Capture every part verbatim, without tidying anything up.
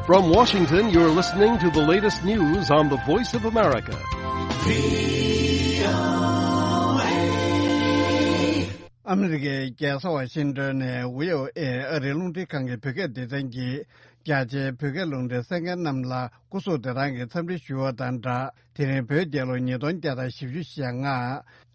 From Washington, you're listening to the latest news on the Voice of America. ཨ་མི་རི་ཀའི་རྒྱལ་ས་ཝ་ཤིང་ཏོན་ནས་བྷི་ཨོ་ཨེ་ཨ་རིའི་རླུང་འཕྲིན་ཁང་གི་བོད་སྐད་སྡེ་ཚན་གྱིས། རྒྱ་ཆེའི་བོད་སྐད་རླུང་འཕྲིན་གསན་མཁན་རྣམས་ལ་སྐུ་གཟུགས་བདེ་ཐང་གི་འཚམས་འདྲི་ཞུ་བ་དང་སྦྲགས། དེ་རིང་བོད་རྒྱལ་ལོ་ཉིས་སྟོང་བརྒྱ་དང་བཞི་བཅུ་ཞེ་ལྔ།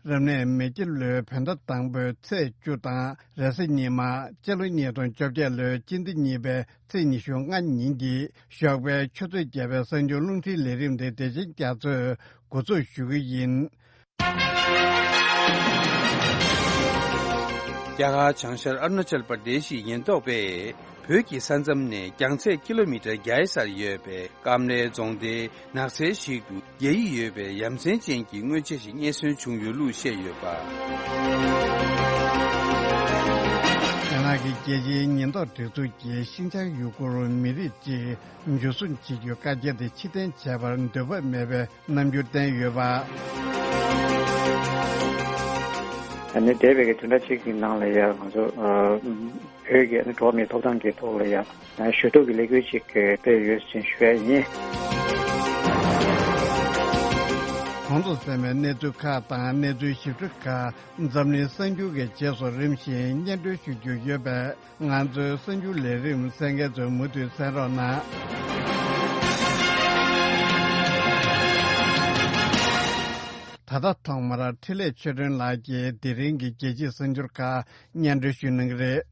རབ་གནས་མེ་ཁྱི་ལོའི་བོད་ཟླ་དང་པོའི་ཚེས་བཅུ་དང་། རེས་གཟའ་ཉི་མ། སྤྱི་ལོ་ཉིས་སྟོང་བཅོ་བརྒྱད་ལོའི་སྤྱི་ཟླ་གཉིས་པའི་ཚེས་ཉི་ཤུ་ལྔ་ཉིན་གྱི་ཞོགས་པའི་ཆུ་ཚོད་བརྒྱད་པའི་གསར་འགྱུར་རླུང་འཕྲིན་ལས་རིམ་དེ་བདེ་ཆེན་རྒྱ་མཚོས་འགོ་འཛུགས་ཞུ་གི་ཡིན། རྒྱ་གར་བྱང་ཤར་ཨ་རུ་ན་ཅལ་པར་དེ་ཤི་ཉེན་རྟོག་པས་བོད་ཀྱི་ས་མཚམས་ནས་རྒྱང་ཚད་ཀི་ལོ་མི་ཊར་བརྒྱ་ཡི་སར་ཡོད་པའི་ཀམ་ལའི་རྫོང་སྡེའི་ནགས་ཚལ་ཞིག་ཏུ་རྒྱ་ཡིག་ཡོད་པའི་ཡ་མཚན་ཅན་གྱི་དངོས་ཆས་ཤིག་རྙེད་སོན་བྱུང་ཡོད་ལུགས་བཤད་ཡོད་པ། རྒྱ་ནག་གི་རྒྱལ་སྤྱིའི་ཉེན་རྟོག་སྒྲིག་འཛུགས་ཀྱིས་ཤིན་ཅང་ཡུ་གུར་མི་རིགས་ཀྱི་འཇུ་བཟུང་བྱེད་རྒྱུའི་བཀའ་རྒྱ་དེ་ཕྱིར་འཐེན་བྱས་པར་འདོད་པ་མེད་པའི་རྣམ་འགྱུར་བསྟན་ཡོད་པ། ད་ནི་འདས་པའི་གི་བདུན་ཕྲག་གཅིག་གི་ནང་ལ་ཡང་ང་ཚོ་ཨ་བོད་ཀྱི་ཨ་ནི་འགྲོ་བ་མིའི་ཐོབ་ཐང་གི་ཐོག་ལ་ཡང་ཞུ་གཏུག་གི་ལས་འགུལ་ཅིག་སྤེལ་ཡོད་ཅེས་ཞུ་ཡ་ཡིན། གོང་དུ་གསན་པའི་གནས་ཚུལ་ཁག་དང་གནས་ཚུལ་ཞིབ་ཕྲ་ཁག་འཛམ་གླིང་གསར་འགྱུར་གྱི་རྗེས་སུ་རིམ་བཞིན་སྙན་སྒྲོན་ཞུ་རྒྱུ་ཡོད་པས། ང་ཚོའི་གསར་འགྱུར་ལས་རིམ་གསན་མཁན་ཚོས་མུ་མཐུད་གསན་རོགས་གནང་། ད་ལྟ་ཐོག་མར་འཕྲིན་ལས་ཆོས་སྒྲོན་ལགས་ཀྱིས་དེ་རིང་གི་རྒྱལ་སྤྱིའི་གསར་འགྱུར་ཁག་སྙན་སྒྲོན་ཞུ་གནང་གི་རེད།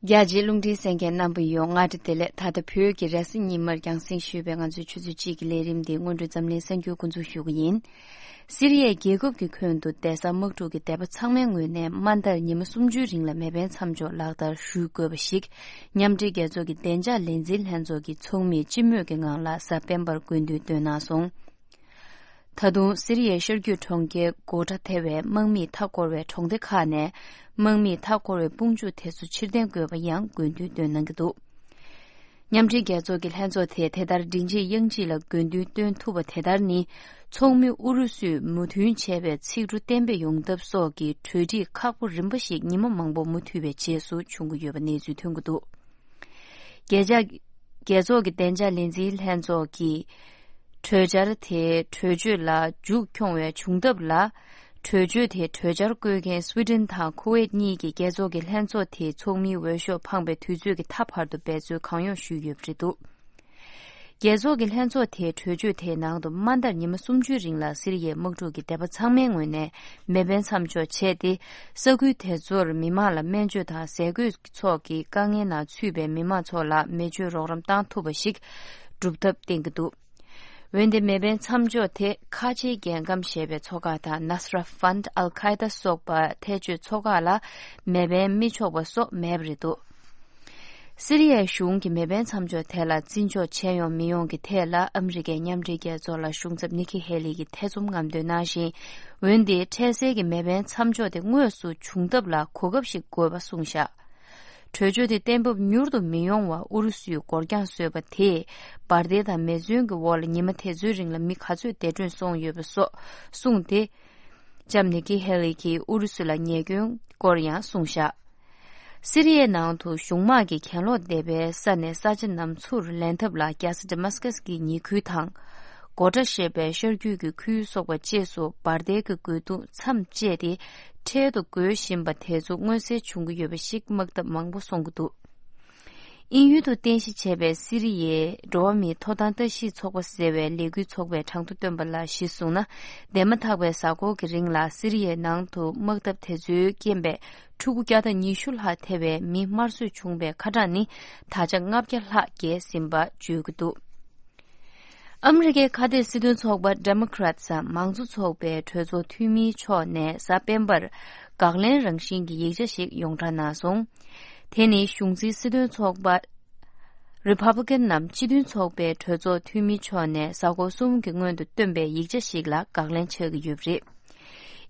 རྒྱ་ཆེའི་རླུང་འཕྲིན་གསན་མཁན་རྣམ་པ་ཡོངས་མངའ་སྡེ་བདེ་ལེགས། ད་ལྟ་བོད་ཀྱི་རེས་གཟའ་ཉི་མར་རྒྱང་སྲིང་ཞུས་པའི་ང་ཚོའི་ཆུ་ཚོད་གཅིག་གི་ལས་རིམ་འདི་སྔོན་འགྲོ་འཛམ་གླིང་གསར་འགྱུར་འགོ་འཛུགས་ཞུ་གི་ཡིན། སི་རི་ཡའི་རྒྱལ་ཁབ་ཀྱི་ཁྱོན་དུ་སྡེ་གཟར་དམག་འཁྲུག་གི་སྡེ་པ་ཚང་མའི་ངོས་ནས་དམའ་མཐར་ཉི་མ་སུམ་ཅུའི་རིང་ལ་མེ་འཕེན་མཚམས་འཇོག་ལག་བསྟར་ཞུ་དགོས་པ་ཞིག་མཉམ་འབྲེལ་རྒྱལ་ཚོགས་ཀྱི་བདེ་འཇགས་ལས་འཛིན་ལྷན་ཚོགས་ཀྱི་ཚོགས་མིས་སྤྱི་མོས་ཀྱི་ངང་ལ་གཟའ་སྤེན་པར་དགོས་འདུན་བཏོན་གནང་སོང་། ད་དུང་སི་རི་ཡའི་ཤར་རྒྱུད་གྲོང་ཁྱེར་གོ་ཏྲ་ཐེ་བའི་དམག་མིས་མཐའ་བསྐོར་བའི་གྲོང་སྡེ་ཁག་ནས་དམག་མིས་མཐའ་བསྐོར་བའི་དཔུང་འཇུག་དེ་ཚོ་ཕྱིར་འཐེན་དགོས་པ་ཡང་དགོས་འདུན་བཏོན་གནང་གི་འདུག་མཉམ་འབྲེལ་རྒྱལ་ཚོགས་ཀྱི་ལྷན་ཚོགས་དེ་དེ་ལྟར་མགྲིན་གཅིག་དབྱངས་གཅིག་ལ་དགོས་འདུན་བཏོན་ཐུབ་པ་དེ་ལྟར་ནི། ཚོགས་མི་ཨུ་རུ་སུས་མོས་མཐུན་བྱས་པའི་ཚིག་འབྲུ་གཏན་འབེབས་ཡོང་ཐབས་སོགས་ཀྱི་གྲོས་འགྲིག་ཁག་པོ་རིམ་པ་ཞིག་ཉི་མ་མང་པོ་མུ་མཐུད་པའི་རྗེས་སུ་བྱུང་གི་ཡོད་པ་གནས་ཚུལ་ཐོན་གྱི་འདུག་རྒྱལ་ཚོགས་རྒྱལ་ཚོགས་ཀྱི་བདེ་འཇགས་ལས་འཛིན་ལྷན་ཚོགས་ཀྱིས་གྲོས་འཆར་དེའི་གྲོས་ཆོད་ལ་མཇུག་འཁྱོངས་བའི་བྱུང་ཐབས་ལ། གྲོས་ཆོད་དེའི་གྲོས་འཆར་བཀོད་མཁན་སུའི་ཌེན་དང་ཁུ་ཝེད་གཉིས་ཀྱིས་རྒྱལ་ཚོགས་ཀྱི་ལྷན་ཚོགས་དེའི་ཚོགས་མིའི་འོས་ཤོག་འཕངས་པའི་དུས་ཚོད་ཀྱི་མཐའ་བར་དུ་འབད་རྩོལ་གང་ཡོང་ཞུས་ཡོད་པ་རེད་འདུག་རྒྱལ་ཚོགས་ཀྱི་ལྷན་ཚོགས་དེའི་གྲོས་ཆོད་དེའི་ནང་དུ་དམའ་མཐར་ཉི་མ་སུམ་ཅུའི་རིང་ལ་སི་རི་ཡའི་དམག་འཁྲུག་གི་སྡེ་པ་ཚང་མའི་ངོས་ནས་མེ་འཕེན་མཚམས་འཇོག་བྱས་ཏེ། ས་ཁུལ་དེ་ཚོར་མི་མང་ལ་སྨན་བཅོས་དང་ཟས་གོས་སོགས་ཀྱི་དཀའ་ངལ་ནང་ཚུད་པའི་མི་མང་ཚོ་ལ་མེ་མཆོད་རོགས་རམ་བཏང་ཐུབ་པ་ཞིག་སྒྲུབ་ཐབས་བསྟན་གྱི་འདུག་འོན་ཏེ་མེ་འཕེན་མཚམས་འཇོག་དེ་ཁ་ཆེའི་རྒྱལ་ཁམས་ཞེས་པའི་ཚོགས་ཁག་དང་Nusra Front, Al Qaeda སོགས་པ་ཐེ་བྱུས་ཚོགས་ཁག་ལ་མེ་འཕེན་མི་ཆོག་པ་སོགས་མེད་པ་རེད་འདུག་སི་རི་ཡའི་གཞུང་གིས་མེ་འཕེན་མཚམས་འཇོག་དེ་ལ་བརྩི་འཇོག་བྱས་ཡོང་མི་ཡོང་གི་ཐད་ལ་ཨ་མི་རི་ཀའི་མཉམ་འབྲེལ་རྒྱལ་ཚོགས་ལ་གཞུང་ཚབ་ནི་ཁི་ཧེ་ལི་གིས་ཐེ་ཚོམ་རྔམ་སྟོན་གནང་ཞིང་། འོན་ཏེ་འཕྲལ་སེལ་གྱི་མེ་འཕེན་མཚམས་འཇོག་དེ་དངོས་སུ་བྱུང་ཐབས་ལ་གོ་སྐབས་ཤིག་དགོས་པ་གསུངས་བཞག་གྲོས་ཆོད་དེ་གཏན་འབེབས་མྱུར་དུ་མི་ཡོང་བར་ཨུ་རུ་སུས་འགོར་འགྱངས་བཟོས་པ་དེས་འབར་མདེལ་དང་མེ་མཚོན་གྱི་འོག་ལ་ཉི་མ་དེ་ཚོའི་རིང་ལ་མི་ག་ཚོད་འདས་གྲོངས་སོང་ཡོད་པ་སོགས་གསུངས་ཏེ། ལྕམ་ནི་ཀི་ཧེ་ལི་གིས་ཨུ་རུ་སུ་ལ་ཉེས་སྐྱོན་སྐོར་ཡང་གསུངས་བཞག་སི་རི་ཡའི་ནང་དུ་གཞུང་དམག་གིས་གྱེན་ལོག་བསྡད་པའི་ས་ནས་ས་ཆ་རྣམས་ཚུར་ལེན་ཐབས་ལ་རྒྱལ་ས་ཌེ་མཱ་སི་ཀ་སི་གི་ཉེ་ཁུལ་དང་། གོ་ཏྲ་ཞེས་པའི་ཤར་རྒྱུད་ཀྱི་ཁུལ་སོགས་པ་བཅས་སུ་འབར་མདེལ་གྱི་རྒོལ་རྡུང་མཚམས་བཅད་དེ། འཕྲལ་དུ་རྒོལ་བཞིན་པ་དེ་ཚོ་མངོན་གསལ་བྱུང་གི་ཡོད་པ་ཞིག་དམག་འཐབ་མང་པོ་གསུང་གི་འདུག་དབྱིན་ཡུལ་དུ་རྟེན་གཞི་བྱས་པའི་སི་རི་ཡའི་འགྲོ་བ་མིའི་ཐོབ་ཐང་ལྟ་ཞིབ་ཚོགས་པ་ཟེར་བའི་ལས་འགུལ་ཚོགས་པས་གྲངས་ཐོ་བཏོན་པ་ལ་གཞི་བཟུང་ན། འདས་མ་ཐག་པའི་གཟའ་འཁོར་གྱི་རིང་ལ་སི་རི་ཡའི་ནང་དུ་དམག་འཐབ་དེ་ཚོའི་རྐྱེན་པས་ཕྲུ་གུ་བརྒྱ་དང་ཉི་ཤུ་ལྷག་ཐེ་བའི་མི་དམར་གསོད་བྱུང་བའི་ཁ་གྲངས་ནི་ད་ཆ་ལྔ་བརྒྱ་ལྷག་བརྒལ་ཟིན་པ་བརྗོད་ཀྱི་འདུག་ཨ་མི་རི་ཀའི་ཁ་གཏད་སྲིད་དོན་ཚོགས་པ་Democrats མང་གཙོ་ཚོགས་པའི་གྲོས་ཚོགས་འཐུས་མིའི་ཕྱོགས་ནས་གཟའ་སྤེན་པར་དགག་ལན་རང་བཞིན་གྱི་ཡིག་ཆ་ཞིག་ཡོངས་གྲགས་གནང་སོང་། དེ་ནི་གཞུང་འཛིན་སྲིད་དོན་ཚོགས་པ་Republican ནམ་སྤྱི་མཐུན་ཚོགས་པའི་གྲོས་ཚོགས་འཐུས་མིའི་ཕྱོགས་ནས་གཟའ་འཁོར་གསུམ་གྱི་སྔོན་དུ་བཏོན་པའི་ཡིག་ཆ་ཞིག་ལ་དགག་ལན་ཆགས་ཀྱི་ཡོད་པ་རེད།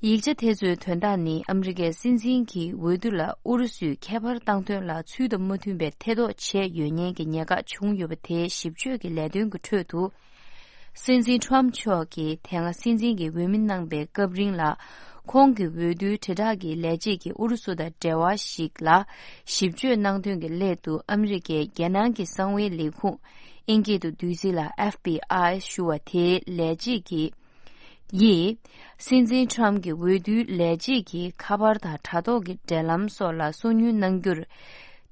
ཡིག་ཆ་དེ་ཚོའི་དོན་དག་ནི་ཨ་མི་རི་ཀའི་སྲིད་འཛིན་གྱི་འོས་བསྡུ་ལ་ཨུ་རུ་སུས་ཁྱད་པར་བཏང་དོན་ལ་ཚུལ་དང་མ་མཐུན་པའི་ཐེ་གཏོགས་བྱས་ཡོད་ཉེན་གྱི་ཉེན་ཁ་བྱུང་ཡོད་པ་དེའི་ཞིབ་དཔྱོད་ཀྱི་ལས་དོན་གྱི་ཁྲོད་དུ། སྲིད་འཛིན་ཊམ་མཆོག་གིས་དེ་སྔ་སྲིད་འཛིན་གྱི་འོས་མི་གནང་པའི་སྐབས་རིང་ལ། ཁོང་གི་འོས་བསྡུའི་དྲིལ་བསྒྲགས་ཀྱི་ལས་བྱེད་ཀྱིས་ཨུ་རུ་སུ་དང་འབྲེལ་བ་ཞིག་ལ་ཞིབ་དཔྱོད་གནང་དོན་གྱི་སླད་དུ། ཨ་མི་རི་ཀའི་རྒྱལ་ནང་གི་གསང་བའི་ལས་ཁུངས། ཨིན་སྐད་དུ་བསྡུས་ཚིག་ལ་ཨེཕ་བི་ཨའི་ཞུ་བ་དེའི་ལས་བྱེད་ཀྱིས། ཡིས། སྲིད་འཛིན་ཁྲམ་གྱི་འོས་བསྡུའི་ལས་བྱེད་ཀྱི་ཁ་པར་དང་དྲ་ཐོག་གི་འབྲེལ་ལམ་སོགས་ལ་སོ་ཉུལ་གནང་རྒྱུར།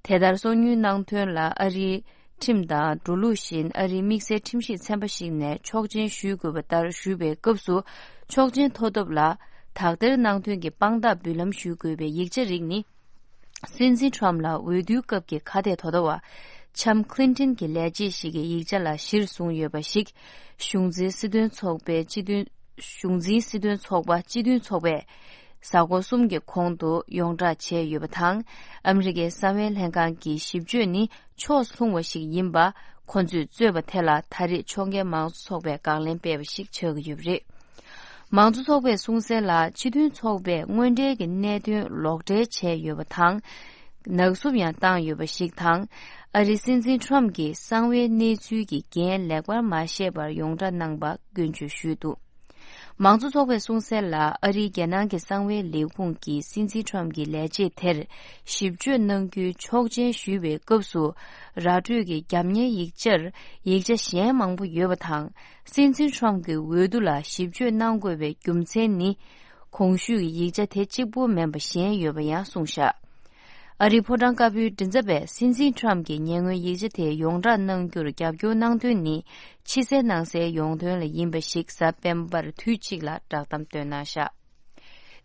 དེ་ལྟར་སོ་ཉུལ་གནང་དོན་ལ་ཨ་རིའི་ཁྲིམས་དང་འགྲོ་ལུགས་བཞིན། ཨ་རིའི་དམིགས་བསལ་ཁྲིམས་ཞིབ་ཚན་པ་ཞིག་ནས་ཆོག་མཆན་ཞུ་དགོས་པ་ལྟར་ཞུས་པའི་སྐབས་སུ། ཆོག་མཆན་ཐོབ་ཐབས་ལ་དག་ཐེར་གནང་དོན་གྱི་དཔང་རྟགས་འབུལ་ལམ་ཞུ་དགོས་པའི་ཡིག་ཆ་རིགས་ནི། སྲིད་འཛིན་ཁྲམ་ལ་འོས་བསྡུའི་སྐབས་ཀྱི་ཁ་གཏད་དོ་བདག་པ་ལྕམ་ཁི་ལིན་ཏོན་གྱི་ལས་བྱེད་ཞིག་གིས་ཡིག་ཆ་ལ་གཞིར་བཟུང་ཡོད་པ་ཞིག་གཞུང་འཛིན་སྲིད་དོན་ཚོགས་པའི་སྤྱི་མཐུན། གཞུང་འཛིན་སྲིད་དོན་ཚོགས་པ་སྤྱི་མཐུན་ཚོགས་པས་གཟའ་འཁོར་གསུམ་གྱི་གོང་དུ་ཡོངས་བསྒྲགས་བྱས་ཡོད་པ་དང་། ཨ་མི་རི་ཀའི་གསང་བའི་ལྷན་ཁང་གི་ཞིབ་དཔྱོད་ནི་ཕྱོགས་ལྷུང་བ་ཞིག་ཡིན་པ་ཁོ་ཚོས་རྩོད་པ་དེ་ལ་ད་རེས་ཕྱོགས་འགལ་མང་གཙོ་ཚོགས་པས་དགག་ལན་སྤེལ་བ་ཞིག་ཆགས་ཀྱི་ཡོད་པ་རེད། མང་གཙོ་ཚོགས་པས་གསུངས་གསལ་ལ། སྤྱི་མཐུན་ཚོགས་པས་དངོས་འབྲེལ་གྱི་གནད་དོན་ལོག་འགྲེལ་བྱས་ཡོད་པ་དང་། ནག་བསུབ་ཡང་བཏང་ཡོད་པ་ཞིག་དང་། ཨ་རིའི་སྲིད་འཛིན་ཁྲོམ་གྱིས་གསང་བའི་གནས་ཚུལ་གྱི་འགན་ལེགས་པར་མ་བཞེས་པར་ཡོངས་བསྒྲགས་གནང་པ་སྐྱོན་བརྗོད་ཞུས་འདུག། མང་གཙོ་ཚོགས་པས་གསུངས་གསལ་ལ། ཨ་རིའི་རྒྱལ་ནང་གི་གསང་བའི་ལས་ཁུངས་ཀྱིས་སྲིད་འཛིན་ཁྲོམ་གྱི་ལས་བྱེད་དེར་ཞིབ་དཔྱོད་གནང་རྒྱུའི་ཆོག་མཆན་ཞུས་པའི་སྐབས་སུ། ར་སྤྲོད་ཀྱི་རྒྱབ་གཉེར་ཡིག་ཆར་ཡིག་ཆ་གཞན་མང་པོ་ཡོད་པ་དང་། སྲིད་འཛིན་ཁྲོམ་གྱི་འོས་བསྡུ་ལ་ཞིབ་དཔྱོད་གནང་དགོས་པའི་རྒྱུ་མཚན་ནི། གོང་ཞུས་ཀྱི་ཡིག་ཆ་དེ་གཅིག་པུ་མིན་པ་གཞན་ཡོད་པ་ཡང་གསུངས་བཞག། ཨ་རིའི་ཕོ་བྲང་དཀར་པོའི་མགྲིན་ཚབ་པས་སྲིད་འཛིན་ཁྲོམ་གྱི་ཉེ་སྔོན་ཡིག་ཆ་དེ་ཡོངས་བསྒྲགས་གནང་རྒྱུར་རྒྱབ་སྐྱོར་གནང་དོན་ནི། ཕྱི་གསལ་ནང་གསལ་ཡོང་དོན་ལ་ཡིན་པ་ཞིག་གཟའ་སྤེན་པར་དུས་གཅིག་ལ་བསྒྲགས་གཏམ་བཏོན་གནང་བཞག།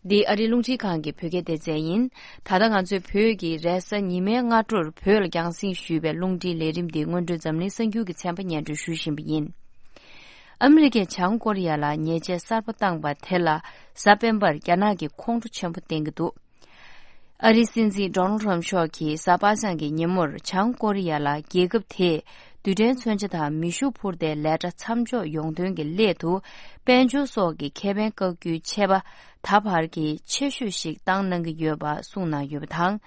འདི་ཨ་རིའི་རླུང་འཕྲིན་ཁང་གི་བོད་སྐད་སྡེ་ཚན་ཡིན། ད་ལྟ་ང་ཚོས་བོད་ཀྱི་རེས་གཟའ་ཉི་མའི་སྔ་དྲོར་བོད་ལ་རྒྱང་སྲིང་ཞུས་པའི་རླུང་འཕྲིན་ལས་རིམ་འདི་སྔོན་འགྲོའི་འཛམ་གླིང་གསར་འགྱུར་གྱི་ཚན་པ་སྙན་སྒྲོན་ཞུ་བཞིན་པ་ཡིན། ཨ་མི་རི་ཀས་བྱང་ཀོ་རི་ཡ་ལ་ཉེས་ཆད་གསར་པ་བཏང་པ་དེ་ལ་གཟའ་སྤེན་པར་རྒྱ་ནག་གིས་ཁོང་ཁྲོ་ཆེན་པོ་བསྟན་གྱི་འདུག། ཨ་རིའི་སྲིད་འཛིན་ཌོ་ནལ་ཊམ་མཆོག་གིས་གཟའ་པ་སངས་ཀྱི་ཉིན་མོར་བྱང་ཀོ་རི་ཡ་ལ་རྒྱལ་ཁབ་དེས་རྡུལ་ཕྲན་མཚོན་ཆ་དང་མེ་ཤུགས་འཕུར་མདའི་ལས་གྲྭ་མཚམས་འཇོག་ཡོང་དོན་གྱི་སླད་དུ། དཔལ་འབྱོར་སོགས་ཀྱི་ཁེ་ཕན་བཀག་རྒྱུའི་ཆད་པ་ད་བར་གྱི་ཆེ་ཤོས་ཤིག་བཏང་གནང་གི་ཡོད་པ་གསུངས་གནང་ཡོད་པ་དང་།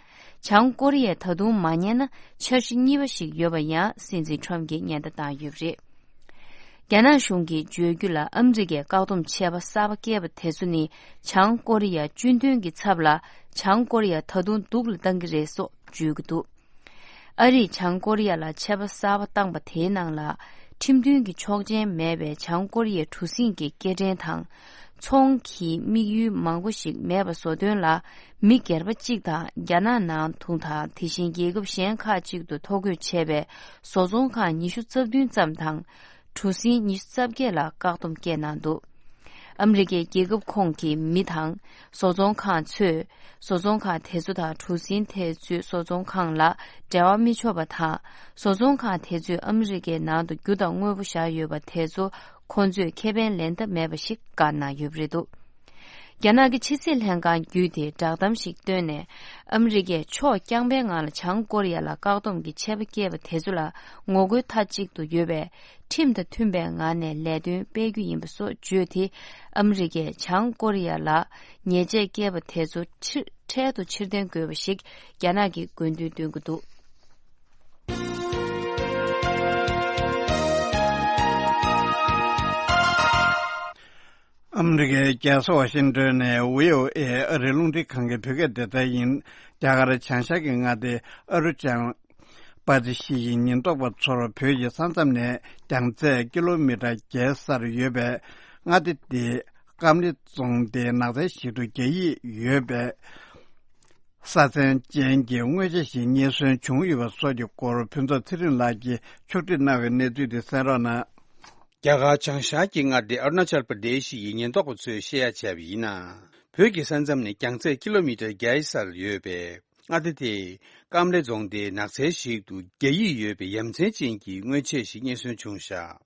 བྱང་ཀོ་རི་ཡས་ད་དུང་མ་ཉན་ན་འཆར་གཞི་གཉིས་པ་ཞིག་ཡོད་པ་ཡང་སྲིད་འཛིན་ཁྲོམ་གྱིས་ཉེན་བརྡ་བཏང་ཡོད་པ་རེད། རྒྱ་ནག་གཞུང་གིས་བརྗོད་རྒྱུ་ལ། ཨ་མི་རི་ཀས་བཀག་སྡོམ་ཆད་པ་གསར་པ་བཀལ་བ་དེ་ཚོ་ནི་བྱང་ཀོ་རི་ཡ་གཅུན་འདུན་གྱི་ཚབ་ལ་བྱང་ཀོ་རི་ཡ་ད་དུང་སྡུག་ལ་བཏང་གི་རེད་སོགས་བརྗོད་ཀྱི་འདུག། ཨ་རིས་བྱང་ཀོ་རི་ཡ་ལ་ཆད་པ་གསར་པ་བཏང་པ་དེའི་ནང་ལ། ཁྲིམས་མཐུན་གྱི་ཆོག་མཆན་མེད་པའི་བྱང་ཀོ་རི་ཡའི་གྲུ་གཟིངས་ཀྱི་སྐྱེལ་འདྲེན་དང་། ཚོང་གི་དམིགས་ཡུལ་མང་པོ་ཞིག་མེད་པ་བཟོ་དོན་ལ། མི་སྒེར་པ་གཅིག་དང་རྒྱ་ནག་ནང་དུ་དང་དེ་བཞིན་རྒྱལ་ཁབ་གཞན་ཁག་ཅིག་ཏུ་ཐོ་འགོད་བྱས་པའི་བཟོ་ཚོང་ཁང་ཉི་ཤུ་རྩ་བདུན་ཙམ་དང་། གྲུ་གཟིངས་ཉི་ཤུ་རྩ་བརྒྱད་ལ་བཀག་སྡོམ་བཀལ་གནང་འདུག། ཨ་མི་རི་ཀའི་རྒྱལ་ཁབ་ཁོངས་ཀྱི་མི་དང་བཟོ་ཚོང་ཁང་ཚོས། བཟོ་ཚོང་ཁང་དེ་ཚོ་དང་གྲུ་གཟིངས་དེ་ཚོའི་བཟོ་ཚོང་ཁང་ལ་འབྲེལ་བ་མི་ཆོག་པ་དང་། བཟོ་ཚོང་ཁང་དེ་ཚོས་ཨ་མི་རི་ཀའི་ནང་དུ་རྒྱུ་དང་དངོས་པོ་བཞག་ཡོད་པ་དེ་ཚོ་ཁོང་ཚོས་ཁེ་ཕན་ལེན་ཐབས་མེད་པ་ཞིག་བཀའ་གནང་ཡོད་པ་རེད་འདུག། རྒྱ་ནག་གི་ཕྱི་སྲིད་ལྷན་ཁང་བརྒྱུད་དེ་བསྒྲགས་གཏམ་ཞིག་བཏོན་ནས། ཨ་མི་རི་ཀས་ཕྱོགས་རྐྱང་པའི་ངང་ལ་བྱང་ཀོ་རི་ཡ་ལ་བཀག་སྡོམ་གྱི་ཆད་པ་བཀལ་བ་དེ་ཚོ་ལ་ངོ་རྒོལ་མཐའ་གཅིག་ཏུ་ཡོད་པའི་ཁྲིམས་དང་མཐུན་པའི་ངང་ནས་ལས་དོན་སྤེལ་རྒྱུ་ཡིན་པ་སོགས་བརྗོད་དེ། ཨ་མི་རི་ཀས་བྱང་ཀོ་རི་ཡ་ལ་ཉེས་ཆད་བཀལ་བ་དེ་ཚོ་ཕྱིར། འཕྲལ་དུ་ཕྱིར་འཐེན་དགོས་པ་ཞིག་རྒྱ་ནག་གིས་དགོས་འདུན་བཏོན་གྱི་འདུག། ཨ་མི་རི་ཀའི་རྒྱལ་ས་ཝ་ཤིང་ཏོན་ནས་བྷི་ཨོ་ཨེ་ཨ་རིའི་རླུང་འཕྲིན་ཁང་གི་བོད་སྐད་སྡེ་ཚན་ཡིན། རྒྱ་གར་བྱང་ཤར་གྱི་མངའ་སྡེ་ཨ་རུ་ཅང་པ་ཙི་ཤི་ཡི་ཉེན་རྟོག་པ་ཚོར་བོད་ཀྱི་ས་མཚམས་ནས་རྒྱང་ཚད་ཀི་ལོ་མི་ཊར་བརྒྱད་སར་ཡོད་པའི་མངའ་སྡེ་དེའི་ཀམ་ལེ་རྫོང་དེའི་ནགས་ཚལ་ཞིག་ཏུ་རྒྱ་ཡིག་ཡོད་པའི་ས་མཚན་ཅན་གྱི་དངོས་ཆས་ཤིག་རྙེད་སོན་བྱུང་ཡོད་པ་སོགས་ཀྱི་སྐོར་ཕུན་ཚོགས་ཚེ་རིང་ལགས་ཀྱིས་ཕྱོགས་སྒྲིག་གནང་བའི་གནས་ཚུལ་དེ་གསན་རོགས་གནང་། རྒྱ་གར་བྱང་ཤར་གྱི་མངའ་སྡེ་ཨ་རུ་ན་ཅལ་པར་དེ་ཤི་ཡི་ཉེན་རྟོག་པ་ཚོས་བཤད་ཡ་བྱས་པ་ཡིན་ན། བོད་ཀྱི་ས་མཚམས་ནས་རྒྱང་ཚད་ཀི་ལོ་མི་ཊར་བརྒྱ་ཡི་སར་ཡོད་པའི་མངའ་སྡེ་དེའི་ཀམ་ལེ་རྫོང་དེའི་ནགས་ཚལ་ཞིག་ཏུ་རྒྱ་ཡིག་ཡོད་པའི་ཡ་མཚན་ཅན་གྱི་དངོས་ཆས་ཤིག་རྙེད་སོན་བྱུང་བཞག།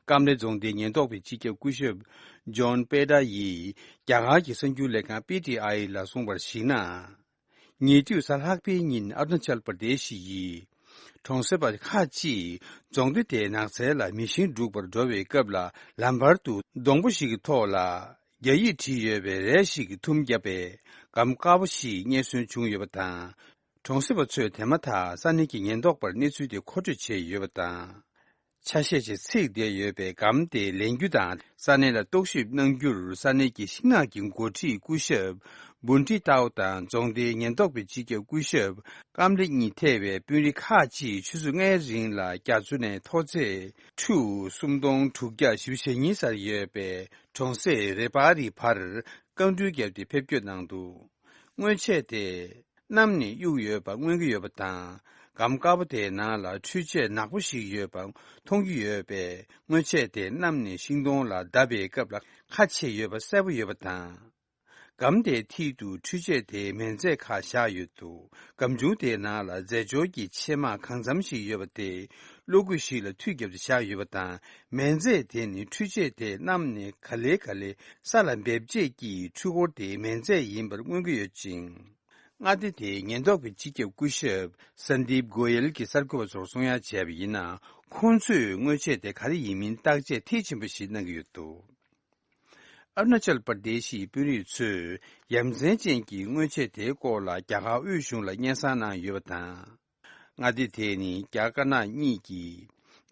ཀམ་ལེ་རྫོང་དེའི་ཉེན་རྟོག་པའི་སྤྱི་ཁྱབ་སྐུ་ཞབས་ཇོན་པེ་ཏྲ་ཡིས་རྒྱ་གར་གྱི་གསར་འགྱུར་ལས་ཁང་པི་ཊི་ཨའི་ལ་གསུངས་པར་གཞིགས་ན། ཉེ་དུས་གཟའ་ལྷག་པའི་ཉིན་ཨ་རུ་ན་ཅལ་པར་དེ་ཤི་ཡི་གྲོང་གསེབ་པ་ཁག་ཅིག་རྫོང་སྡེ་དེའི་ནགས་ཚལ་ལ་མེ་ཤིང་སྒྲུག་པར་འགྲོ་བའི་སྐབས་ལ་ལམ་བར་དུ་སྡོང་པོ་ཞིག་གི་ཐོག་ལ་རྒྱ་ཡིག་བྲིས་ཡོད་པའི་རས་ཤིག་གིས་ཐུམ་བརྒྱབ་པའི་སྒམ་དཀར་པོ་ཞིག་རྙེད་སོན་བྱུང་ཡོད་པ་དང་། གྲོང་གསེབ་པ་ཚོས་དེ་མ་ཐག་ས་གནས་ཀྱི་ཉེན་རྟོག་པར་གནས་ཚུལ་དེ་མཁོ་སྤྲོད་བྱས་ཡོད་པ་དང་། ཆ་ཤས་ཤིག་ཚིག་བསྡད་ཡོད་པའི་སྒམ་དེ་ལེན་རྒྱུ་དང་ས་གནས་ལ་རྟོག་ཞིབ་གནང་རྒྱུར་ས་གནས་ཀྱི་ཤིང་ནགས་ཀྱི་འགོ་ཁྲིད་སྐུ་ཞབས་བུན་ཁྲི་ཏའོ་དང་རྫོང་སྡེའི་ཉེན་རྟོག་པའི་སྤྱི་ཁྱབ་སྐུ་ཞབས་ཀམ་ལི་གཉིས་ཐེ་བའི་དཔོན་རིགས་ཁག་ཅིག་ཆུ་ཚོད་ལྔའི་རིང་ལ་རྒྱ་མཚོ་ནས་མཐོ་ཚད་ཁྲུ་སུམ་སྟོང་དྲུག་བརྒྱ་བཞི་བཅུ་ཞེ་གཉིས་སར་ཡོད་པའི་གྲོང་གསེབ་རེ་པ་རི་བར་རྐང་འགྲུལ་བརྒྱབ་སྟེ་ཕེབས་སྐྱོད་གནང་འདུག། སྔོན་ཆད་དེ་གནམ་ནས་གཡུག་ཡོད་པ་མངོན་གྱི་ཡོད་པ་དང་། སྒམ་དཀར་པོ་དེའི་ནང་ལ་འཕྲུལ་ཆས་ནག་པོ་ཞིག་ཡོད་པ་མཐོང་གི་ཡོད་པས། སྔོན་ཆད་དེ་གནམ་ནས་ཤིང་སྡོང་ལ་བརྡབས་པའི་སྐབས་ལ་ཁ་ཕྱེ་ཡོད་པ་གསལ་པོ་ཡོད་པ་དང་། སྒམ་དེའི་མཐིལ་དུ་འཕྲུལ་ཆས་དེའི་མེ་མཛད་ཁག་བཞག་ཡོད་འདུག། སྒམ་ཆུང་དེའི་ནང་ལ་རྫས་སྦྱོར་གྱི་ཕྱེ་མ་གང་འཚམ་ཞིག་ཡོད་པ་དེ་གློག་སྐུད་ཞིག་ལ་མཐུད་བརྒྱབ་སྟེ་བཞག་ཡོད་པ་དང་། མེ་མཛད་དེ་ནི་འཕྲུལ་ཆས་དེ་གནམ་ནས་ག་ལེ་ག་ལེ་ས་ལ་འབེབས་བྱེད་ཀྱི་འཕྲུལ་འཁོར་དེའི་མེ་མཛད་ཡིན་པར་མངོན་གྱི་ཡོད་ཅིང་། མངའ་སྡེ་དེའི་ཉེན་རྟོག་པའི་སྤྱི་ཁྱབ་སྐུ་ཞབས་སན་དིབ་གོ་ཡལ་གྱིས་གསར་འགོད་པ་ཚོར་གསུང་ཡ་བྱས་པ་ཡིན་ན། ཁོང་ཚོས་སྔོན་ཆད་དེ་ག་རེ་ཡིན་མིན་བརྟག་དཔྱད་མཐིལ་ཕྱིན་པ་ཞིག་གནང་གི་ཡོད་འདུག། ཨ་རུ་ན་ཅལ་པར་དེ་ཤིའི་དཔོན་རིགས་ཚོས་ཡ་མཚན་ཅན་གྱི་སྔོན་ཆད་དེའི་སྐོར་ལ་རྒྱ་གར་དབུས་གཞུང་ལ་སྙན་སེང་གནང་ཡོད་པ་དང་། མངའ་སྡེ་དེ་ནི་རྒྱ་དཀར་ནག་གཉིས་ཀྱི་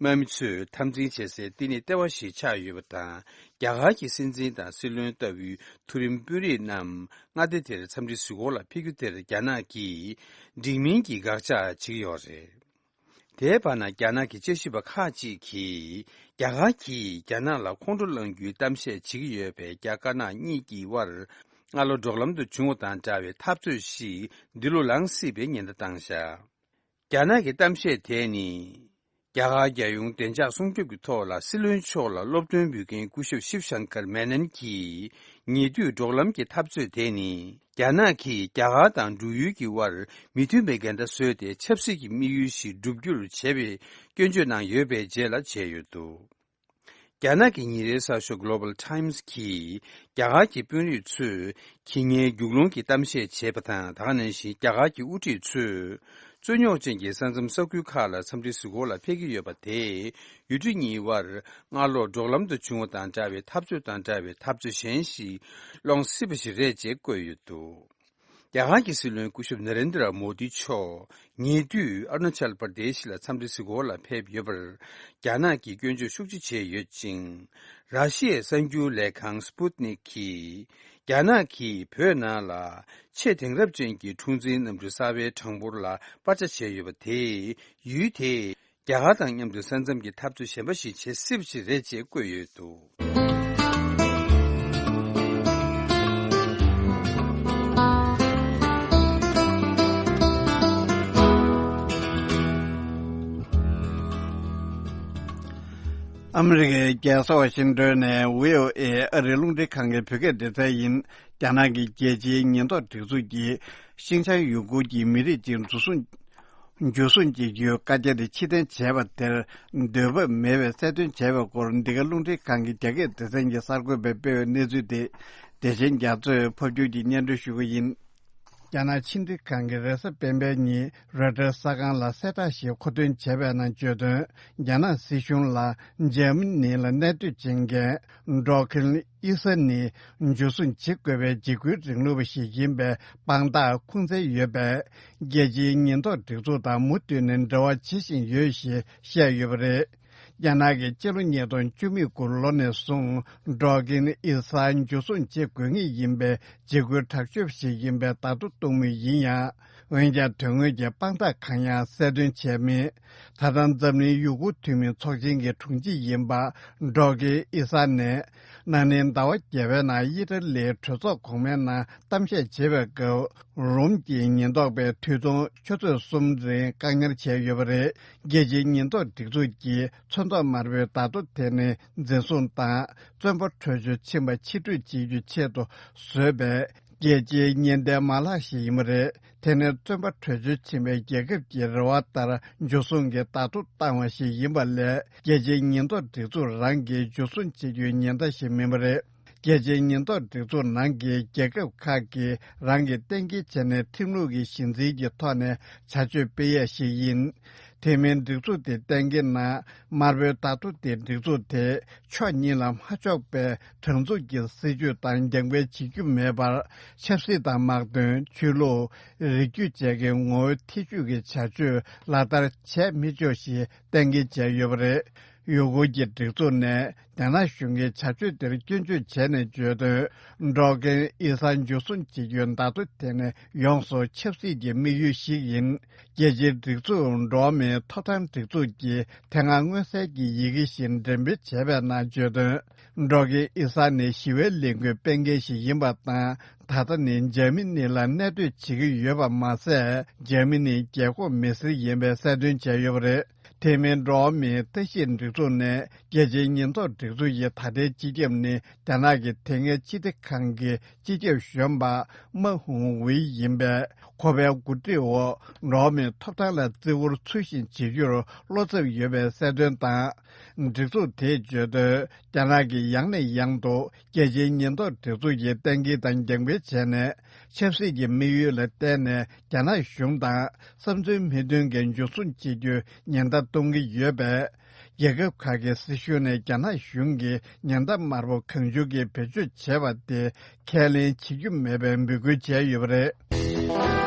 དམག་མི་ཚོས་འཐབ་འཛིང་བྱེད་སའི་བསྟི་གནས་ལྟེ་བ་ཞིག་ཆགས་ཡོད་པ་དང་། རྒྱ་གར་གྱི་སྲིད་འཛིན་དང་སྲིད་བློན་ལྟ་བུའི་མཐོ་རིམ་དཔོན་རིགས་རྣམས་མངའ་སྡེ་དེར་འཚམས་འདྲི་གཟིགས་སྐོར་ལ་ཕེབས་རྒྱུ་དེར་རྒྱ་ནག་གིས་འགྲིག་མིན་གྱི་དགག་བྱ་བྱེད་ཀྱི་ཡོད་རེད། དེའི་བར་ན་རྒྱ་ནག་གི་དཔྱད་ཞིབ་པ་ཁག་ཅིག་གིས་རྒྱ་གར་གྱིས་རྒྱ་ནག་ལ་ཁོང་ཁྲོ་སློང་རྒྱུའི་གཏམ་བཤད་བྱེད་ཀྱི་ཡོད་པས། རྒྱ་དཀར་ནག་གཉིས་ཀྱི་དབར་སྔ་ལོ་འབྲོག་ལམ་དུ་བྱུང་བ་དང་འདྲ་བའི་འཐབ་རྩོད་ཞིག་འདི་ལོ་ལངས་སྲིད་པའི་ཉེན་བརྡ་བཏང་བཞག། རྒྱ་ནག་གི་གཏམ་བཤད་དེ་ནི། རྒྱ་གར་རྒྱལ་ཡོངས་བདེ་འཇགས་སྲུང་སྐྱོབ་ཀྱི་ཐོག་ལ་སྲིད་བློན་མཆོག་ལ་སློབ་སྟོན་འབུལ་མཁན་སྐུ་ཞབས་ཤིབ་ཤང་ཀར་མེ་ནན་གྱིས། ཉེ་དུས་འབྲོག་ལམ་གྱི་འཐབ་རྩོད་དེ་ནི། རྒྱ་ནག་གིས་རྒྱ་གར་དང་འབྲུག་ཡུལ་གྱི་དབར་མི་མཐུན་པའི་འགལ་ཟླ་བཟོས་ཏེ། ཆབ་སྲིད་ཀྱི་དམིགས་ཡུལ་ཞིག་བསྒྲུབ་རྒྱུར་བྱས་པའི་སྐྱོན་བརྗོད་གནང་ཡོད་པའི་རྗེས་ལ་བྱས་ཡོད་འདུག། རྒྱ་ནག་གི་ཉིན་རེའི་གསར་ཤོག་Global Times་གིས་རྒྱ་གར་གྱི་དཔོན་རིགས་ཚོས་ཁྱི་ཉའི་རྒྱུག་ལོང་གི་གཏམ་བཤད་བྱས་པ་དང་། ད་ག་ནང་བཞིན་རྒྱ་གར་གྱི་དབུ་ཁྲིད་ཚོས་རྩོད་རྙོག་ཅན་གྱི་ས་མཚམས་ས་ཁུལ་ཁག་ལ་འཚམས་འདྲི་གཟིགས་སྐོར་ལ་ཕེབས་ཀྱི་ཡོད་པ་དེས། ཡུལ་གྲུ་གཉིས་དབར་སྔ་ལོ་འབྲོག་ལམ་དུ་བྱུང་བ་དང་འདྲ་བའི་འཐབ་རྩོད་དང་འདྲ་བའི་འཐབ་རྩོད་གཞན་ཞིག་སློང་སྲིད་པ་ཞིག་རེད་ཅེས་བཀོད་ཡོད་འདུག། རྒྱ་གར་གྱི་སྲིད་བློན་སྐུ་ཞབས་ན་རེན་དྲ་མོ་དི་མཆོག་ཉེ་དུས་ཨ་རུ་ན་ཅལ་པར་དེ་ཤི་ལ་འཚམས་འདྲི་གཟིགས་སྐོར་ལ་ཕེབས་ཡོད་པར། རྒྱ་ནག་གིས་སྐྱོན་བརྗོད་ཤུགས་ཆེ་བྱས་ཡོད་ཅིང་། ར་ཤི་ཡའི་གསར་འགྱུར་ལས་ཁང་Sputnik་གིས། རྒྱ་ནག་གིས་བོད་ནང་ལ་ཆེས་དེང་རབས་ཅན་གྱི་འཁྲུག་འཛིང་གནམ་གྲུ་གསར་པའི་གྲངས་འབོར་ལ་སྤར་ཆ་བྱས་ཡོད་པ་དེས། ཡུལ་དེས། རྒྱ་གར་དང་མཉམ་དུ་ས་མཚམས་ཀྱི་འཐབ་རྩོད་གཞན་པ་ཞིག་བྱེད་སྲིད་པ་ཞིག་རེད་ཅེས་བཀོད་ཡོད་འདུག། ཨ་མི་རི་ཀའི་རྒྱལ་ས་ཝ་ཤིང་ཏོན་ནས་བྷི་ཨོ་ཨེ་ཨ་རིའི་རླུང་འཕྲིན་ཁང་གི་བོད་སྐད་སྡེ་ཚན་ཡིན། རྒྱ་ནག་གི་རྒྱལ་སྤྱིའི་ཉེན་རྟོག་སྒྲིག་འཛུགས་ཀྱིས་ཤིན་ཅང་ཡུ་གུར་གྱི་མི་རིགས་ཅིག་འཛིན་བཟུང་། འཇུ་བཟུང་བྱེད་རྒྱུའི་བཀའ་རྒྱ་དེ་ཕྱིར་འཐེན་བྱས་པ་དེར་འདོད་བབ་མེད་པའི་གསལ་སྟོན་བྱས་པའི་སྐོར། འདི་ག་རླུང་འཕྲིན་ཁང་གི་རྒྱ་སྐད་སྡེ་ཚན་གྱི་གསར་འགོད་པས་སྤེལ་བའི་གནས་ཚུལ་དེ་བདེ་ཆེན་རྒྱ་མཚོས་ཕབ་སྒྱུར་གྱིས་སྙན་སྒྲོན་ཞུ་གི་ཡིན། རྒྱ་ནག་ཕྱི་འབྲེལ་ཁང་གིས་རེས་གཟའ་སྤེན་པའི་ཉིན་རོའི་ཊར་གསར་ཁང་ལ་གསལ་བསྒྲགས་ཤིག་མཁོ་འདོན་བྱས་པའི་ནང་བརྗོད་དོན། རྒྱ་ནག་སྲིད་གཞུང་ལ་འཇར་མ་ནི་ལ་གནས་སྡོད་བྱེད་མཁན་འབྲོ་ཁིན་ཨི་ས་ནི་འཇུ་བཟུང་བྱེད་དགོས་པའི་འཇིགས་སྐུལ་རིང་ལུགས་པ་ཞིག་ཡིན་པའི་དཔང་རྟགས་ཁུངས་བཙན་ཡོད་པས། རྒྱལ་སྤྱིའི་ཉེན་རྟོག་སྒྲིག་འཛུགས་དང་མུ་མཐུད་ནས་འབྲེལ་བ་བྱེད་བཞིན་ཡོད་ཞེས་བཤད་ཡོད་པ་རེད། རྒྱ་ནག་གིས་སྤྱི་ལོ་ཉིས་སྟོང་བཅུ་མེད་དགུ་ལོ་ནས་བཟུང་འབྲོ་ཁིན་ཨི་ས་འཇུ་བཟུང་བྱེད་དགོས་ངེས་ཡིན་པའི་འཇིགས་སྐུལ་དྲག་སྤྱོད་ཞིག་ཡིན་པའི་བརྡ་ཐོ་གཏོང་མུས་ཡིན་ཡང་། འོན་ཀྱང་དོན་དངོས་ཀྱི་དཔང་རྟགས་གང་ཡང་གསལ་སྟོན་བྱས་མེད། ད་ལྟ་འཛམ་གླིང་ཡུ་གུར་འཐུས་མི་ཚོགས་ཆེན་གྱི་དྲུང་ཆེ་ཡིན་པ་འབྲོ་ཁིན་ཨི་ས་ནས། ན་ནིང་ཟླ་བ་བརྒྱད་པའི་ནང་ཨི་ཊ་ལིའི་གྲོས་ཚོགས་གོང་མའི་ནང་གཏམ་བཤད་བྱེད་པའི་སྐབས། རོམ་གྱི་ཉེན་རྟོག་པས་དུས་ཐུང་ཆུ་ཚོད་གསུམ་རིང་བཀག་ཉར་བྱས་ཡོད་པ་རེད། རྒྱལ་སྤྱིའི་ཉེན་རྟོག་སྒྲིག་འཛུགས་ཀྱིས་ཚོན་མདོག་དམར་པོའི་བརྡ་ཐོ་དེ་ནི་འཛིན་བཟུང་དང་བཙོན་པ་བྲོས་བྱོལ་ཕྱིན་པ་ཕྱིར་སྤྲོད་བྱེད་རྒྱུའི་ཆེད་དུ་བཟོས་པའི་རྒྱལ་སྤྱིའི་ཉེན་བརྡའི་མ་ལག་ཞིག་ཡིན་པ་རེད། དེ་ནི་བཙོན་པ་བྲོས་བྱོལ་ཕྱིན་པའི་རྒྱལ་ཁབ་ཀྱི་རེ་བ་ལྟར་འཇུ་བཟུང་གི་བརྡ་ཐོ་བཏང་བ་ཞིག་ཡིན་པ་ལས། རྒྱལ་སྤྱིའི་ཉེན་རྟོག་སྒྲིག་འཛུགས་རང་གིས་འཇུ་བཟུང་བྱེད་རྒྱུའི་ཉེན་བརྡ་ཞིག་མིན་པ་རེད། རྒྱལ་སྤྱིའི་ཉེན་རྟོག་སྒྲིག་འཛུགས་ནང་གི་རྒྱལ་ཁབ་ཁག་གིས་རང་གི་གཏན་འཁེལ་བྱས་ནས་ཁྲིམས་ལུགས་ཀྱི་གཞི་འཛིན་གྱི་ཐོག་ནས་བྱ་སྤྱོད་སྤེལ་ཡས་ཤིག་ཡིན། དེ་མིན་སྒྲིག་འཛུགས་དེ་གཏན་འཁེལ་ན། དམར་པོའི་བརྡ་ཐོ་དེ་སྒྲིག་འཛུགས་དེ་ཕྱོགས་གཉིས་ལ་མ་ཕྱོགས་པའི་དྲང་ཚུགས་ཀྱི་སྲིད་ཇུས་དང་རྒྱབ་འགལ་བྱེད་རྒྱུ་མེད་པར། ཆབ་སྲིད་དང་དམག་དོན། ཆོས་ལུགས། རིགས་རྒྱུད་བཅས་ཀྱི་ངོ་བོའི་ཐེ་ཇུས་ཀྱི་བྱ་སྤྱོད་ལག་བསྟར་བྱས་མི་ཆོག་ཞེས་གཏན་འཁེལ་བྱས་ཡོད་པ་རེད། ཡུ་གུར་གྱི་སྒྲིག་འཛུགས་ནས་རྒྱ་ནག་གཞུང་གི་བྱ་སྤྱོད་དེར་སྐྱོན་བརྗོད་བྱས་ནས་བརྗོད་དོན། འབྲོག་རྒན་ཨི་ས་འཇུ་བཟུང་བྱེད་རྒྱུའི་བརྡ་ཐོ་དེ་ནི་ཡོངས་སུ་ཆབ་སྲིད་ཀྱི་དམིགས་ཡུལ་ཞིག་ཡིན། རྒྱལ་སྤྱིའི་སྒྲིག་འཛུགས་འགྲོ་བ་མིའི་ཐོབ་ཐང་སྒྲིག་འཛུགས་ཀྱིས་དེ་སྔ་མངོན་གསལ་གྱི་ཡི་གེ་ཞིག་འགྲེམས་སྤེལ་བྱས་པའི་ནང་བརྗོད་དོན། འབྲོག་རྒན་ཨི་ས་ནི་ཞི་བའི་ལས་འགུལ་སྤེལ་མཁན་ཞིག་ཡིན་པ་དང་། ད་ལྟ་ནི་འཇར་མ་ནི་ལ་གནས་སྡོད་བྱེད་ཀྱི་ཡོད་པ་མ་ཟད། འཇར་མ་ནིའི་རྒྱལ་ཁབ་མི་སེར་ཡིན་པའི་གསལ་སྟོན་བྱས་ཡོད་པ་རེད། དེ་མིན་འགྲོ་བ་མིའི་ལྟ་ཞིབ་སྒྲིག་འཛུགས་ནས་རྒྱལ་སྤྱིའི་ཉེན་རྟོག་སྒྲིག་འཛུགས་ཀྱི་ད་ལྟའི་སྤྱི་ཁྱབ་ནི་རྒྱ་ནག་གི་དེ་སྔའི་སྤྱི་བདེ་ཁང་གི་སྤྱི་ཁྱབ་གཞོན་པ་མ་ཧུང་ཝེ་ཡིན་པས། ཁོ་པའི་འགོ་ཁྲིད་འོག་འགྲོ་བ་མིའི་ཐོབ་ཐང་ལ་བརྩི་བཀུར་ཚུལ་བཞིན་བྱེད་རྒྱུར་བློ་འཚབ་ཡོད་པའི་གསལ་སྟོན་དང་། སྒྲིག་འཛུགས་དེས་བརྗོད་དོན། རྒྱ་ནག་གིས་ཡང་ནས་ཡང་དུ་རྒྱལ་སྤྱིའི་ཉེན་རྟོག་སྒྲིག་འཛུགས་ཀྱི་གཏན་འཁེལ་དང་རྒྱང་འཕེན་བྱས་ནས། ཆབ་སྲིད་ཀྱི་དམིགས་ཡུལ་ལ་བརྟེན་ནས་རྒྱ་ནག་གཞུང་དང་བསམ་ཚུལ་མི་མཐུན་མཁན་འཇུ་བཟུང་བྱེད་རྒྱུའི་ཉེན་བརྡ་གཏོང་གི་ཡོད་པས། རྒྱལ་ཁབ་ཁག་གི་སྲིད་གཞུང་ནས་རྒྱ་ནག་གཞུང་གིས་ཉེན་བརྡ་དམར་པོ་གང་བྱུང་གིས་བེད་སྤྱོད་བྱས་པ་དེ་ཁས་ལེན་བྱེད་རྒྱུ་མེད་པའི་འབོད་སྐུལ་བྱས་ཡོད་པ་རེད།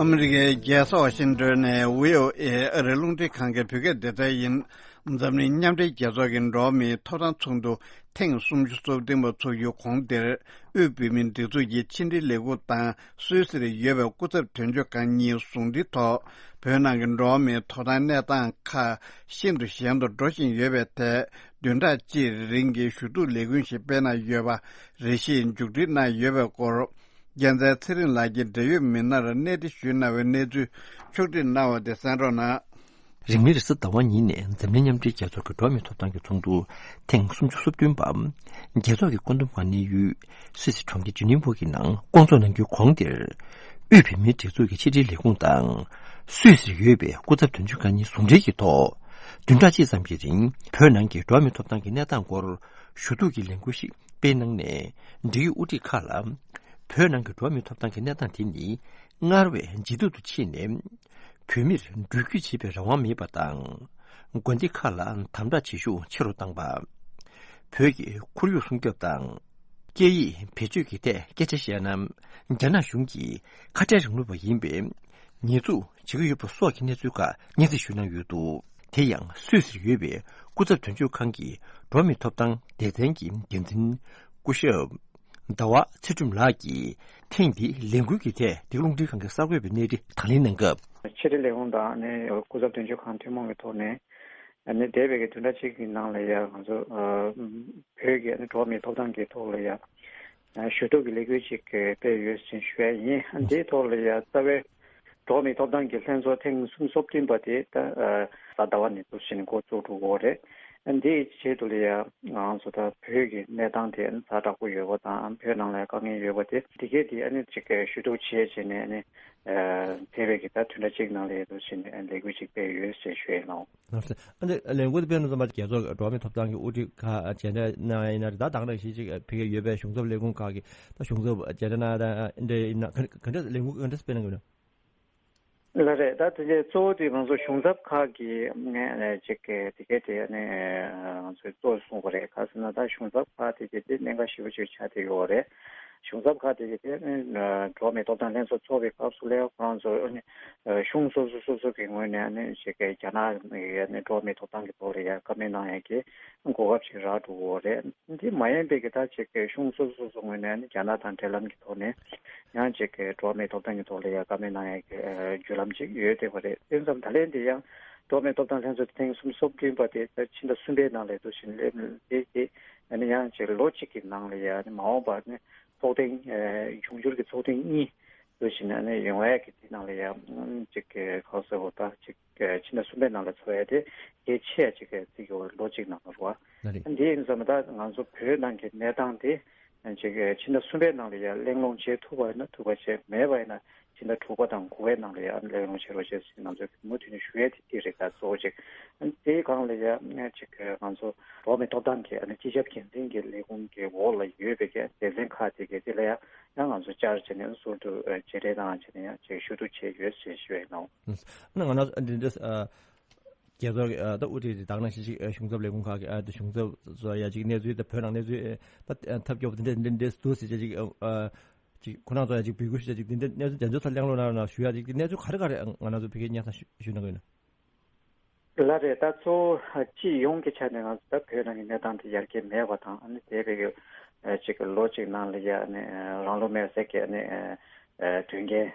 ཨ་མི་རི་ཀའི་རྒྱལ་ས་ཝ་ཤིང་ཏོན་ནས་བྷི་ཨོ་ཨེ་ཨ་རིའི་རླུང་འཕྲིན་ཁང་གི་བོད་སྐད་སྡེ་ཚན་ཡིན། འཛམ་གླིང་མཉམ་འབྲེལ་རྒྱལ་ཚོགས་ཀྱི་འགྲོ་བ་མིའི་ཐོབ་ཐང་ཚོགས་འདུ་ཐེངས་སུམ་ཅུ་སོ་བདུན་པ་ཚུགས་རྒྱུའི་གོང་དེར། དབུས་བོད་མིའི་སྒྲིག་འཛུགས་ཀྱི་ཕྱི་འབྲེལ་ལས་ཁུངས་དང་སུད་སིར་ཡོད་པའི་སྐུ་ཚབ་དོན་གཅོད་ཁང་གཉིས་ཟུང་འབྲེལ་ཐོག་བོད་ནང་གི་འགྲོ་བ་མིའི་ཐོབ་ཐང་གནས་སྟངས་ཁག་ཤིན་ཏུ་ཞན་དུ་འགྲོ་བཞིན་ཡོད་པའི་ཐད། བདུན་ཕྲག་གཅིག་རིང་གི་ཞུ་གཏུག་ལས་འགུལ་ཞིག་སྤེལ་གནང་ཡོད་པ་རེ་ཞིག་མཇུག་སྒྲིལ་གནང་ཡོད་པའི་སྐོར། རྒྱལ་མཚན་ཚེ་རིང་ལགས་ཀྱིས་འབྲེལ་ཡོད་མི་སྣར་གནས་འདྲི་ཞུས་གནང་བའི་གནས་ཚུལ་ཕྱོགས་སྒྲིག་གནང་བ་དེ་གསན་རོགས་གནང་། རིང་མིན་རེས་གཟའ་ཟླ་བ་ཉིན་ནས་འཛམ་གླིང་མཉམ་འབྲེལ་རྒྱལ་ཚོགས་ཀྱི་འགྲོ་བ་མིའི་ཐོབ་ཐང་གི་ཚོགས་འདུ་ཐེངས་སུམ་ཅུ་སོ་བདུན་པ། རྒྱལ་ཚོགས་ཀྱི་བཀོད་འདོམས་ཁང་གནས་ཡུལ་སུད་སི་གྲོང་ཁྱེར་ཇི་ནི་ཝ་གི་ནང་བསྐོང་ཚོགས་གནང་རྒྱུའི་གོང་དེར། དབུས་བོད་མིའི་སྒྲིག་འཛུགས་ཀྱི་ཕྱི་དྲིལ་ལས་ཁུངས་དང་། སུད་སིར་ཡོད་པའི་སྐུ་ཚབ་དོན་གཅོད་ཁང་གཉིས་ཟུང་འབྲེལ་གྱི་ཐོག་བདུན་ཕྲག་གཅིག་ཙམ་གྱི་རིང་བོད་ནང་གི་འགྲོ་བ་མིའི་ཐོབ་ཐང་གི་གནས་སྟངས་སྐོར་ཞུ་གཏུག་གི་ལས་འགུལ་ཞིག་སྤེལ་གནང་ནས། འབྲེལ་ཡོད་དབུ་ཁྲིད་ཁག་ལ། བོད་ནང་གི་འགྲོ་བ་མིའི་ཐོབ་ཐང་གི་གནས་སྟངས་དེ་ནི་སྔར་བས་ཇེ་སྡུག་ཏུ་ཕྱིན་ནས། བོད་མིར་འགྲུལ་སྐྱོད་བྱེད་པའི་རང་དབང་མེད་པ་དང་། དགོན་སྡེ་ཁག་ལ་དམ་དྲག་བྱེད་ཤུགས་ཆེ་རུ་བཏང་པ། བོད་ཀྱི་ཁོར་ཡུག་སྲུང་སྐྱོབ་དང་། སྐད་ཡིག་བེད་སྤྱོད་ཀྱི་ཐད་སྐད་ཆ་བཤད་ན། རྒྱ་ནག་གཞུང་གིས་ཁ་བྲལ་རིང་ལུགས་པ་ཡིན་པས། ཉེས་འཛུགས་བྱེད་ཀྱི་ཡོད་པ་སོགས་ཀྱི་གནས་ཚུལ་ཁག་སྙན་སེང་ཞུས་གནང་ཡོད་འདུག་དེ་ཡང་སུད་སིར་ཡོད་པའི་སྐུ་ཚབ་དོན་གཅོད་ཁང་གི་འགྲོ་བ་མིའི་ཐོབ་ཐང་སྡེ་ཚན་གྱི་འགན་འཛིན་སྐུ་ཞབས་ཟླ་བ་ཚེ་སྒྲོན་ལགས་ཀྱིས་ཐེངས་འདིའི་ལས་འགུལ་གྱི་ཐད་འདི་ག་རླུང་འཕྲིན་ཁང་གི་གསར་འགོད་པའི་གནས་རི་དང་ལེན་གནང་སྐབས། ཕྱི་དྲིལ་ལས་ཁུངས་དང་ནི་སྐུ་ཚབ་དོན་གཅོད་ཁང་ཐུན་མོང་གི་ཐོག་ནས་ནི་འདས་པའི་གི་བདུན་ཕྲག་གཅིག་གི་ནང་ལ་ཡ་ང་ཚོ་བོད་ཀྱི་ནི་འགྲོ་བ་མིའི་ཐོབ་ཐང་གི་ཐོག་ལ་ཡ། ཞུ་གཏུག་གི་ལས་འགུལ་ཅིག་སྤེལ་ཡོད་ཅེས་ཞུ་ཡ་ཡིན། འདིའི་ཐོག་ལ་ཡ་རྩ་བའི་འགྲོ་བ་མིའི་ཐོབ་ཐང་གི་ལྷན་ཚོགས་ཐེངས་སུམ་ཅུ་སོ་བདུན་པ་དེ་ད་གཟའ་ཟླ་བ་ནས་འདུག་བྱས་ནས་འགོ་བཙུགས་འགྲོ་གི་ཡོད་རེད། འདིའི་ཆེད་དུ་ལ་ཡ་ང་ཚོ་ད་བོད་ཀྱི་གནས་སྟངས་དེ་ཛ་དྲག་པོ་ཡོད་པ་དང་བོད་ནང་ལ་དཀའ་ངལ་ཡོད་པ་དེ་དེ་གས་དེ་ཨ་ནི་ཅིག་ཞུ་གཏུག་བྱས་བྱས་ནས་ཨ་ནི་འདས་པའི་གི་ད་བདུན་ཕྲག་གཅིག་ནང་ལ་ཡ་འདུག་བྱས་ནས་ལས་འགུལ་ཅིག་སྤེལ་ཡོད་ཅེས་ཞུ་ཡ་ཡིན། ལགས་སོ། ཨ་ནི་ལས་འགུལ་དེ་སྤེལ་ནས་བཟུང་བར་རྒྱལ་ཚོགས་ཀྱི་འགྲོ་བ་མིའི་ཐོབ་ཐང་གི་དབུ་ཁྲིད་ཁག་མཇལ་འཕྲད་གནང་ཡ་ཡིན་ན་རེད། ད་དེང་རང་བཞིན་ཅིག་ཕ་གིར་ཡོད་པའི་གཞུང་ཚབ་ལས་ཁུངས་ཁག་གི་ད་གཞུང་ཚབ་མཇལ་འཕྲད་གནང་ཡ་ད་འདྲ་ཡིན་ན་ག་ག་འདྲ་ལས་འགུལ་ག་འདྲ་སྤེལ་གནང་གི་ཡོད་ན། ལགས་རེད། ད་དེ་ལས་གཙོ་བོ་དེ་ང་ཚོ་གཞུང་ཚབ་ཁག་གི་ནས་ཅིག་དེ་གས་དེ་ནས་ང་ཚོས་གཙོ་བོ་གསུངས་པ་རེད། ག་ཟེར་ན་ད་གཞུང་ཚབ་ཁག་དེ་གས་དེ་གནད་འགག་ཞེ་པོ་ཅིག་ཆགས་བསྡད་ཡོད་རེད། གཞུང་ཚབ་ཁག་དེ་གས་དེ་འགྲོ་བ་མིའི་ཐོབ་ཐང་ལྷན་ཚོགས་འཚོགས་པའི་སྐབས་སུ་ལ་ཁོ་རང་ཚོ་གཞུང་སོ་སོ་སོ་སོ་གི་ངོས་ནས་ནི་ཅིག་རྒྱ་ནག་གི་ནི་འགྲོ་བ་མིའི་ཐོབ་ཐང་གི་ཐོག་ལ་ཡ་བཀའ་མོལ་གནང་ཡ་གི་གོ་སྐབས་ཅིག་རག་འགྲོ་གི་ཡོད་རེད། འདི་མ་ཡིན་པའི་གི་ད་ཅིག་གི་གཞུང་སོ་སོ་སོ་ངོས་ནས་ནི་རྒྱ་ནག་དང་འབྲེལ་ལམ་གྱི་ཐོག་ནས་ཡང་ཅིག་གི་འགྲོ་བ་མིའི་ཐོབ་ཐང་གི་ཐོག་ལ་ཡ་བཀའ་མོལ་གནང་ཡ་གི་བརྒྱུད་ལམ་ཅིག་ཡོད་བསྡད་པ་རེད། དེ་ཙམ་ད་ལན་འདི་ཡང་འགྲོ་བ་མིའི་ཐོབ་ཐང་ལྷན་ཚོགས་ཐེངས་སུམ་ཅུ་སོ་བདུན་པ་དེ་ཕྱི་ཟླ་གསུམ་པའི་ནང་ལ་འདུག་བཞིན་སླེབས་དེ་དེ་ནི་ཡང་ཅིག་ལོ་གཅིག་གི་ནང་ལ་ཡ་ནི་མ་འོངས་པར་ནི་ཚོགས་ཐེངས་འབྱུང་འགྱུར་གྱི་ཚོགས་ཐེངས་གཉིས་འདུག་བཞིན་ནི་ཡོང་ཡ་གི་དེ་ནང་ལ་ཡ་ཅིག་གི་ཁ་གསལ་པོ་ད་ཅིག་ཕྱི་ཟླ་གསུམ་པའི་ནང་ལ་འཚོགས་ཡ་དེ་གལ་ཆེ་ཡ་ཅིག་གི་རྩིས་ཀྱི་འོག་ལོ་གཅིག་ནང་ལ་རུ་བ། ལགས་རེད། འདི་ཡིན་ཙང་ད་ང་ཚོ་བོད་ནང་གི་གནས་སྟངས་དེ་ཅིག་ཕྱི་ཟླ་གསུམ་པའི་ནང་ལ་ཡ་གླེང་སློང་བྱེད་ཐུབ་པ་ཡིན་ན་ཐུབ་པ་བྱེད། མེད་པ་ཡིན་ན་ཕྱི་ཟླ་དྲུག་པ་དང་དགུ་པའི་ནང་ལ་ཡ་གླེང་སློང་བྱེད་རོགས་བྱེད་ཟེར་ང་ཚོས་མུ་མཐུད་ནས་ཞུ་ཡ་དེ་དེ་རེད། ད་གཙོ་བོ་ཅིག་དེའི་སྒང་ལ་ཡ་ཅིག་ང་ཚོ་འགྲོ་བ་མིའི་ཐོབ་ཐང་གི་སྤྱི་ཁྱབ་འགན་འཛིན་གྱི་ལས་ཁུངས་ཀྱི་འོག་ལ་ཡོད་པའི་གི་སྡེ་ཚན་ཁག་དེ་གི་དེ་ལ་ཡ་ཡང་ང་ཚོ་བཅར་བྱས་ནས་ཟུར་དུ་མཇལ་འཕྲད་གནང་བྱས་ནས་ཡང་ཅིག་ཞུ་གཏུག་བྱས་ཡོད་ཅེས་ཞུ་ཡ་ཡིན་ནོ། ཨ་ནི་ང་རང་འདི་འདྲ་ རྒྱལ་ཚོགས་ཀྱི་ཨ་ད་དབུ་ཁྲིད་དེ་དག་ནང་བཞིན་ཅིག་ཨ་གཞུང་ཚབ་ལས་ཁུངས་ཁག་གི་ཨ་ད་གཞུང་ཚབ་ཚོ་ཡ་ཅིག་གནས་ཚུལ་ད་བོད་ནང་གནས་ཚུལ་ཨ་ད་ཐབས་སྐྱོ་པོ་དེ་འདྲ་དེ་འདྲ་འདུག་ཟེར་ཅིག་ཨ་ཅིག་ཁོ་རང་ཚོ་ཡ་ཅིག་འབོད་སྐུལ་ཞུ་ཅིག་དེ་འདྲ་གནས་ཚུལ་དེ་ཚོ་ད་གླེང་སློང་གནང་རོགས་གནང་ཞུ་ཡ་ཅིག་དེ་གནས་ཚུལ་ག་རེ་ག་རེ་ང་རང་ཚོ་ཕ་གིར་སྙན་སེང་ཞུ་ཞུ་གནང་གི་ཡོད་ན། ལགས་རེད། ད་གཙོ་བོ་སྤྱི་ཡོངས་ཀྱི་ཆ་ནས་ང་ཚོ་ད་བོད་ནང་གི་གནས་སྟངས་དེ་ཡར་རྒྱས་མེད་པ་དང་ཨ་ནི་འདས་པའི་གི་ཅིག་ལོ་གཅིག་ནང་ལ་ཡ་ཨ་ནི་རང་ལུས་མེར་སྲེག་གི་ཨ་ནི་དོན་རྐྱེན་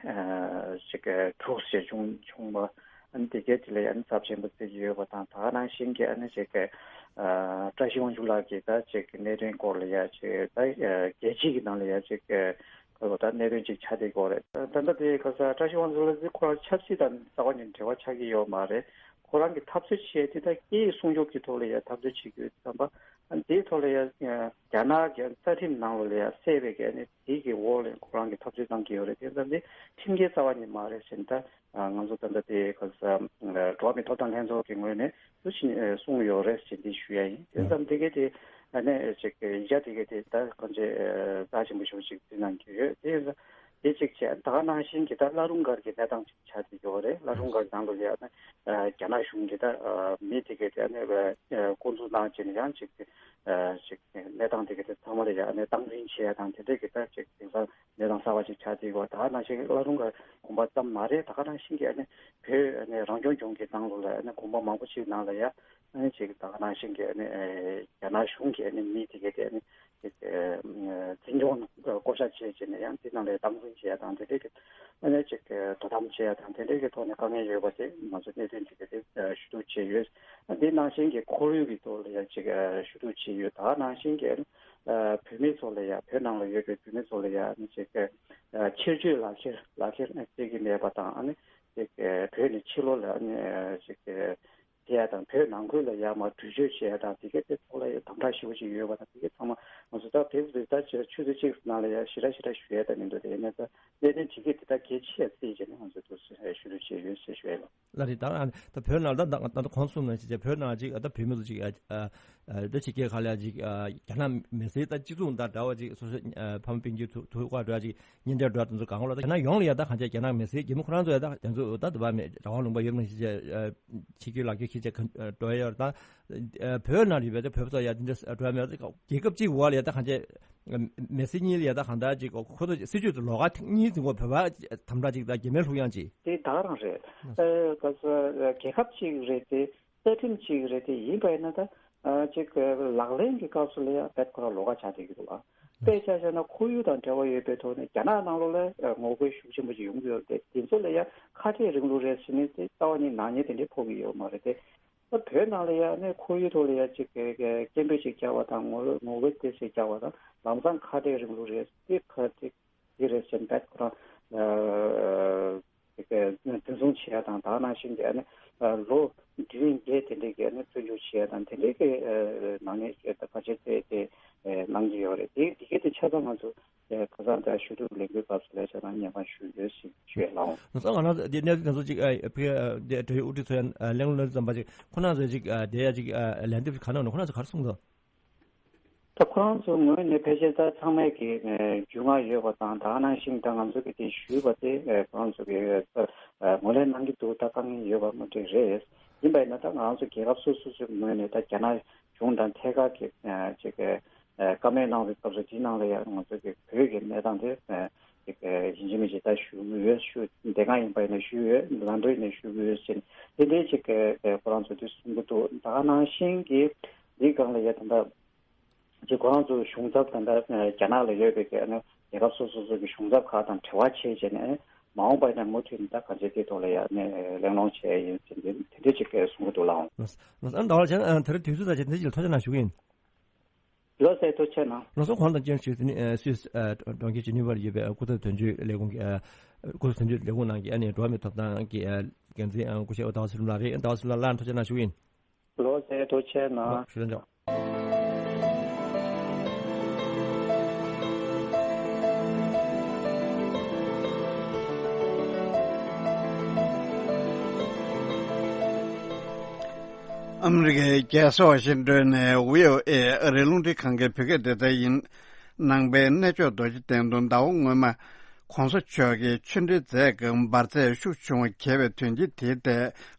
ཅིག་དྲུག་ཞིག་བྱུང་བྱུང་བ། ཨ་ནི་དེ་གའི་དེ་ལ་ཡ་ཨ་ནི་ཚབས་ཆེན་པོ་བརྩི་གི་ཡོད་པ་དང་ད་ག་ནང་བཞིན་གྱི་ཨ་ནི་ཅིག་བཀྲ་ཤིས་དབང་ཕྱུག་ལགས་ཀྱིས་ད་ཅིག་གནད་དོན་སྐོར་ལ་ཡ་ཅིག་ད་རྒྱལ་སྤྱི་གི་ནང་ལ་ཡ་ཅིག་ཁོ་ད་གནད་དོན་ཅིག་ཆགས་བསྡད་ཀྱི་ཡོད་རེད། ད་ད་ལྟ་དེ་ག་ས་བཀྲ་ཤིས་དབང་ཕྱུག་ལགས་ཀྱིས་ཁོ་རང་ཆབ་སྲིད་དང་རྩ་བ་ཉིད་འབྲེལ་བ་ཆགས་ཀྱི་ཡོད་མ་རེད། ཁོ་རང་གི་འཐབ་རྩོད་བྱས་དེ་ད་སྐད་ཡིག་སྲུང་སྐྱོབ་ཀྱི་ཐོག་ལ་ཡ་འཐབ་རྩོད་བྱེད་ཀྱི་ཡོད་ཙམ་པ། ཨ་ནི་དེའི་ཐོག་ལ་ཡ་རྒྱ་ནག་གི་རྩ་ཁྲིམས་ནང་ལོགས་ལ་ཡ་གསལ་བའི་གི་ཨ་ནི་དེའི་གི་འོག་ལ་ཁོ་རང་གི་འཐབ་རྩོད་གནང་གི་ཡོད་རེད། དེ་ཙམ་དེ་ཁྲིམས་འགལ་རྩ་བ་ཉིད་མ་རེད་ཟེར་ནས་ད་ང་ཚོ་ད་ལྟ་དེ་ག་ས་འགྲོ་བ་མིའི་ཐོབ་ཐང་ལྷན་ཚོགས་ཀྱི་ངོས་ནས་འདུ་ཕྱིན་གསུངས་ཡོད་རེད་ཟེར་འདི་ཞུ་ཡ་ཡིན། དེ་ཙམ་དེ་གས་དེ་ཨ་ནི་ཅིག་ཡིག་ཆ་དེ་གས་དེ་ད་ཁོང་ཚོས་རྩ་ཆེན་པོ་ཞེ་པོ་ཅིག་བརྩི་གནང་གི་ཡོད། དེ་དེ་གཅིག་བྱས་ད་ག་ནང་བཞིན་གྱི་ད་བླ་རུང་སྒར་གྱི་གནས་སྟངས་ཅིག་ཆགས་བསྡད་ཡོད་རེད། བླ་རུང་སྒར་ནང་ལ་ཡ་ཨ་ནི་རྒྱ་ནག་གཞུང་གིས་ད་མི་དེ་གས་དེ་ཨ་ནི་བཀོད་འཛུགས་གནང་བྱས་ནས་ཡང་ཅིག་ཅིག་གནས་སྟངས་དེ་གས་དེ་ཚང་མ་ལ་ཡ་ཨ་ནི་སྟངས་འཛིན་བྱེད་ཡ་དང་དེ་འདྲས་ཀྱི་ད་ཅིག་དེང་སང་གནས་སྟངས་གསར་པ་ཞིག་ཆགས་བསྡད་ཡོད། ད་ག་ནང་བཞིན་བླ་རུང་གི་དགོན་པ་ཙམ་མ་རེད། ད་ག་ནང་བཞིན་གྱི་ཨ་ནི་བོད་ཨ་ནི་རང་སྐྱོང་ལྗོངས་ཀྱི་ནང་ལོགས་ལ་ཨ་ནི་དགོན་པ་མང་པོ་ཞིག་ནང་ལ་ཡ་ཨ་ནི་ཅིག་ད་ག་ནང་བཞིན་གྱི་ཨ་ནི་རྒྱ་ནག་གཞུང་གི་ཨ་ནི་མི་དེ་གས་དེ་ཨ་ནི་ཅིག་འཛིན་སྐྱོང་བསྐོ་བཞག་བྱས་བྱས་ནས་ཡང་དེ་ནང་ལ་སྟངས་འཛིན་བྱེད་ཡ་དང་དེ་འདྲས་ཀྱི་ཨ་ནི་ཅིག་དོ་དམ་བྱེད་ཡ་དང་དེ་འདྲས་ཀྱི་ཐོག་ནས་དཀའ་ངལ་ཡོད་པ་དེ་ང་ཚོ་གནད་དོན་དེ་གས་དེ་ཞུ་གཏུག་བྱས་ཡོད། དེ་ནང་བཞིན་གྱི་ཁོར་ཡུག་གི་ཐོག་ལ་ཡ་ཅིག་ཞུ་གཏུག་བྱས་ཡོད། ད་ག་ནང་བཞིན་གྱི་ཨ་ནི་ཨ་བོད་མི་ཚོ་ལ་ཡ་བོད་ནང་ལ་ཡོད་པའི་བོད་མི་ཚོ་ལ་ཡ་ཨ་ནི་ཅིག་ཨ་ཕྱིར་བསྐྱོད་ལག་ཁྱེར་ལག་ཁྱེར་ཨ་སྤྲད་ཀྱི་མེད་པ་དང་ཨ་ནི་ཅིག་ཨ་བོད་ནས་ཕྱི་ལོགས་ལ་ཨ་ནི་ཨ་ཅིག་ཨ་དེ་ཡ་དང་བོད་ནང་ཁུལ་ལ་ཡ་མར་འགྲུལ་སྐྱོད་བྱེད་ཡ་དང་དེ་གའི་དེ་ཚོ་ལ་ཡ་དམ་དྲག་ཞེ་པོ་ཅིག་ཡོད་པ་དང་དེ་གའི་ཚང་མ་ང་ཚོ་ད་དེ་ཚོ་ད་ཆུ་ཚོད་གཅིག་ནང་ལ་ཡ་ཞེ་དྲག་ཞེ་དྲག་ཞུ་ཡ་ད་མི་འདུག་དེ་ཡིན་ན་ད་གནད་དོན་དེ་གའི་དེ་ད་གལ་ཆེ་ཡ་བརྩིས་བྱས་ནས་ང་ཚོ་དུ་ཞུ་གཏུག་བྱས་ཡོད་ཞེས་ཞུ་ཡ་ལ། ལགས་རེད། ད་ད་བོད་ནང་ད་ད་ད་གོང་གསུངས་ནང་བཞིན་བྱས་བོད་ནང་ཅིག་ད་བོད་མི་ཚོ་ཅིག་ཨ་ཨ་ད་ཕྱི་རྒྱལ་ཁག་ལ་ཅིག་ཨ་རྒྱ་ནག་མི་སེར་ད་སྤྱི་ཚོགས་དང་འདྲ་བ་ཅིག་སོ་སོ་ཨ་ཕ་མ་སྤུན་མཆེད་ཐུག་ཐུག་པ་འདྲ་ཅིག་གཉེན་འབྲེལ་འདྲ་དེ་ཚོ་གང་ག་ལ་ད་རྒྱ་ནག་ཡོངས་ལ་ཡ་ད་གང་ཅི་རྒྱ་ནག་མི་སེར་རྒྱ་མི་ཁོ་རང་ཚོ་ཡ་ད་དེ་ཚོ་ད་དུ་བ་མེད་རང་དབང་ལུང་པ་ཡོད་ནང་བཞིན་བྱས་ཨ་ཕྱི་རྒྱལ་ལག་འཁྱེར་འཁྱེར་བྱས་ག་འགྲོ་ཡ་ཡོད་རེད། ད་ཨ་བོད་ནང་ལ་ཡོད་པའི་ད་བོད་པ་ཚོ་ཡ་དེ་འདྲ་འགྲོ་ཡ་མེད་རེད། རྒྱལ་ཁབ་གཅིག་འོག་ལ་ཡ་ད་གང་ཅི་མི་སེར་གཉིས་ལ་ཡ་ད་གང་ལྟར་ཅིག་ཁོ་ཚོ་སྲིད་ཇུས་དེ་ལོགས་ཀ་གཉིས་འཛིན་གོ་བོད་པ་དམ་དྲག་ཅིག་ད་རྒྱ་མིར་ལྷུག་ཡང་ཅིག་དེ་ད་ག་རང་རེད། ཨ་ག་ཚོད་རྒྱལ་ཁབ་གཅིག་རེད་དེ། རྩ་ཁྲིམས་གཅིག་རེད་དེ། ཡིན་པ་ཡིན་ན་ད་ཨ་ཅིག་ལག་ལེན་གྱི་སྐབས་སུ་ལ་ཡང་རྦད་ཁོ་རང་ལོགས་ཀ་ཆགས་བསྡད་ཀྱི་འདུག་ཨ། དཔེ་ཆ་བཞག་ན་ཁོར་ཡུག་དང་འབྲེལ་བ་ཡོད་པའི་ཐོག་ནས་རྒྱ་ནག་ནང་ལོགས་ལ་ངོ་རྒོལ་ཤུགས་ཆེན་པོ་ཅིག་ཡོང་གི་ཡོད་རེད་དེ། དེ་ཚོ་ལ་ཡང་ཁ་བྲལ་རིང་ལུགས་རེད་ཟེར་ནས་དེ་རྩ་བ་ནས་ནག་ཉེས་དེ་འདྲས་ཕོག་གི་ཡོད་མ་རེད་དེ། ད་བོད་ནང་ལ་ཡང་ནས་ཁོར་ཡུག་ཐོག་ལ་ཡང་ཅིག་སྐད་འབོད་ཅིག་རྒྱག་པ་དང་ངོ་ངོ་རྒོལ་དེ་ཟེར་རྒྱག་པ་དང་ལམ་སང་ཁ་བྲལ་རིང་ལུགས་རེད་དེ། ཁ་ཅིག་དེ་རེད་ཟེར་ནས་རྦད་ཁོ་རང་། དེ་གའི་འཛིན་བཟུང་བྱེད་ཡ་དང་ད་ག་ནང་བཞིན་གྱི་ཨ་ནི་ལོ་བདུན་བརྒྱད་དེ་འདྲའི་གི་ཨ་ནི་བཙོན་འཇུག་བྱེད་ཡ་དང་དེ་འདྲའི་གི་ནང་ནས་ད་ག་ཅིག་དེ་དེ་གནང་གི་ཡོད་རེད། དེ་དེ་གའི་དེ་ཆ་ཚང་ང་ཚོ་ཁ་སང་དེ་ཞུ་གཏུག་ལས་འགུལ་སྐབས་སུ་ལས་བྱ་དང་ཉེས་པ་ཞུ་ཡོད་ཞེས་ཞུ་ཡ་ལགས། ང་ཚོ་ང་རང་དེ་གནས་ཚུལ་དེ་ཚོ་ཅིག་ཕ་གི་དེ་འབྲེལ་ཡོད་དབུ་ཁྲིད་ཚོ་ཡང་གླེང་སློང་བརྩམས་པ་ཅིག་ཁོ་རང་ཚོས་ཅིག་དེ་ཡ་ཅིག་ལན་འདེབས་ག་གནང་ནས་ཁོ་རང་ཚོ་ག་རེ་གསུངས་འདུག་ད་ཁོ་རང་ཚོའི་ངོས་ནས་ཕལ་ཆེར་ད་ཚང་མས་ཀྱི་རྒྱུས་མངའ་ཡོད་པ་དང་ད་ག་ནང་བཞིན་ད་ང་ཚོ་གི་དེ་ཞུས་པ་དེ་ཁོ་རང་ཚོ་གི་ངོས་ལེན་གནང་གི་འདུག་ད་དཀའ་ངལ་ཡོད་པ་མ་འགྲིག་རེད། ཡིན་པ་ཡིན་ན་ད་ང་རང་ཚོ་རྒྱལ་ཁབ་སོ་སོ་སོའི་ངོས་ནས་ད་རྒྱ་ནག་གཞུང་དང་ཐད་ཀར་གྱི་ཅིག་བཀའ་མོལ་གནང་བའི་སྐབས་སུ་དེའི་ནང་ལ་ཡང་ང་ཚོ་གི་བོད་ཀྱི་གནས་སྟངས་དེ་ཅིག་ཡིན་གཅིག་མིན་གཅིག་ད་ཞུ་གི་ཡོད། ཞུ་བདེ་ཁང་ཡིན་པ་ཡིན་ན་ཞུ་གི་ཡོད། ལམ་འགྲོ་ཡིན་ན་ཞུ་གི་ཡོད་ཟེར་དེ་འདྲའི་ཅིག་ཁོ་རང་ཚོ་དེ་གསུང་གི་འདུག་ད་ག་ནང་བཞིན་གྱི་འདིའི་སྒང་ལ་ཡ་ད་ལྟ། ཅིག་ཁོ་རང་ཚོའི་གཞུང་ཚབ་དང་ད་རྒྱ་ནག་ལ་ཡོད་པའི་གི་ཨ་ནི་རྒྱལ་ཁབ་སོ་སོ་སོ་གི་གཞུང་ཚབ་ཁག་དང་འབྲེལ་བ་བྱས་བྱས་ནས་མ་འོངས་པ་ཡིན་ན་མུ་མཐུད་ནས་ད་ག་ཚོད་དེ་ཐོག་ལ་ཡ་ནས་གླེང་སློང་བྱས་ཡིན་ཟེར་འདི་དེ་འདྲ་ཅིག་གསུང་གི་འདུག་ལགས། ཨ་ནི་ཟླ་བ་ལགས་ད་རེས་དུས་ཚོད་དང་བཅས་འདི་ཅིག་ཐུགས་རྗེ་གནང་ཞུ་གི་ཡིན། ལགས་སོ་ཐུགས་རྗེ་གནང་། ལགས་སོ་ཁོང་དང་བཅས་ཞུ་དེ་ནི་སུད་སི་གྲོང་ཁྱེར་ཇི་ནི་ཝར་ཡོད་པའི་སྐུ་ཚབ་དོན་གཅོད་ལས་ཁུངས་ཀྱི་སྐུ་ཚབ་དོན་གཅོད་ལས་ཁུངས་ནང་གི་ཨ་ནི་འགྲོ་བ་མིའི་ཐོབ་ཐང་གི་འགན་འཛིན་སྐུ་ཞབས་ཟླ་བ་ཚེ་རིང་ལགས་རེད། ཟླ་བ་ཚེ་རིང་ལགས་སླར་ཐུགས་རྗེ་གནང་ཞུ་གི་ཡིན། ལགས་སོ་ཐུགས་རྗེ་གནང་། ཞུ་དོན་ཆོག་ཨ་མི་རི་ཀའི་རྒྱལ་ས་ཝ་ཤིང་ཏོན་ནས་བྷི་ཨོ་ཨེ་ཨ་རིའི་རླུང་འཕྲིན་ཁང་གི་བོད་སྐད་སྡེ་ཚན་ཡིན། ནང་པའི་གནས་མཆོག་རྡོ་རྗེ་གདན་དུ་ཟླ་བ་སྔོན་མ། གོང་ས་མཆོག་གིས་ཆོས་འབྲེལ་མཛད་སྐབས་འབར་རྫས་ཤུགས་ཆུང་བ་གྱེས་པའི་དོན་རྐྱེན་དེའི་ཐད་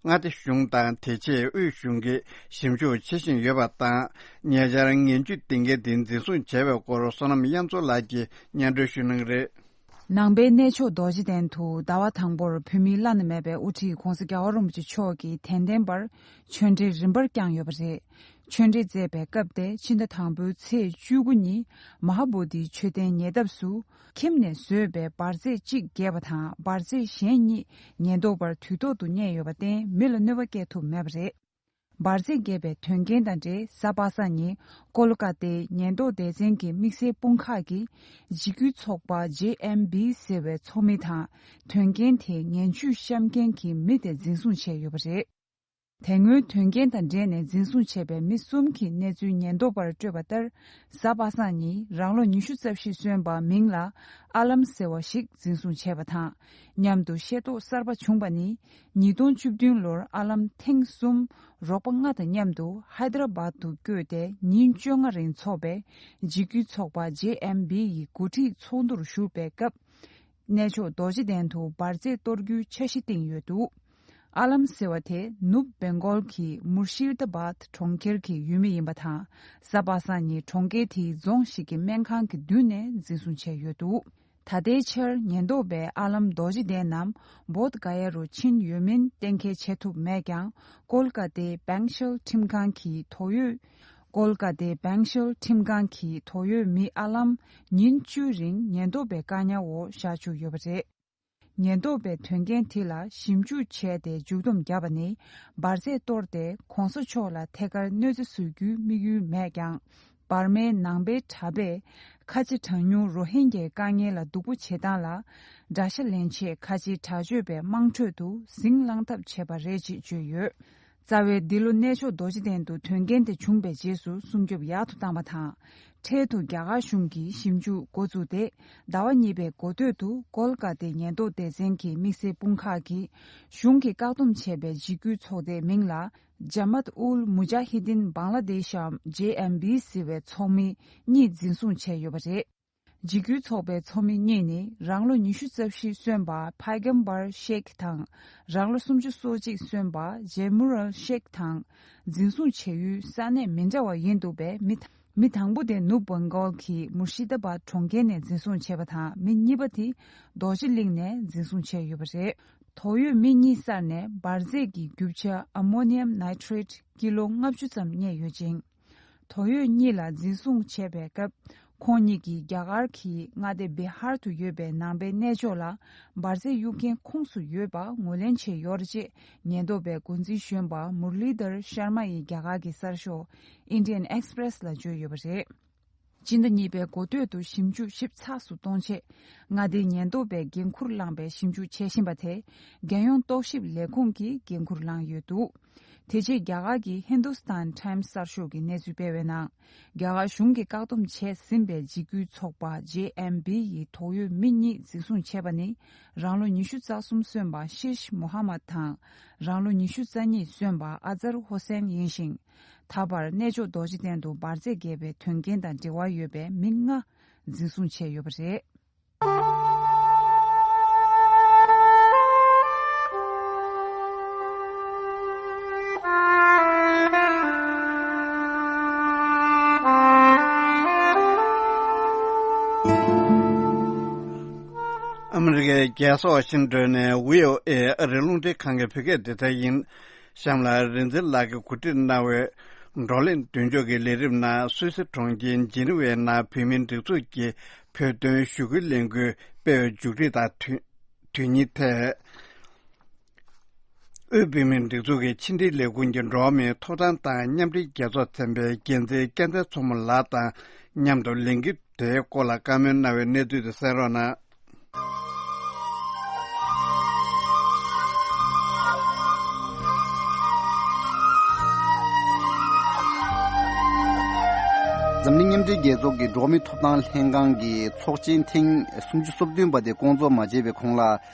མངའ་སྡེ་གཞུང་དང་དེ་རྗེས་དབུས་གཞུང་གིས་ཞིབ་འཇུག་བྱེད་བཞིན་ཡོད་པ་དང་། ཉེ་ཆར་ངན་ཇུས་འདི་གའི་དེ་འཛིན་བཟུང་བྱས་པའི་སྐོར་བསོད་ནམས་དབྱངས་མཚོ་ལགས་ཀྱིས་སྙན་སྒྲོན་ཞུ་གནང་གི་རེད། ནང་པའི་གནས་མཆོག་རྡོ་རྗེ་གདན་དུ་ཟླ་བ་དང་པོར་བོད་མིའི་བླ་ན་མེད་པའི་དབུ་ཁྲིད་༧གོང་ས་༧རྒྱལ་བ་རིན་པོ་ཆེ་མཆོག་གིས་དད་ལྡན་པར་ཆོས་འབྲེལ་རིམ་པར་བསྐྱངས་ཡོད་པ་རེད། ཆོས་འབྲེལ་མཛད་པའི་སྐབས་དེ་ཕྱི་ཟླ་དང་པོའི་ཚེས་བཅུ་དགུ་ཉིན་མ་ཧཱ་བོ་དྷིའི་མཆོད་རྟེན་ཉེ་འདབས་སུ་ཁྱིམ་ནས་བཟོས་པའི་འབར་རྫས་གཅིག་གྱེས་པ་དང་འབར་རྫས་གཞན་གཉིས་ཉེན་རྟོག་པར་དུས་ཐོག་ཏུ་རྙེད་ཡོད་པར་བརྟེན་མི་ལ་གནོད་པ་བསྐྱལ་ཐུབ་མེད་པ་རེད། འབར་རྫས་གྱེས་པའི་དོན་རྐྱེན་དང་འབྲེལ་གཟའ་པ་སངས་ཉིན་ཀོ་ལི་ཀ་ཏའི་ཉེན་རྟོག་སྡེ་ཚན་གྱི་དམིགས་བསལ་དཔུང་ཁག་གིས་འཇིགས་སྐུལ་ཚོགས་པ་ཇེ་ཨེམ་བི་ཟེར་བའི་ཚོགས་མི་དང་དོན་རྐྱེན་དེའི་ངན་ཇུས་བཤམས་མཁན་གྱི་མི་དེ་འཛིན་བཟུང་བྱས་ཡོད་པ་རེད། དེ་སྔོན་དོན་རྐྱེན་དང་འབྲེལ་ནས་འཛིན་བཟུང་བྱས་པའི་མི་གསུམ་གྱི་གནས་ཚུལ་ཉེན་རྟོག་པར་སྤྲོད་པ་ལྟར། གཟའ་པ་སངས་ཉིན་རང་ལོ་ཉི་ཤུ་རྩ་བཞི་སོན་པ་མིང་ལ་ཨ་ལམ་ཟེར་བ་ཞིག་འཛིན་བཟུང་བྱས་པ་དང་། མཉམ་དུ་ཤེས་རྟོགས་གསར་པ་བྱུང་པ་ནི། ཉིས་སྟོང་བཅུ་བདུན་ལོར་ཨ་ལམ་ཐེངས་གསུམ་རོགས་པ་ལྔ་དང་མཉམ་དུ་ཧའི་ད་ར་བཱད་དུ་བསྐྱོད་དེ་ཉིན་བཅོ་ལྔ་རིང་འཚོགས་པའི་འཇིགས་སྐུལ་ཚོགས་པ་ཇེ་ཨེམ་བི་ཡི་འགོ་ཁྲིད་ཚོགས་འདུར་ཞུགས་པའི་སྐབས། གནས་མཆོག་རྡོ་རྗེ་གདན་དུ་འབར་རྫས་གཏོར་རྒྱུའི་འཆར་གཞི་བཏིང་ཡོད་འདུག་ཨ་ལམ་ཟེར་བ་དེ་ནུབ་བེང་གོལ་གྱི་མུར་ཤིར་ད་བཱད་གྲོང་ཁྱེར་གྱི་ཡུལ་མི་ཡིན་པ་དང་། གཟའ་པ་སངས་ཉིན་གྲོང་ཁྱེར་དེའི་རྫོང་ཞིག་གི་སྨན་ཁང་གི་མདུན་ནས་འཛིན་བཟུང་བྱས་ཡོད་འདུག་ད་ལྟའི་ཆར་ཉེན་རྟོག་པས་ཨ་ལམ་རྡོ་རྗེ་གདན་ནམ་བོད་ག་ཡ་རུ་ཕྱིན་ཡོད་མིན་གཏན་འཁེལ་བྱེད་ཐུབ་མེད་ཀྱང་། ཀོལ་ཀ་ཏའི་བེང་ཤལ་ཁྲིམས་ཁང་གིས་དོགས་ཡོད། ཀོལ་ཀ་ཏའི་བེང་ཤལ་ཁྲིམས་ཁང་གིས་དོགས་ཡོད་མི་ཨ་ལམ་ཉིན་བཅུའི་རིང་ཉེན་རྟོག་པའི་བཀག་ཉར་འོག་བཞག་བཅུག་ཡོད་པ་རེད། ཉེན་རྟོག་པས་དོན་རྐྱེན་དེ་ལ་ཞིབ་འཇུག་བྱས་ཏེ་མཇུག་བསྡོམས་བརྒྱབ་པ་ནི། འབར་རྫས་གཏོར་ཏེ་གོང་ས་མཆོག་ལ་ཐད་ཀར་གནོད་འཚེ་བཟོ་རྒྱུའི་དམིགས་ཡུལ་མེད་ཀྱང་། འབར་མའི་ནང་པའི་གྲྭ་པས་ཁ་ཆེ་གྲངས་ཉུང་རོ་ཧིན་གྱའི་དཀའ་ངལ་ལ་སྡུག་པོ་བྱེད་སྟངས་ལ་དགྲ་ཤ་ལེན་ཆེད་ཁ་ཆེའི་དྲག་སྤྱོད་པའི་དམངས་ཁྲོད་དུ་ཟིང་བསླང་ཐབས་བྱས་པ་རེད་ཅེས་བརྗོད་ཡོད། རྩ་བའི་འདི་ལོ་གནས་མཆོག་རྡོ་རྗེ་གདན་དུ་དོན་རྐྱེན་དེ་བྱུང་པའི་རྗེས་སུ་སྲུང་སྐྱོབ་ཡག་ཏུ་བཏང་བ་དང་། འཕྲལ་དུ་རྒྱ་གར་གཞུང་གིས་ཞིབ་འཇུག་འགོ་བཙུགས་ཏེ། ཟླ་བ་གཉིས་པའི་འགོ་སྟོད་དུ་ཀོལ་ཀ་ཏའི་ཉེན་རྟོག་སྡེ་ཚན་གྱི་དམིགས་བསལ་དཔུང་ཁག་གིས་གཞུང་གིས་བཀག་སྡོམ་བྱས་པའི་འཇིགས་སྐུལ་ཚོགས་སྡེའི་མིང་ལ་ཇ་མཱད་ཨུལ་མུ་ཇཱ་ཧི་དིན་བང་ལ་དེཤ་འམ་ཇེ་ཨེམ་བི་ཟེར་བའི་ཚོགས་མི་གཉིས་འཛིན་བཟུང་བྱས་ཡོད་པ་རེད། འཇིགས་སྐུལ་ཚོགས་པའི་ཚོགས་མི་གཉིས་ནི་རང་ལོ་ཉི་ཤུ་རྩ་བཞི་སོན་པ་ཕཱ་གམ་བར་ཤེག་དང་། རང་ལོ་སུམ་ཅུ་སོ་གཅིག་སོན་པ་ཇེ་མུ་རལ་ཤེག་དང་། འཛིན་བཟུང་བྱས་ཡུལ་ས་གནས་མི་འདྲ་བ་ཡིན་འདུག་པས། མི་མི་དང་པོ་དེ་ནུབ་བེང་གོལ་གྱི་མུར་ཤི་ད་བཱད་གྲོང་ཁྱེར་ནས་འཛིན་བཟུང་བྱས་པ་དང་། མི་གཉིས་པ་དེ་རྡོ་རྗེ་གླིང་ནས་འཛིན་བཟུང་བྱས་ཡོད་པ་རེད། དོགས་ཡོད་མི་གཉིས་སར་ནས་འབར་རྫས་ཀྱི་རྒྱུ་ཆ་ཨ་མོ་ནི་ཡམ་ནའི་ཊྲེཊ་ཀི་ལོ་ལྔ་བཅུ་ཙམ་རྙེད་ཡོད་ཅིང་། དོགས་ཡོད་གཉིས་ལ་འཛིན་བཟུང་བྱས་པའི་སྐབས། ཁོང་གཉིས་ཀྱིས་རྒྱ་གར་གྱི་མངའ་སྡེ་བི་ཧར་དུ་ཡོད་པའི་ནང་པའི་གནས་མཆོག་ལ་འབར་རྫས་གཡུག་མཁན་ཁོངས་སུ་ཡོད་པ་ངོས་ལེན་བྱས་ཡོད་རེད་ཅེས་ཉེན་རྟོག་པའི་འགོ་འཛིན་གཞོན་པ་མུར་ལི་དར་ཤར་མ་ཡིས་རྒྱ་གར་གྱི་གསར་ཤོག་ཨིན་ཌི་ཡན་ཨེག་སི་པི་རེ་སི་ལ་བརྗོད་ཡོད་པ་རེད། སྤྱི་ཟླ་གཉིས་པའི་འགོ་སྟོད་དུ་ཞིབ་འཇུག་ཞིབ་ཚགས་སུ་གཏོང་ཆེད། མངའ་སྡེའི་ཉེན་རྟོག་པས་འགན་འཁུར་བླངས་པའི་ཞིབ་འཇུག་བྱེད་བཞིན་པ་དེ། རྒྱལ་ཡོངས་རྟོག་ཞིབ་ལས་ཁུངས་ཀྱིས་འགན་འཁུར་བླངས་ཡོད་འདུག་དེ་རྗེས་རྒྱ་གར་གྱི་ཧིན་དུ་སི་ཐན་ཊའིམ་སི་གསར་ཤོག་གིས་གནས་ཚུལ་སྤེལ་བའི་ནང་། རྒྱ་གར་གཞུང་གིས་བཀག་སྡོམ་བྱས་ཟིན་པའི་འཇིགས་སྐུལ་ཚོགས་པ་ཇེ་ཨེམ་བི་ཡི་དོགས་ཡོད་མི་གཉིས་འཛིན་བཟུང་བྱས་པ་ནི། རང་ལོ་ཉི་ཤུ་རྩ་གསུམ་སོན་པ་ཤིར་ཤི་མོ་ཧ་མད་དང་། རང་ལོ་ཉི་ཤུ་རྩ་གཉིས་སོན་པ་ཨ་ཛར་ཧོ་སན་ཡིན་ཞིང་། ད་བར་གནས་མཆོག་རྡོ་རྗེ་གདན་དུ་འབར་རྫས་འགྱེལ་བའི་དོན་རྐྱེན་དང་འབྲེལ་བ་ཡོད་པའི་མི་ལྔ་འཛིན་བཟུང་བྱས་ཡོད་པ་རེད། ཨ་མི་རི་ཀའི་རྒྱལ་ས་ཝ་ཤིང་ཏོན་ནས་བྷི་ཨོ་ཨེ་ཨ་རིའི་རླུང་འཕྲིན་ཁང་གི་བོད་སྐད་སྡེ་ཚན་ཡིན། གཤམ་ལ་རིག་འཛིན་ལགས་ཀྱིས་གོ་སྒྲིག་གནང་བའི་བགྲོ་གླེང་མདུན་ལྕོག་གི་ལས་རིམ་ནང་སུད་སི་གྲོང་ཁྱེར་ཇི་ནི་ཝའི་ནང་བོད་མིའི་སྒྲིག་འཛུགས་ཀྱི་བོད་དོན་ཞུ་སྐུལ་ལས་འགུལ་སྤེལ་བའི་མཇུག་སྒྲིལ་དང་དུས་དུས་ཡུན་ཐད། དབུས་བོད་མིའི་སྒྲིག་འཛུགས་ཀྱི་ཕྱི་འབྲེལ་ལས་ཁུངས་ཀྱི་འགྲོ་བ་མིའི་ཐོབ་ཐང་དང་མཉམ་འབྲེལ་རྒྱལ་ཚོགས་ཚན་པའི་འགན་འཛིན་སྐལ་ལྡན་མཚོ་མོ་ལགས་དང་མཉམ་དུ་ལས་འགུལ་དེའི་སྐོར་ལ་བཀའ་མོལ་གནང་བའི་གནས་ཚུལ་དེ་གསན་རོགས་གནང་། འཛམ་གླིང་ མཉམ་འབྲེལ་རྒྱལ་ཚོགས་ཀྱི་འགྲོ་བ་མིའི་ཐོབ་ཐང་ལྷན་ཁང་གི་ཚོགས་ཆེན་ཐེངས་སུམ་ཅུ་སོ་བདུན་པ་དེ་སྐོང་ཚོགས་མ་བྱས་པའི་གོང་ལ།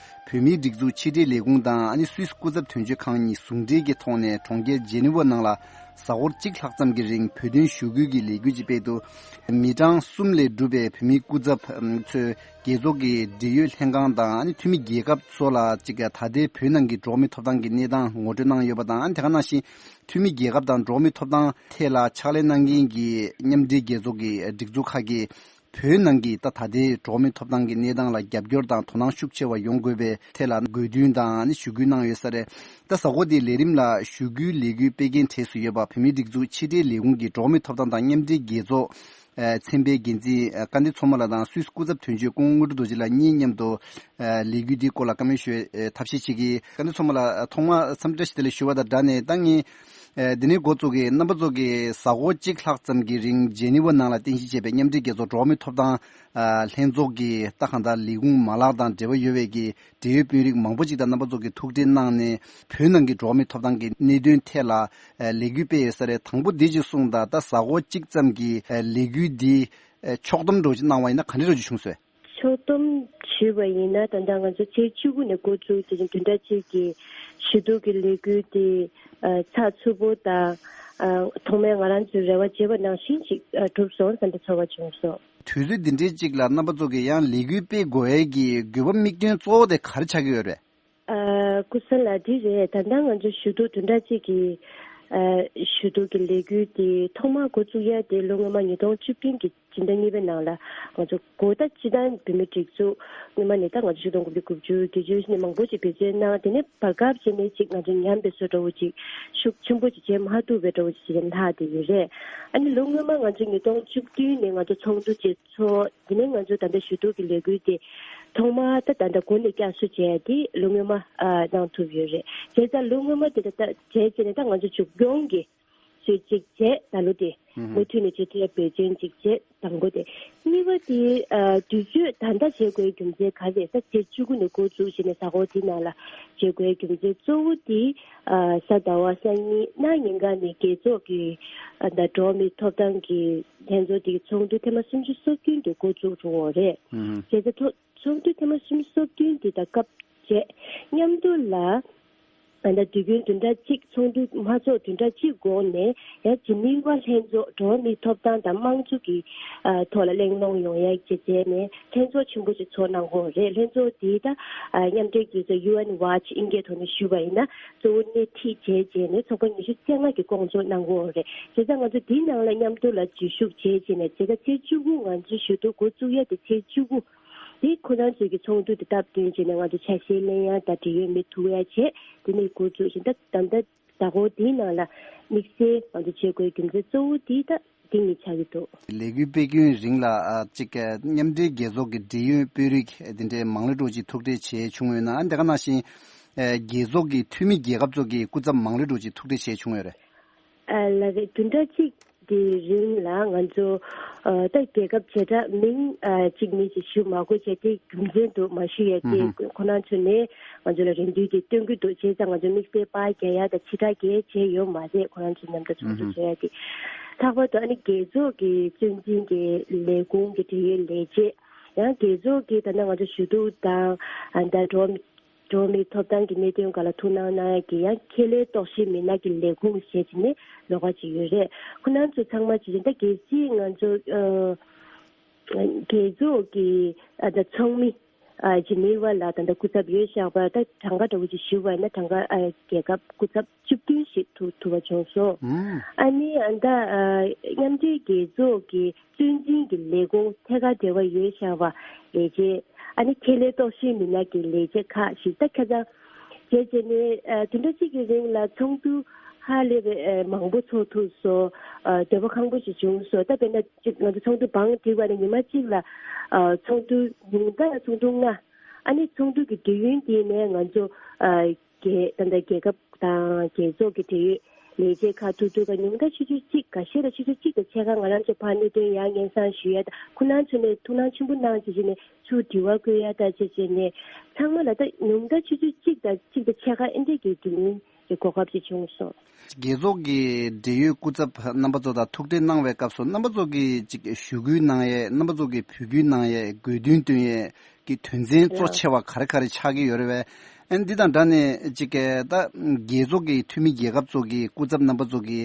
བོད་མིའི་སྒྲིག་འཛུགས་ཕྱི་དྲིལ་ལས་ཁུངས་དང་ཨ་ནི་སུད་སི་སྐུ་ཚབ་དོན་གཅོད་ཁང་གཉིས་ཟུང་འབྲེལ་གྱི་ཐོག་ནས་གྲོང་ཁྱེར་ཇེ་ནི་ཝ་ནང་ལ་གཟའ་འཁོར་གཅིག་ལྷག་ཙམ་གྱི་རིང་བོད་དོན་ཞུ་སྐུལ་གྱི་ལས་འགུལ་ཅིག་སྤེལ་འདུག་མི་གྲངས་གསུམ་ལས་གྲུབ་པའི་བོད་མིའི་སྐུ་ཚབ་ཚོས་རྒྱལ་ཚོགས་ཀྱི་འབྲེལ་ཡོད་ལྷན་ཁང་དང་ཨ་ནི་འཐུས་མི་རྒྱལ་ཁབ་ཚོ་ལ་གཅིག་ད་ལྟའི་བོད་ནང་གི་འགྲོ་བ་མིའི་ཐོབ་ཐང་གི་གནས་སྟངས་ངོ་སྤྲོད་གནང་ཡོད་པ་དང་། ཨ་ནི་དེ་ག་ནང་བཞིན་འཐུས་མི་རྒྱལ་ཁབ་དང་འགྲོ་བ་མིའི་ཐོབ་ཐང་ཐད་ལ་ཕྱག་ལས་གནང་མཁན་གྱི་མཉམ་འབྲེལ་རྒྱལ་ཚོགས་ཀྱི་སྒྲིག་འཛུགས་ཁག་གིས་བོད་ནང་གི་ད་ད་ལྟའི་འགྲོ་བ་མིའི་ཐོབ་ཐང་གི་གནས་སྟངས་ལ་རྒྱབ་སྐྱོར་དང་དོ་སྣང་ཤུགས་ཆེ་བ་ཡོང་དགོས་པའི་ཐད་ལ་དགོས་འདུན་དང་ཨ་ནི་ཞུ་སྐུལ་གནང་ཡོད་ས་རེད། ད་གཟའ་འཁོར་འདིའི་ལས་རིམ་ལ་ཞུ་སྐུལ་ལས་འགུལ་སྤེལ་མཁན་གྲས་སུ་ཡོད་པ་བོད་མིའི་སྒྲིག་འཛུགས་ཕྱི་དྲིལ་ལས་ཁུངས་ཀྱི་འགྲོ་བ་མིའི་ཐོབ་ཐང་དང་མཉམ་འབྲེལ་རྒྱལ་ཚོགས་ཨ་ཚན་པའི་འགན་འཛིན་ཨ་སྐལ་ལྡན་མཚོ་མོ་ལགས་དང་སུད་སི་སྐུ་ཚབ་དོན་གཅོད་སྐུ་ངོ་དངོས་གྲུབ་རྡོ་རྗེ་ལགས་གཉིས་མཉམ་དུ་ཨ་ལས་འགུལ་འདིའི་སྐོར་ལ་བཀའ་མོལ་ཞུ་བའི་ཨ་ཐབས་ཤེས་བྱེད་ཀྱི། སྐལ་ལྡན་མཚོ་མོ་ལགས་ཐོག་མར་འཚམས་འདྲི་བཀྲ་ཤིས་བདེ་ལེགས་ཞུ་བ་དང་སྦྲགས་ནས། ད་ངས་ཨ་འདི་ནས་འགོ་བཙུགས་ཀྱི། རྣམ་པ་ཚོ་གིས་གཟའ་འཁོར་གཅིག་ལྷག་ཙམ་གྱི་རིང་ཇེ་ནི་ཝ་ནང་ལ་རྟེན་གཞི་བྱས་པའི་མཉམ་འབྲེལ་རྒྱལ་ཚོགས་འགྲོ་བ་མིའི་ཐོབ་ཐང་ཨ་ལྷན་ཚོགས་ཀྱི་ད་གང་ལྟར་ལས་ཁུངས་མ་ལག་དང་འབྲེལ་བ་ཡོད་པའི་གི་འབྲེལ་ཡོད་དཔོན་རིགས་མང་པོ་ཅིག་དང་རྣམ་པ་ཚོ་གིས་ཐུག་འཕྲད་གནང་ནས། བོད་ནང་གི་འགྲོ་བ་མིའི་ཐོབ་ཐང་གི་གནད་དོན་ཐད་ལ་ཨ་ལས་འགུལ་སྤེལ་ཡོད་ས་རེད། དང་པོ་འདི་ཅིག་གསུངས་དང་། ད་གཟའ་འཁོར་གཅིག་ཙམ་གྱི་ཨ་ལས་འགུལ་འདི་ཨ་ཕྱོགས་བསྡོམས་འདྲ་བོ་ཅིག་གནང་བ་ཡིན་ན་ག་འདྲ་འདྲ་བོ་ཅིག་བྱུང་སོང་། ཕྱོགས་བསྡོམས་ཞུས་པ་ཡིན་ན། ད་ལྟ་ང་ཚོ་ཚེས་བཅུ་དགུ་ནས་འགོ་བཙུགས་བྱས་ཅིང་བདུན་ཕྲག་གཅིག་གི་ཞུ་གཏུག་གི་ལས་འགུལ་དེ་ཨ་ཚགས་ཚུད་པོ་དང་། ཨ་ཐོག་མའི་ང་རང་ཚོའི་རེ་བ་བྱས་པ་ནང་བཞིན་ཅིག་ཨ་གྲུབ་སོང་བསམ་པའི་ཚོར་བ་བྱུང་སོང་། དུས་ཚོད་འདི་འདྲའི་གཅིག་ལ་རྣམ་པ་ཚོ་གིས་ཡང་ལས་འགུལ་སྤེལ་དགོས་ཡས་ཀྱི་དགོས་པ་དམིགས་དོན་གཙོ་བོ་དེ་ག་རེ་ཆགས་ཀྱི་ཡོད་རེད། ཨ་སྐུ་གསར་ལགས་འདི་རེད། ད་ལྟ་ང་ཚོ་ཞུ་གཏུག་བདུན་ཕྲག་གཅིག་གི་ཨ་ཞུ་གཏུག་གི་ལས་འགུལ་དེ་ཐོག་མར་འགོ་བཙུགས་ཡ་དེ་ལོ་སྔོན་མ་ཉིས་སྟོང་བཅུ་བདུན་གྱི་སྤྱི་ཟླ་གཉིས་པའི་ནང་ལ་ང་ཚོ་འགོ་ད་སྤྱི་བཏང་བོད་མི་སྒྲིག་འཛུགས་སྔོན་མ་ནས་ད་ང་ཚོ་ཆིག་སྟོང་དགུ་བརྒྱ་དགུ་བཅུ་བརྒྱད་ཅུ་ནས་མང་པོ་ཅིག་འབད་བརྩོན་གནང་། དེ་ནས་བར་སྐབས་བྱས་ནས་ཅིག་ང་ཚོ་ཉམས་པའི་བཟོ་འདྲ་བོ་ཅིག་ཤུགས་ཆེན་པོ་ཅིག་བྱེད་མ་ཐུབ་པའི་འདྲ་བོ་ཅིག་བྱས་ནས་ལྷག་བསྡད་ཡོད་རེད། ཨ་ནི་ལོ་སྔོན་མ་ང་ཚོ་ཉིས་སྟོང་བཅུ་བདུན་ནས་ང་ཚོ་ཚོགས་འདུ་ཅིག་ཚོགས། དེ་ནས་ང་ཚོ་ད་ལྟ་ཞུ་གཏུག་གི་ལས་འགུལ་དེ་ཐོག་མར་ད་ད་ལྟ་འགོ་ནས་བསྐྱར་གསོ་བྱས་ཏེ་ལོ་སྔོན་མ་ཨ་གནང་ཐུབ་ཡོད་རེད། བྱས་ཙང་ལོ་སྔོན་མ་དེ་ད་ལྟ་བྱས་བྱས་ནས་ད་ང་ཚོ་མཇུག་སྐྱོང་གི་ཚོད་ཅིག་བྱས། ད་ལོ་དེ་མུ་མཐུད་ནས་བྱེད་ཐུབ་ཡ་འབད་བརྩོན་ཅིག་བྱས། དང་པོ་དེ། གཉིས་པ་དེ་ཨ་དུས་ཚོད་ད་ལྟ་བྱེད་དགོས་རྒྱུ་མཚན་ག་རེ་རེད། ད་ཚེས་བཅུ་དགུ་ནས་འགོ་བཙུགས་བྱས་ནས་གཟའ་འཁོར་དེ་ནང་ལ་བྱེད་དགོས་རྒྱུ་མཚན་གཙོ་བོ་དེ་ཨ་གཟའ་ཟླ་བ་སང་ཉིན་གནངས་ཉིན་ཀ་ནས་རྒྱལ་ཚོགས་ཀྱི་ཨ་ད་འགྲོ་བ་མིའི་ཐོབ་ཐང་གི་ལྷན་ཚོགས་དེ་གི་ཚོགས་འདུ་ཐེངས་མ་སུམ་ཅུ་སོ་བདུན་དེ་འགོ་བཙུགས་འགྲོ་འོང་རེད། ཨུ་ཧུ། བྱས་ཙང་ཚོགས་ཚོགས་འདུ་ཐེངས་མ་སུམ་ཅུ་སོ་བདུན་དེ་དང་སྐབས་བྱས་མཉམ་དུ་ལ། ད་ལྟ་དུས་རྒྱུན་བདུན་ཕྲག་གཅིག་ཚོགས་འདུ་མ་ཚོགས་བདུན་ཕྲག་གཅིག་གོང་ནས་ཡང་ཇི་ནི་ཝ་ལྷན་ཚོགས་འགྲོ་བ་མིའི་ཐོབ་ཐང་དང་དམངས་གཙོ་གི་ཨ་ཐོག་ལ་གླེང་སློང་ཡོང་ཡ་བྱས་བྱས་ནས་ལྷན་ཚོགས་ཆེན་པོ་ཞིག་ཚོགས་གནང་གི་ཡོད་རེད། ལྷན་ཚོགས་འདི་ད་ཨ་མཉམ་འབྲེལ་རྒྱལ་ཚོགས་ཡུ་ཨེན་ཝ་ཆི་ཨིན་སྐད་ཐོག་ནས་ཞུས་པ་ཡིན་ན་གཙོ་བོ་སྣེ་ཁྲིད་བྱས་བྱས་ནས་ཚོགས་པ་ཉི་ཤུ་རྩ་ལྔ་གིས་སྐོང་ཚོགས་གནང་གི་ཡོད་རེད། བྱས་ཙང་ང་ཚོ་འདིའི་ནང་ལ་མཉམ་དུ་ལ་འཛུལ་ཞུགས་བྱས་བྱས་ནས་བྱས་ཙང་ཚེས་བཅུ་དགུ་ང་ཚོའི་ཞུ་གཏུག་འགོ་བཙུགས་ཡ་དེ་ཚེས་བཅུ་དགུ། དེ་ཁོ་རང་ཚོའི་གི་ཚོགས་འདུ་དེ་སྟབས་བསྟུན་བྱས་ནས་ང་ཚོ་ཆ་ཤས་ལེན་ཡ་དང་འབྲེལ་ཡོད་མི་ཐུག་ཡ་བྱས། དེ་ནས་འགོ་བཙུགས་བྱས། ད་ད་ལྟ་ཟླ་འཁོར་དེའི་ནང་ལ་དམིགས་བསལ་ང་ཚོ་བྱེད་དགོས་རྒྱུ་མཚན་གཙོ་བོ་དེ་ད་དེ་གཉིས་ཆགས་ཀྱི་འདུག་ལས་འགུལ་སྤེལ་རྒྱུའི་རིང་ལ་ཨ་གཅིག་མཉམ་འབྲེལ་རྒྱལ་ཚོགས་ཀྱི་འབྲེལ་ཡོད་དཔོན་རིགས་དེ་འདྲའི་མང་ལོས་འགྲོ་ཅིག་ཐུག་འཕྲད་བྱས་བྱུང་ཡོད་ན། ཨ་དེ་ག་ནང་བཞིན་རྒྱལ་ཚོགས་ཀྱི་འཐུས་མི་རྒྱལ་ཁབ་ཚོ་གི་སྐུ་ཚབ་མང་ལོས་འགྲོ་ཅིག་ཐུག་འཕྲད་བྱས་བྱུང་ཡོད་རེད། ཨ་ལ་རེད། བདུན་ཕྲག་གཅིག་དེའི་རིང་ལ་ང་ཚོ་ཨ་ད་རྒྱལ་ཁབ་བྱེ་བྲག་མིང་ཨ་གཅིག་མིང་ཞིག་ཞུ་མ་དགོས་བྱས་ཏེ་རྒྱུ་མཚན་དུ་མ་ཞུ་ཡས་ཏེ་ཨུ་ཧུ། ཁོ་རང་ཚོ་ནས་ང་ཚོ་ལ་རེ་འདུན་དེ་སྟོན་གྱི་འདུག་བྱས་ཙང་ང་ཚོ་དམིགས་བསལ་པར་རྒྱག་ཡ་དང་ཕྱི་དྲགས་གས་བྱས་ཡོད་མ་རེད། ཁོ་རང་ཚོ་མཉམ་དུ་ཚོགས་འདུ་ཨུ་ཧུ། བྱས་ཡ་དེ། ལྷག་པར་དུ་ཨ་ནི་རྒྱལ་ཚོགས་ཀྱི་གཙོ་འཛིན་གྱི་ལས་ཁུངས་ཀྱི་འབྲེལ་ཡོད་ལས་བྱེད་ཡང་རྒྱལ་ཚོགས་ཀྱི་ད་ལྟ་ང་ཚོ་ཞུ་གཏུག་དང་ཨ་ད་འགྲོ་འགྲོ་བ་མིའི་ཐོབ་ཐང་གི་གནད་དོན་སྒང་ལ་ཐུགས་སྣང་གནང་ཡ་གི་ཡང་ཁེ་ལས་རྟོག་ཞིབ་མི་སྣ་གི་ལས་ཁུངས་ཞེས་བྱས་ནས་ལོགས་ཀ་ཅིག་ཡོད་རེད། ཁོ་རང་ཚོ་ཚང་མ་ཅིག་ད་གལ་སྲིད་ང་ཚོ་ཨ་རྒྱལ་ཚོགས་ཀྱི་ཨ་ད་ཚོགས་མི་ཨ་ཇི་ནི་ཝ་ལ་ད་ལྟ་སྐུ་ཚབ་ཡོད་བཞག་པ། ད་གྲངས་ཀ་འདྲ་བོ་ཅིག་ཞུ་བ་ཡིན་ན་གྲངས་ཀ་ཨ་རྒྱལ་ཁབ་སྐུ་ཚབ་བཅུ་བདུན་ཞིག་ཐུག་ཐུབ་པ་བྱུང་སོང་། ཨ་ནི་ཨ་ད་ཨ་མཉམ་འབྲེལ་རྒྱལ་ཚོགས་ཀྱི་གཙོ་འཛིན་གྱི་ལས་ཁུངས་ཐད་ཀར་འབྲེལ་བ་ཡོད་བཞག་པ་ལས་བྱེད། ཨ་ནི་ཁེ་ལས་རྟོག་ཞིབ་མི་སྣ་གི་ལས་བྱེད་ཁག་ཞིག་ད་ཁ་སང་བྱས་བྱས་ནས་ཨ་བདུན་ཕྲག་གཅིག་གི་རིང་ལ་ཚོགས་འདུ་ཧ་ལས་པའི་ཨ་མང་པོ་ཚོགས་ཐུབ་སོང་། ཨ་འདོད་པ་ཁེངས་པོ་ཞིག་བྱུང་སོང་། ད་དཔེར་ན་ཅིག་ང་ཚོ་ཚོགས་འདུ་བང་བསྒྲིགས་པ་ནས་ཉི་མ་གཅིག་ལ་ཨ་ཚོགས་འདུ་ཉུང་མཐའ་ཚོགས་འདུ་ལྔ། ཨ་ནི་ཚོགས་འདུ་གི་དུས་ཡུན་དེ་ནས་ང་ཚོ་ཨ་རྒྱལ་ད་ལྟ་རྒྱལ་ཁབ་དང་རྒྱལ་ཚོགས་ཀྱི་འབྲེལ་ཡོད་ ལས་བྱེད་ཁག་ཐུག་ཐུག་ག་ཉུང་མཐའ་ཆུ་ཚོད་གཅིག་འགའ་ཤས་ལ་ཆུ་ཚོད་གཅིག་དང་ཕྱེད་ཀ་ང་རང་ཚོ་ཕར་གནད་དོན་ཡར་སྙན་སེང་ཞུ་ཡ་དང་ཁོ་རང་ཚོ་ནས་ཐུགས་སྣང་ཆེན་པོ་གནང་བྱས་བྱས་ནས་ཚུར་དྲི་བ་བཀོད་ཡ་དང་བྱས་བྱས་ནས་ཚང་མ་ལ་ད་ཉུང་མཐའ་ཆུ་ཚོད་གཅིག་དང་གཅིག་དང་ཕྱེད་ཀ་ཨེ་འདྲས་ཀྱི་དུས་ཡུན་གྱི་གོ་སྐབས་ཅིག་བྱུང་སོང་། རྒྱལ་ཚོགས་ཀྱི་འབྲེལ་ཡོད་སྐུ་ཚབ་རྣམ་པ་ཚོ་དང་ཐུག་འཕྲད་གནང་བའི་སྐབས་སུ་རྣམ་པ་ཚོ་གིས་ཅིག་ཞུ་སྐུལ་གནང་ཡས། རྣམ་པ་ཚོ་གིས་འབོད་སྐུལ་གནང་ཡས། དགོས་འདུན་བཏོན་ཡས་ཀྱི་དོན་ཚན་གཙོ་ཆེ་བ་ག་རེ་ག་རེ་ཆགས་ཀྱི་ཡོད་རེད་བས། ཨ་ནི་འདི་དང་སྦྲགས་ནས་ཅིག་ད་རྒྱལ་ཚོགས་ཀྱི་འཐུས་མི་རྒྱལ་ཁབ་ཚོ་གི་སྐུ་ཚབ་རྣམ་པ་ཚོ་གི་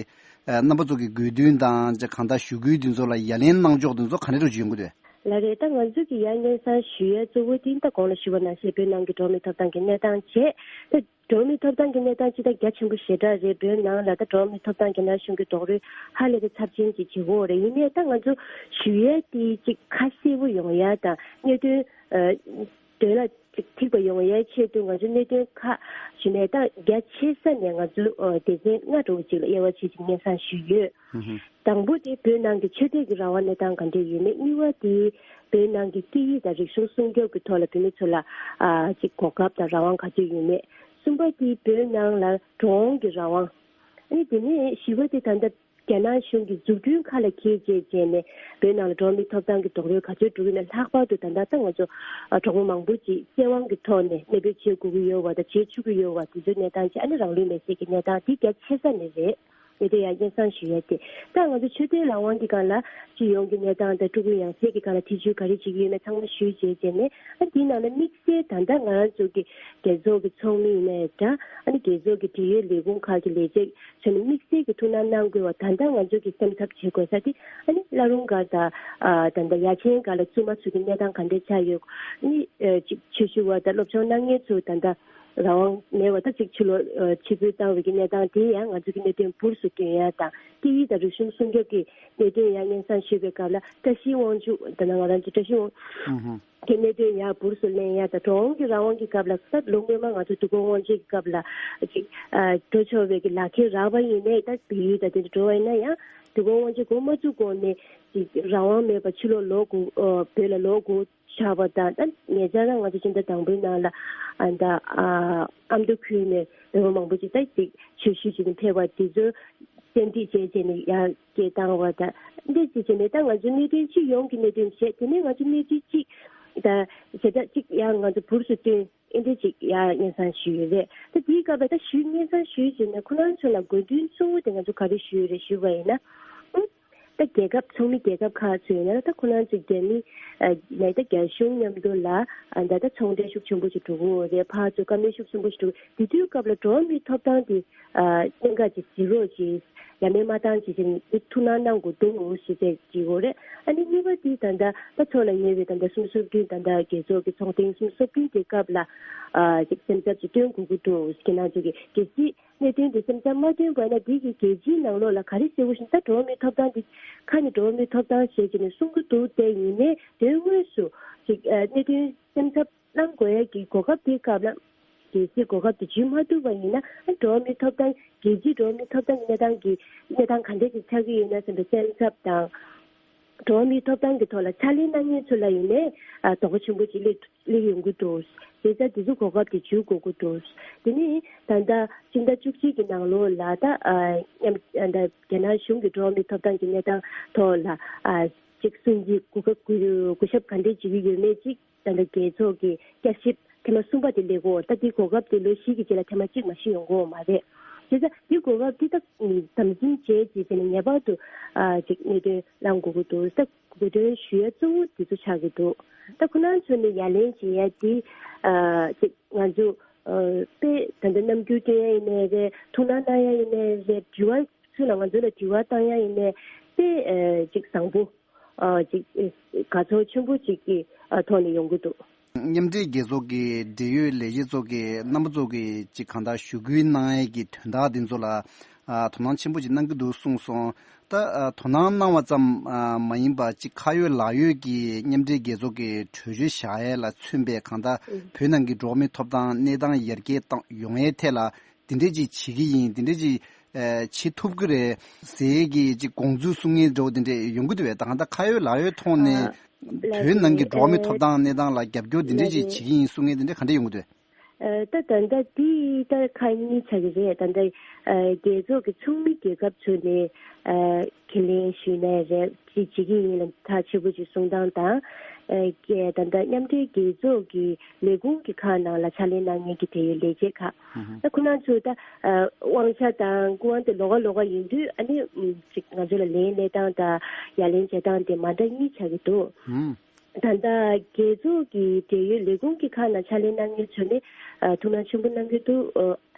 ཨ་རྣམ་པ་ཚོ་གི་དགོས་འདུན་དང་ཅིག་གང་ལྟར་ཞུ་སྐུལ་འདི་ཚོ་ལ་ཡ་ལན་གནང་ཕྱོགས་འདི་ཚོ་ག་འདྲ་འདྲ་ཅིག་ཡོང་གི་འདུག་ལགས་རེད། ད་ང་ཚོ་གི་ཡར་སྙན་སེང་ཞུ་ཡས་གཙོ་བོ་དེ་ད་གོང་ལ་ཞུས་པ་ནང་བཞིན་བོད་ནང་གི་འགྲོ་བ་མིའི་ཐོབ་ཐང་གི་གནས་སྟངས་བྱས། ད་འགྲོ་བ་མིའི་ཐོབ་ཐང་གི་གནས་སྟངས་ཅི་ལྟར་རྒྱ་ཆེན་པོ་ཞེ་དྲག་རེད། བོད་ནང་ལ་ད་འགྲོ་བ་མིའི་ཐོབ་ཐང་གི་ན་གཞོན་གྱི་རྡོག་རོལ་ཧ་ལས་པའི་ཚབས་ཆེན་ཅིག་བྱེད་ཀྱི་ཡོད་རེད། ཡིན་ནའི་ད་ང་ཚོ་ཞུ་ཡས་དེ་ཅིག་ཁ་གསལ་པོ་ཡོང་ཡས་དང་གནད་དོན་ཨ་དོན་ལ་ཅིག་ཐིག་པ་ཡོང་ཡས་ཆེད་དུ་ང་ཚོ་གནད་དོན་ཁག་ཞུས་ནས་ད་རྒྱ་ཆེ་ས་ནས་ང་ཚོ་ཨ་སྡེ་ཚན་ལྔ་འདྲ་བོ་ཅིག་ལ་དབྱེ་བ་ཕྱེ་ཅིག་སྙན་སེང་ཞུས་ཡོད། ཧུམ་ཧུམ། དང་པོ་དེ་བོད་ནང་གི་ཆོས་དད་ཀྱི་རང་དབང་གནས་སྟངས་ག་འདྲས་ཡོད་མེད། གཉིས་པ་དེ་བོད་ནང་གི་སྐད་ཡིག་དང་རིག་གཞུང་སྲུང་སྐྱོབ་ཀྱི་ཐོག་ལ་བོད་མི་ཚོ་ལ་ཨ་ཅིག་གོ་སྐབས་དང་རང་དབང་ག་ཚོད་ཡོད་མེད། གསུམ་པ་དེ་བོད་ནང་ལ་འགྲོ་འོང་གི་རང་དབང་། ཨ་ནི་དེ་ནས་བཞི་པ་དེ་ད་ལྟ་རྒྱ་ནག་གཞུང་གི་འཛུགས་སྐྲུན་ཁག་ལ་འཁེལ་བྱས་བྱས་ནས་བོད་ནང་ལ་འགྲོ་བ་མིའི་ཐོབ་ཐང་གི་རྡོག་རོལ་ག་ཚོད་འགྲོ་གི་མེད། ལྷག་པར་དུ་ད་ལྟ་ད་ང་ཚོ་ཨ་གྲོགས་པོ་མང་པོ་ཅིག་བཙན་དབང་གི་ཐོག་ནས་གནས་སྤོས་བྱེད་དགོས་ཀྱི་ཡོད་པ་དང་བྱེད་བཅུག་གི་ཡོད་པ་དེ་ཚོའི་གནས་སྟངས་ཅིག་ཨ་ནི་རང་ལུས་མེར་སྲེག་གི་གནས་སྟངས་དེ་རྒྱ་ཆེ་ས་ནས་རེད། དེ་དེ་ཡང་སྙན་སེང་ཞུ་ཡ་དེ། ད་ང་ཚོ་ཆོས་དད་རང་དབང་གི་སྒང་ལ་སྤྱི་ཡོངས་ཀྱི་གནས་སྟངས་དང་སྤྲུལ་སྐུའི་ཡང་སྲིད་ཀྱི་སྒང་ལ་ཐེ་བྱུས་ག་རེ་བྱེད་ཀྱི་ཡོད་མེད་ཚང་མ་ཞུས་བྱས་བྱས་ནས། ཨ་དེའི་ནང་ལ་དམིགས་བསལ་ད་ལྟ་ང་རང་ཚོ་གི་རྒྱལ་ཚོགས་ཀྱི་ཚོགས་མི་ཡིན་ནའི་འདྲ། ཨ་ནི་རྒྱལ་ཚོགས་ཀྱི་འབྲེལ་ཡོད་ལས་ཁུངས་ཁག་གི་ལས་བྱེད་ཚོ་ནས་དམིགས་བསལ་གྱི་ཐུགས་སྣང་གནང་དགོས་པ་ད་ལྟ་ང་ཚོ་གི་སེམས་འཚབ་བྱེད་དགོས་ས་དེ་ཨ་ནི་བླ་རུང་སྒར་དང་ཨ་ད་ལྟ་ཡ་ཆེན་སྒར་ལ་བཙུན་མ་ཚོ་གི་གནས་སྟངས་ག་འདྲས་ཆགས་ཡོད། ཨ་ནི་ཨ་ཅིག་ཆོས་ཞུ་བ་དང་སློབ་སྦྱོང་གནང་མཁན་ཚོ་ད་ལྟ་རང་དབང་མེད་པ་ད་ཅིག་ཕྱི་ལོགས་ཨ་ཕྱིར་འབུད་བཏང་བའི་གི་གནས་སྟངས་དེ་ཡང་ང་ཚོ་གི་གནད་དོན་འབུར་དུ་བཏོན་ཡ་དང་སྐད་ཡིག་དང་རིག་གཞུང་སྲུང་སྐྱོབ་ཀྱི་གནད་དོན་ཡང་སྙན་སེང་ཞུས་པའི་སྐབས་ལ་བཀྲ་ཤིས་དབང་ཕྱུག་ད་ནང་ང་རང་ཚོ་བཀྲ་ཤིས་དབང་ཧུམ་ཧུམ། གི་གནད་དོན་ཡང་འབུར་དུ་ལེན་ཡ་དང་འགྲོ་འོང་གི་རང་དབང་གི་སྐབས་ལ་ད་ལོ་སྔོན་མ་ང་ཚོ་དུས་འཁོར་དབང་ཆེན་གྱི་སྐབས་ལ་ཅིག་ཨ་འགྲོ་ཆོག་པའི་གི་ལག་ཁྱེར་རག་པ་ཡིན་ནའི་ད་བལ་ཡུལ་དང་དེ་འདྲ་འགྲོ་བ་ཡིན་ན་ཡང་དུས་འཁོར་དབང་ཆེན་འགོ་མ་བཙུགས་གོང་ནས་ཅིག་རང་དབང་མེད་པ་ཕྱི་ལོགས་ལོག་དགོས་ཨ་བོད་ལ་ལོག་དགོས། ཆགས་པ་དང་ད་ཉེ་ཆར་ང་ཚོ་སྤྱི་ཟླ་དང་པོའི་ནང་ལ་ཨ་ད་ཨ་ཨ་མདོ་ཁུལ་ནས་བོད་པ་མང་པོ་ཅིག་ད་ཅིག་ཆོས་ཞུ་བྱེད་དུ་ཕེབས་པ་དེ་ཚོ་བཙན་ཁྲིད་བྱས་བྱས་ནས་ཡར་སྐད་བཏང་བ་དང་འདི་ཅིག་བྱས་ནས་ད་ང་ཚོ་གནད་དོན་སྤྱི་ཡོངས་ཀྱི་གནད་དོན་བྱས་དེ་ནས་ང་ཚོ་གནད་དོན་གཅིག་ད་བྱེ་བྲག་གཅིག་ཡང་ང་ཚོ་འབུར་དུ་བཏོན་ཨེ་འདྲ་ཅིག་ཡང་སྙན་སེང་ཞུས་ཡོད་རེད། ད་དེའི་སྐབས་ལ་ད་ཞུས་སྙན་སེང་ཞུས་བྱས་ནས་ཁོ་རང་ཚོ་ལ་དགོས་འདུན་གཙོ་བོ་དེ་ང་ཚོ་ག་རེ་ཞུས་ཡོད་རེད་ཞུས་པ་ཡིན་ན། ད་རྒྱལ་ཁབ་ཚོགས་མི་རྒྱལ་ཁབ་ཁག་ཚོ་ཡིན་ན་ད་ཁོ་རང་ཚོ་རྒྱ་མི་ཨ་ནས་ད་རྒྱ་གཞུང་མཉམ་དུ་ལ་ཨ་ད་ད་ཚོང་འབྲེལ་ཤུགས་ཆེན་པོ་ཞིག་འགྲོ་གི་ཡོད་རེད། ཕར་ཚུར་བཀའ་མོལ་ཤུགས་ཆེན་པོ་ཞིག་འགྲོ་གི། དེ་དུས་སྐབས་ལ་འགྲོ་བ་མིའི་ཐོབ་ཐང་དེ་ཨ་གནད་འགག་ཅིག་བརྩི་རོགས་ཅིག་ཡ་མེད་མ་བཏང་ཅིག་ཅིག་ཐུགས་སྣང་གནང་དགོས་འདུག་ཞེས་བཤད་ཀྱི་ཡོད་རེད། ཨ་ནི་གཉིས་པ་དེ་ད་ད་ད་ཚོགས་ལ་ཉེ་བའི་ད་ད་གསུམ་བཅུ་བདུན་ད་ད་རྒྱལ་ཚོགས་ཀྱི་ཚོགས་ཐེངས་གསུམ་བཅུ་བདུན་དེ་སྐབས་ལ་ཨ་ཅིག་སེམས་འཚབ་ཅིག་སྟོན་དགོས་ཀྱི་འདུག་ཁྱེད་རང་ཚོ་གི་གལ་སྲིད། གནད་དོན་འདི་སེམས་འཚབ་མ་བཏོན་པ་ན་འདི་གི་རྒྱལ་སྤྱིའི་ནང་ལོགས་ལ་ག་རེ་གསལ་པོ་ཞིག་ད་འགྲོ་བ་མིའི་ཐོབ་ཐང་འདི་ཁ་ནས་འགྲོ་བ་མིའི་ཐོབ་ཐང་ཞེས་བྱས་ནས་གསུང་གི་འདུག་སྟེ་ཡིན་ནའི་དོན་དངོས་སུ་ཅིག་ཨ་གནད་དོན་སེམས་འཚབ་གནང་དགོས་ཡ་གི་གོ་སྐབས་དེའི་སྐབས་ལ་གལ་སྲིད་གོ་སྐབས་དེ་འཇུས་མ་ཐུབ་པ་ཡིན་ན་ཨ་འགྲོ་བ་མིའི་ཐོབ་ཐང་རྒྱལ་སྤྱིའི་འགྲོ་བ་མིའི་ཐོབ་ཐང་གི་གནས་སྟངས་ཀྱི་གནས་སྟངས་ག་འདྲས་ཅིག་ཆགས་ཀྱི་ཡོད་ན་བསམ་པའི་སེམས་འཚབ་དང་། འགྲོ་བ་མིའི་ཐོབ་ཐང་གི་ཐོག་ལ་ཕྱག་ལས་གནང་མཁན་ཚོ་ལ་ཡིན་ནའི་ཨ་དོགས་པ་ཆེན་པོ་ཅིག་སླེབས་སླེབས་ཡོང་གི་འདུག་བྱས་ཙང་དེ་ཚོ་གོ་སྐབས་དེ་འཇུ་དགོས་ཀྱི་འདུག་དེ་ནས་ད་ལྟ་སྤྱི་ཟླ་བཅུ་གཅིག་གི་ནང་ལོགས་ལ་ད་ཨ་མཉམ་ཨ་ད་རྒྱ་ནག་གཞུང་གི་འགྲོ་བ་མིའི་ཐོབ་ཐང་གི་གནས་སྟངས་ཐོག་ལ་ཨ་ཅིག་སྲུང་བརྩི་གུ་གུ་གུ་ཞབས་ག་འདྲས་བྱེད་ཀྱི་ཡོད་མེད་ཅིག་ད་ལྟ་རྒྱལ་ཚོགས་ཀྱི་བསྐྱར་ཞིབ་ཐེངས་མ་གསུམ་པ་དེ་སླེབས་ཀྱི་ཡོད། ད་འདི་གོ་སྐབས་དེ་ལོ་བཞི་གི་རྗེས་ལ་ཐེངས་མ་གཅིག་མ་ཞིག་ཡོང་གི་ཡོད་མ་རེད། བྱས་ཙང་འདི་གོ་སྐབས་འདི་ད་དམ་འཛིན་བྱས་རྗེས་དེ་ནས་ངེས་པར་དུ་ཨ་ཅིག་གནད་དོན་བླང་དགོས་ཀྱི་འདུག་ད་གོ་དོན་ཞུ་ཡ་གཙོ་བོ་དེ་ཚོ་ཆགས་ཀྱི་འདུག་ད་ཁོ་རང་ཚོ་ནས་ཡ་ལན་བྱེད་ཡ་དེ་ཨ་ཅིག་ང་ཚོ་ཨ་དཔེ་ད་ལྟ་རྣམ་འགྱུར་སྟོན་ཡ་ཡིན་ནའི་རེད། ཐུགས་སྣང་གནང་ཡ་ཡིན་ནའི་རེད། དྲི་བ་ཚུར་ལ་ང་ཚོ་ལ་དྲི་བ་བཏང་ཡ་ཡིན་ནའི་དཔེ་ཨ་ཅིག་བཟང་པོ་ཨ་ཅིག་དགའ་ཚོར་ཆེན་པོ་ཅིག་གི་ཨ་ཐོག་ནས་ཡོང་གི་འདུག་མཉམ་འབྲེལ་རྒྱལ་ཚོགས་ཀྱི་འབྲེལ་ཡོད་ལས་བྱེད་ཚོ་གིས་རྣམ་པ་ཚོ་གིས་ཅིག་གང་ལྟར་ཞུ་སྐུལ་གནང་ཡས་ཀྱི་དོན་དག་འདི་ཚོ་ལ་ཨ་དོ་སྣང་ཆེན་པོ་ཅིག་གནང་གི་འདུག་གསུངས་སོང་། ད་ཨ་དོ་སྣང་གནང་བ་ཙམ་ཨ་མ་ཡིན་པ་ཅིག་ཁ་ཡོད་ལག་ཡོད་ཀྱི་མཉམ་འབྲེལ་རྒྱལ་ཚོགས་ཀྱི་གྲོས་ཆོད་བཞག་ཡས་ལ་མཚོན་པའི་གང་ལྟར་ཨུ་བོད་ནང་གི་འགྲོ་བ་མིའི་ཐོབ་ཐང་གནས་སྟངས་ཡར་རྒྱས་བཏང་ཡོང་ཡས་ཐད་ལ་འདི་འདྲས་ཅིག་བྱེད་ཀྱི་ཡིན། འདི་འདྲས་ཅིག་ཨ་བྱེད་ཐུབ་ཀྱི་རེད་ཟེར་གྱི་ཅིག་དགོངས་ཚུལ་གསུང་མཁན་འདྲ་བོ་འདི་འདྲས་ཡོང་གི་འདུག་བས། ད་གང་ལྟར་ཁ་ཡོད་ལག་ཡོད་ཐོག་ནས་ཨ་བོད་ནང་གི་འགྲོ་བ་མིའི་ཨ་ཐོབ་ཐང་གནས་སྟངས་ལ་རྒྱབ་སྐྱོར་འདི་འདྲས་ཅིག་ལགས་བྱེད་ཀྱི་ཡིན་གསུང་མཁན་འདི་འདྲས་ག་འདྲས་ཡོང་གི་འདུག་བས། ཨ། ད་ད་ལྟ་འདི་ད་ཁག་གཉིས་ཆགས་ཀྱི་རེད། ད་ལྟ་ཨ་རྒྱལ་ཚོགས་ཀྱི་ཚོགས་མི་རྒྱལ་ཁབ་ཚོ་ནས་ཨ་ཁས་ལེན་ཞུས་ནའི་རེད། ཅིག་བྱེད་ཀྱི་ཡིན་ལ་ཐག་ཆོད་པོ་ཅིག་གསུང་སྟངས་དང་། ཨ་རྒྱལ་ད་ལྟ་མཉམ་འབྲེལ་རྒྱལ་ཚོགས་ཀྱི་ལས་ཁུངས་ཀྱི་ཁག་ནང་ལ་ཕྱག་ལས་གནང་མཁན་གྱི་འབྲེལ་ཡོད་ལས་བྱེད་ཁག་ཨ་ཁོ་རང་ཚོ་ད་ཨ་དབང་ཆ་དང་སྐུ་དབང་དེ་ལོགས་ཀ་ལོགས་ཀ་ཡིན་དུས། ཨ་ནི་ཨམ་ཅིག་ང་ཚོ་ལ་ལན་སླེབས་སྟངས་དང་ཡ་ལན་བྱེད་སྟངས་དེ་མ་འདྲ་གཉིས་ཆགས་ཀྱི་འདུག་ཨུམ། ད་ལྟ་རྒྱལ་ཚོགས་ཀྱི་འབྲེལ་ཡོད་ལས་ཁུངས་ཀྱི་ཁག་ནང་ཕྱག་ལས་གནང་མཁན་ཚོ་ནས་ཨ་ཐུགས་སྣང་ཆེན་པོ་གནང་གི་འདུག་ཨ་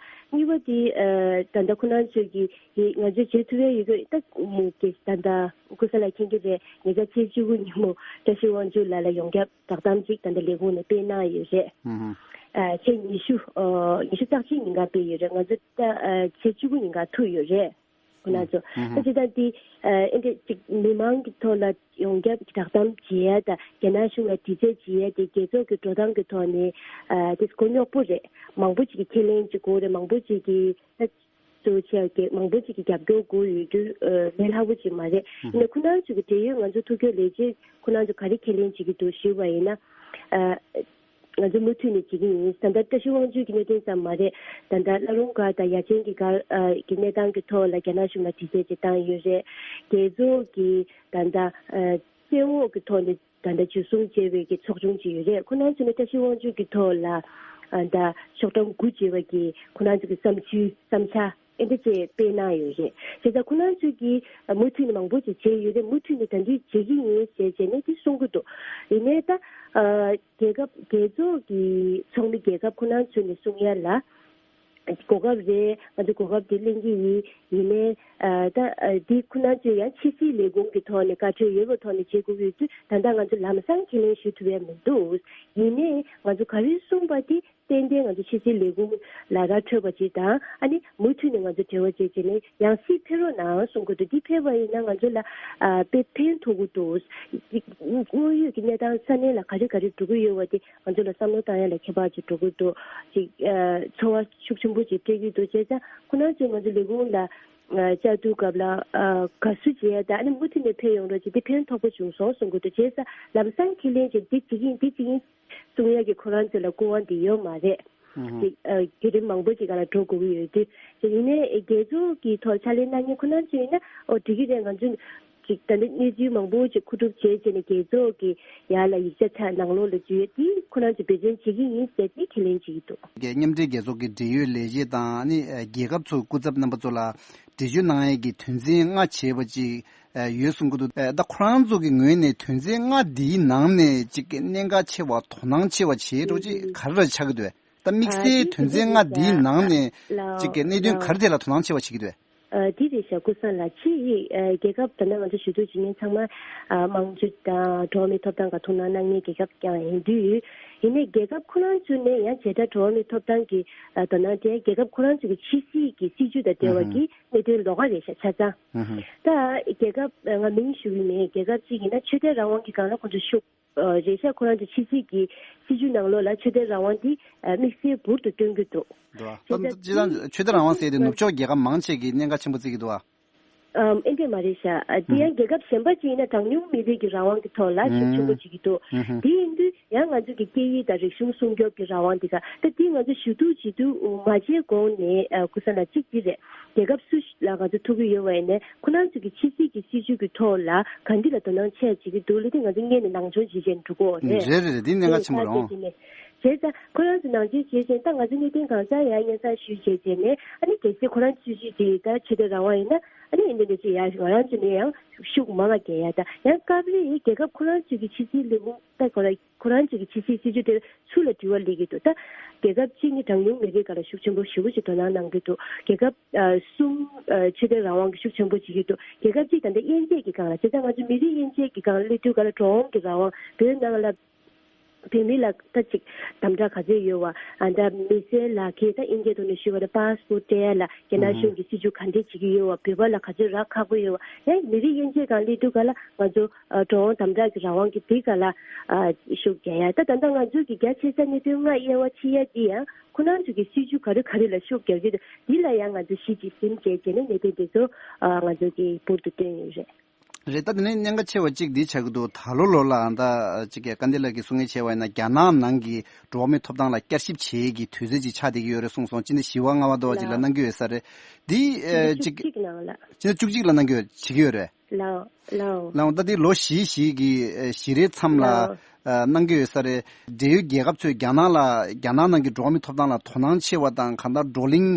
གཉིས་པ་དེ་ཨ་ད་ལྟ་ཁོ་རང་ཚོས་ཀྱི་ང་ཚོས་བྱེད་ཐུབ་ཡ་ཡོད་ཀྱི། ད་ད་ལྟ་སྐུ་ས་ལ་མཁྱེན་གྱི་རེད། ཉེ་ཆར་ཚེས་བཅུ་དགུ་ཉིན་མོ་བཀྲ་ཤིས་དབང་ཕྱུག་ལགས་ལ་ཡོངས་ཁྱབ་བསྒྲགས་གཏམ་ཅིག་ད་ལྟ་ལས་ཁུངས་ནས་སྤེལ་གནང་ཡོད་རེད། ཨ་ཚེས་ཉི་ཤུ་ཨ་ཉི་ཤུ་རྩ་གཅིག་ཉིན་ག་སྤེལ་ཡོད་རེད། ང་ཚོ་ད་ཨ་ཚེས་བཅུ་དགུ་ཉིན་ག་ཐུག་ཡོད་རེད། ཁོ་ན་ཚོ། ཨ་ཅི་ད་འདི་ཨ་ཨེ་འདྲ་ཅིག་མི་མང་གི་ཐོག་ལ་ཡོངས་ཁྱབ་ཀྱི་བསྒྲགས་གཏམ་བྱེད་ཡ་དང་རྒྱ་ནག་གཞུང་ལ་དྲི་རྩད་བྱེད་ཡ་དེ་རྒྱལ་ཚོགས་ཀྱི་འགྲོ་སྟངས་ཀྱི་ཐོག་ནས་ཨ་དེ་མགོ་རྙོག་པོ་རེད། མང་པོ་ཅིག་གིས་ཁས་ལེན་ཅིག་དགོས་རེད། མང་པོ་ཅིག་གིས་ད་གཙོ་ཆེ་གི་མང་པོ་ཅིག་གིས་རྒྱབ་སྐྱོར་དགོས་ཡོད་རྒྱུ་ཨ་ལས་སླ་པོ་ཅིག་མ་རེད། ཡིན་ནའི་ཁོ་ན་ཚོ་གི་འབྲེལ་ཡོད་ང་ཚོ་ཐུགས་ཁུར་ལས་བྱེད་ཁོ་ན་ཚོ་ག་རེ་ཁས་ལེན་བྱེད་ཀྱི་འདུག་ཞུས་པ་ཡིན་ན། ཨ། ང་ཚོ་མུ་མཐུད་ནས་བྱེད་ཀྱི་ཡིན། ད་ལྟ་བཀྲ་ཤིས་དབང་ཕྱུག་གི་གནད་དོན་ཙམ་མ་རེད། ད་ལྟ་བླ་རུང་སྒར་དང་ཡ་ཆེན་གྱི་སྒར་ཨ་གྱི་གནས་སྟངས་ཀྱི་ཐོག་ལ་རྒྱ་ནག་གཞུང་ལ་དྲི་རྩད་ཅིག་བཏང་ཡོད་རེད། རྒྱལ་ཚོགས་ཀྱི་ད་ལྟ་ཨ་བཙན་འོག་གི་ཐོག་ནས་ད་ལྟ་འཇུ་བཟུང་བྱས་པའི་གི་ཚོགས་ཆུང་ཅིག་ཡོད་རེད། ཁོ་རང་ཚོ་ནས་བཀྲ་ཤིས་དབང་ཕྱུག་གི་ཐོག་ལ་ཨ་ད་ཤོག་གྲངས་དགུ་བྱས་པ་གི་ཁོ་རང་ཚོ་གི་བསམ་ཚུལ་བསམ་འཆར། ཨེ་འདྲ་ཅིག་སྤེལ་གནང་ཡོད་རེད། བྱས་ཙང་ཁོ་རང་ཚོས་ཀྱིས་མུ་མཐུད་ནས་མང་པོ་ཅིག་བྱས་ཡོད་རེད། མུ་མཐུད་ནས་ད་འདི་བྱེད་ཀྱི་ཡིན་ཟེར་བྱས་ནས་དེ་གསུང་གི་འདུག་ཡིན་ནའི་ད་ཨ་རྒྱལ་ཁབ་རྒྱལ་ཚོགས་ཀྱི་ཚོགས་མི་རྒྱལ་ཁབ་ཁོ་རང་ཚོ་ནས་གསུང་ཡ་ལ་གོ་སྐབས་རེད། ང་ཚོ་གོ་སྐབས་དེ་ལེན་གྱི་ཡིན། ཡིན་ནའི་ཨ་ད་ཨ་འདི་ཁོ་རང་ཚོས་ཡང་ཕྱི་སྲིད་ལས་ཁུངས་ཀྱི་ཐོག་ནས་བཀའ་འཁྲོལ་ཡོད་པའི་ཐོག་ནས་བྱེད་དགོས་ཀྱི་ཡོད་དུས། ད་ལྟ་ང་ཚོ་ལམ་སང་ཁས་ལེན་ཞུ་ཐུབ་ཡ་མི་འདུག་ཡིན་ནའི་ང་ཚོ་ག་རེ་གསུངས་པ་དེ་ཏན་ཏན་ང་ཚོ་ཕྱི་སྲིད་ལས་ཁུངས་ལ་ར་འཕྲོད་པ་ཅིག་དང་། ཨ་ནི་མུ་མཐུད་ནས་ང་ཚོ་འབྲེལ་བ་བྱས་བྱས་ནས་ཡང་སྲིད་ཕེབས་རོགས་གནང་གསུང་གི་འདུག་འདི་ཕེབས་པ་ཡིན་ན་ང་ཚོ་ལ་ཨ་དཔེ་ཕན་ཐོགས་ཀྱི་འདུག་དངོས་ཡོད་ཀྱི་གནས་སྟངས་ས་གནས་ལ་ག་རེ་ག་རེ་འགྲོ་གི་ཡོད་པ་དེ་ང་ཚོ་ལ་བསམ་བློ་བཏང་ཡ་ལ་ཁྱད་པར་ཅིག་འགྲོ་གི་འདུག་ཅིག་ཨ་ཚོར་བ་ཤུགས་ཆེན་པོ་ཅིག་སྤྲད་ཀྱི་འདུག་བྱས་ཙང་ཁོ་རང་ཚོས་ང་ཚོ་ལས་ཁུངས་ལ་ཨ་བཅར་དུས་སྐབས་ལ་ཨ་དགའ་བསུ་བྱས་ཡ་དང་། ཨ་ནི་མུ་མཐུད་ནས་ཕེབས་ཡོང་རོགས་བྱས། དེ་ཕན་ཐོགས་པོ་བྱུང་སོང་གསུང་གི་འདུག་བྱས་ཙང་ལམ་སང་ཁས་ལེན་བྱས། འདི་བྱེད་ཀྱི་ཡིན། འདི་བྱེད་ཀྱི་ཡིན། གསུང་ཡ་གི་ཁོ་རང་ཚོ་ལ་སྐུ་དབང་དེ་ཡོད་མ་རེད། ཨུ་ཧུམ། ཅིག་ཨ་བརྒྱུད་རིམ་མང་པོ་ཅིག་སྒང་ལ་འགྲོ་དགོས་ཀྱི་ཡོད་དུས། ཅིག་ཡིན་ནའི་རྒྱལ་ཚོགས་ཀྱི་ཐོག་ཕྱག་ལས་གནང་མཁན་ཁོ་རང་ཚོ་ཡིན་ན། ཨོ་འགྲིག་གི་རེད། ང་ཚོ་ཅིག་ད་ལྟ་གནས་ཚུལ་མང་པོ་ཅིག་མཁོ་སྒྲུབ་བྱས་བྱས་ནས་རྒྱལ་ཚོགས་ཀྱི་ཡར་ལ་ཡིག་ཆ་ཚགས་ནང་ལོགས་ལ་འཛུལ་ཡོད་དེ་ཁོ་རང་ཚོ་འབད་བརྩོན་བྱེད་ཀྱི་ཡིན་ཟེར་ཏེ་ཁས་ལེན་བྱེད་ཀྱི་འདུག་མཉམ་འབྲེལ་རྒྱལ་ཚོགས་ཀྱི་འབྲེལ་ཡོད་ལས་བྱེད་དང་། ཨ་ནི་རྒྱལ་ཁབ་ཚོའི་སྐུ་ཚབ་རྣམ་པ་ཚོ་ལ་འགྲེལ་བརྗོད་གནང་ཡས་ཀྱི་དོན་ཚན་ལྔ་བྱས་པ་ཅིག་ཨ་ཡོད་གསུང་གི་འདུག་ཨ་ད་ཁོ་རང་ཚོ་གི་ངོས་ནས་དོན་ཚན་ལྔ་འདིའི་ནང་ནས་ཅིག་གནད་འགག་ཆེ་བ། དོ་སྣང་ཆེ་བ་བྱེད་འགྲོ་ཅིག་ག་རེ་ར་ཆགས་ཀྱི་འདུག་ད་དམིགས་བསལ་དོན་ཚན་ལྔ་འདིའི་ནང་ནས་ཅིག་གི་གནད་དོན་ག་རེ་དེ་ལ་དོ་སྣང་ཆེ་བ་བྱེད་ཀྱི་འདུག་ཨ་འདི་རེད་ཤག་སྐུ་སངས་ལགས། ཕྱི་ཡི་ཨ་རྒྱལ་ཁབ་ད་ལྟ་ང་ཚོ་ཞུ་གཏུག་བྱེད་མཁན་ཚང་མ་ཨ་དམངས་གཙོ་དང་འགྲོ་བ་མིའི་ཐོབ་ཐང་ག་ཐུགས་སྣང་གནང་མཁན་རྒྱལ་ཁབ་ཀྱང་ཡིན་དུས། ཡིན་ནའི་རྒྱལ་ཁབ་ཁོ་རང་ཚོ་ནས་ཡང་བྱེ་བྲག་འགྲོ་བ་མིའི་ཐོབ་ཐང་གི་ཨ་དོ་སྣང་སྤྲད། རྒྱལ་ཁབ་ཁོ་རང་ཚོ་གི་ཕྱི་སྲིད་ཀྱི་སྲིད་ཇུས་དང་འབྲེལ་བ་གི་གནད་དོན་ལོགས་ཀ་རེད་ཤག་ཆ་ཚང་། ད་རྒྱལ་ཁབ་ང་མིང་ཞུ་གི་མེད། རྒྱལ་ཁབ་ཅིག་ཡིན་ན་ཆོས་དད་རང་དབང་གི་སྒང་ལ་ཁོ་ཚོ་ཤུགས་ཨ་རེད་ཤག་ཁོ་རང་ཚོ་ཕྱི་སྲིད་ཀྱི་སྲིད་ཇུས་ནང་ལོགས་ལ་ཆོས་དད་རང་དབང་འདི་ཨ་དམིགས་བསལ་འབུར་དུ་སྟོན་གྱི་འདུག་འདུག་བ། བྱས་ཙང་ད་ཅི་ལྟར་ཆོས་དད་རང་དབང་ཟེར་དུས་ནུབ་ཕྱོགས་རྒྱལ་ཁབ་མང་ཆེ་གིས་གནད་འགག་ཆེན་པོ་བརྩི་གི་འདུག་བ། ཨམ་ཨེ་འདྲས་མ་རེད་ཤག་ཨ་འདི་ཡང་རྒྱལ་ཁབ་གཞན་པ་ཅིག་ཡིན་ན་གྲངས་ཉུང་མི་རིགས་ཀྱི་རང་དབང་གི་ཐོག་ལ་ཤུགས་ཆེན་པོ་བྱེད་ཀྱི་འདུག་དེ་ཡིན་དུས་ཡང་ང་ཚོ་གི་སྐད་ཡིག་དང་རིག་གཞུང་སྲུང་སྐྱོབ་ཀྱི་རང་དབང་འདི་ག་ད་འདི་ང་ཚོ་ཞུ་གཏུག་བྱེད་དུས་མ་བྱས་གོང་ནས་ཨ་སྐུ་སངས་ལགས་གཅིག་འདི་རེད། རྒྱལ་ཁབ་སུ་ལ་ང་ཚོ་ཐུག་གི་ཡོད་པ་ཡིན་ནའི་ཁོ་རང་ཚོ་གི་ཕྱི་སྲིད་ཀྱི་སྲིད་ཇུས་ཀྱི་ཐོག་ལ་ག་འདི་ལ་དོ་སྣང་ཆེ་བྱེད་ཀྱི་འདུག་ལབ་དུས་ང་ཚོ་སྔོན་ནས་ནང་སྦྱོང་བྱེད་བྱས་འགྲོ་གི་ཡོད་རེད། རེད་རེད་རེད། འདི་གནད་འགག་ཆེན་པོ་རེད། ཨང་། བྱས་ཙང་ཁོ་རང་ཚོ་ནང་འཛུལ་བྱས་བྱས་ད་ང་ཚོ་གནད་དོན་གང་ཟག་ཡང་སྙན་སེང་ཞུས་བྱས་བྱས་ནས་ཨ་ནི་གལ་སྲིད་ཁོ་རང་ཚོས་ཅིག་ཅིག་ད་ཆོས་དད་རང་དབང་ཡིན་ན་ཨ་ནི་ཨེ་འདྲ་འདྲ་ཅིག་ཡ་ང་རང་ཚོ་ནས་ཡང་ཤུགས་མང་ང་རྒྱག་ཡ། ད་ཡང་སྐབས་རེ་རྒྱལ་ཁབ་ཁོ་རང་ཚོ་གི་ཕྱི་སྲིད་ལས་ཁུངས་ད་ཁོ་རང་ཁོ་རང་ཚོ་གི་ཕྱི་སྲིད་སྲིད་ཇུས་དེ་ཚུར་ལ་དྲི་བ་སླེབས་ཀྱི་འདུག་ད་རྒྱལ་ཁབ་གཅིག་ནི་གྲངས་ཉུང་མི་རིགས་སྒང་ལ་ཤུགས་ཆེན་པོ་ཞེ་པོ་ཅིག་དོ་སྣང་གནང་གི་འདུག་རྒྱལ་ཁབ་ཨ་གསུམ་ཨ་ཆོས་དད་རང་དབང་གི་ཤུགས་ཆེན་པོ་བྱེད་ཀྱི་འདུག་རྒྱལ་ཁབ་གཅིག་ད་ལྟ་དབྱེ་འབྱེད་ཀྱི་སྒང་ལ། བྱས་ཙང་ང་ཚོ་མི་རིགས་དབྱེ་འབྱེད་ཀྱི་སྒང་ལ་སླེབས་དུས་སྒང་ལ་འགྲོ་འོང་གི་རང་དབང་བོད་ནང་ལ་བོད་མི་ལ་ད་ཅིག་དམ་དྲག་ག་ཚོད་ཡོད་བ། ཨ་ད་མི་སེར་ལག་ཁྱེར་ད་དབྱིན་སྐད་ཐོག་ནས་ཞུས་པ་ན་པཱ་སི་པོར་སྤྲད་ཡ་ལ་རྒྱ་ནག་གཞུང་གིས་སྲིད་ཇུས་ག་འདྲས་བྱེད་ཀྱི་ཡོད་བ། བོད་པ་ལ་ག་ཚོད་རག་ཁག་པོ་ཡོད་བ། ཡང་མི་རིགས་དབྱེ་འབྱེད་སྒང་སླེབས་དུས་སྒང་ལ་ང་ཚོ་ཨ་འགྲོ་འོང་དམ་དྲག་གི་རང་དབང་གི་དེ་སྒང་ལ་ཨ་ཤུགས་རྒྱག་ཡ། ད་ད་ལྟ་ང་ཚོ་གི་རྒྱ་ཆེ་ས་གནད་དོན་ལྔ་དབྱེ་བ་ཕྱེ་ཡ་འདི་ཡང་ཁོ་རང་ཚོ་གི་སྲིད་ཇུས་ག་རེ་ག་རེ་ལ་ཤུགས་རྒྱག་གི་འདུག་འདི་ལ་ཡང་ང་ཚོ་གཞི་གཅིག་ཟིན་བྱས་བྱས་ནས་གནད་དོན་དེ་ཚོ་ཨ་ང་ཚོ་གི་འབུར་དུ་བཏོན་ཡོད་རེད། རེད། ད་དེ་ནས་གནད་འགག་ཆེ་བ་གཅིག་འདི་ཆགས་ཀྱི་འདུག་ད་ལོ་ལོ་ལ་ད་གཅིག་གི་སྐལ་ལྡན་ལགས་ཀྱིས་གསུང་མཁན་བྱས་པ་ཡིན་ན། རྒྱ་ནག་ནང་གི་འགྲོ་བ་མིའི་ཐོབ་ཐང་ལ་བསྐྱར་ཞིབ་བྱེད་ཀྱི་དུས་ཚོད་ཅིག་ཆགས་བསྡད་ཀྱི་ཡོད་རེད་གསུངས་སོང་། སྤྱི་ཟླ་བཞི་པ་ལྔ་པ་འདྲ་བ་ཅིག་ལ་གནང་གི་ཡོད་ས་རེད། འདི་ཨེ་གཅིག་གཅིག་ནང་ལ། སྤྱི་ཟླ་བཅུ་གཅིག་ལ་གནང་གི་ཡོད་བྱེད་ཀྱི་ཡོད་རེད། ལའོ་ལའོ། ལའོ། ད་འདི་ལོ་བཞི་བཞི་གི་ཨེ་བཞི་རེའི་མཚམས་ལ་ལའོ། ཨ་གནང་གི་ཡོད་ས་རེད། འབྲེལ་ཡོད་རྒྱལ་ཁབ་ཚོས་རྒྱ་ནག་ལ་རྒྱ་ནག་ནང་གི་འགྲོ་བ་མིའི་ཐོབ་ཐང་ལ་དོ་སྣང་ཆེ་བ་དང་། གང་ལྟར་བགྲོ་གླེང་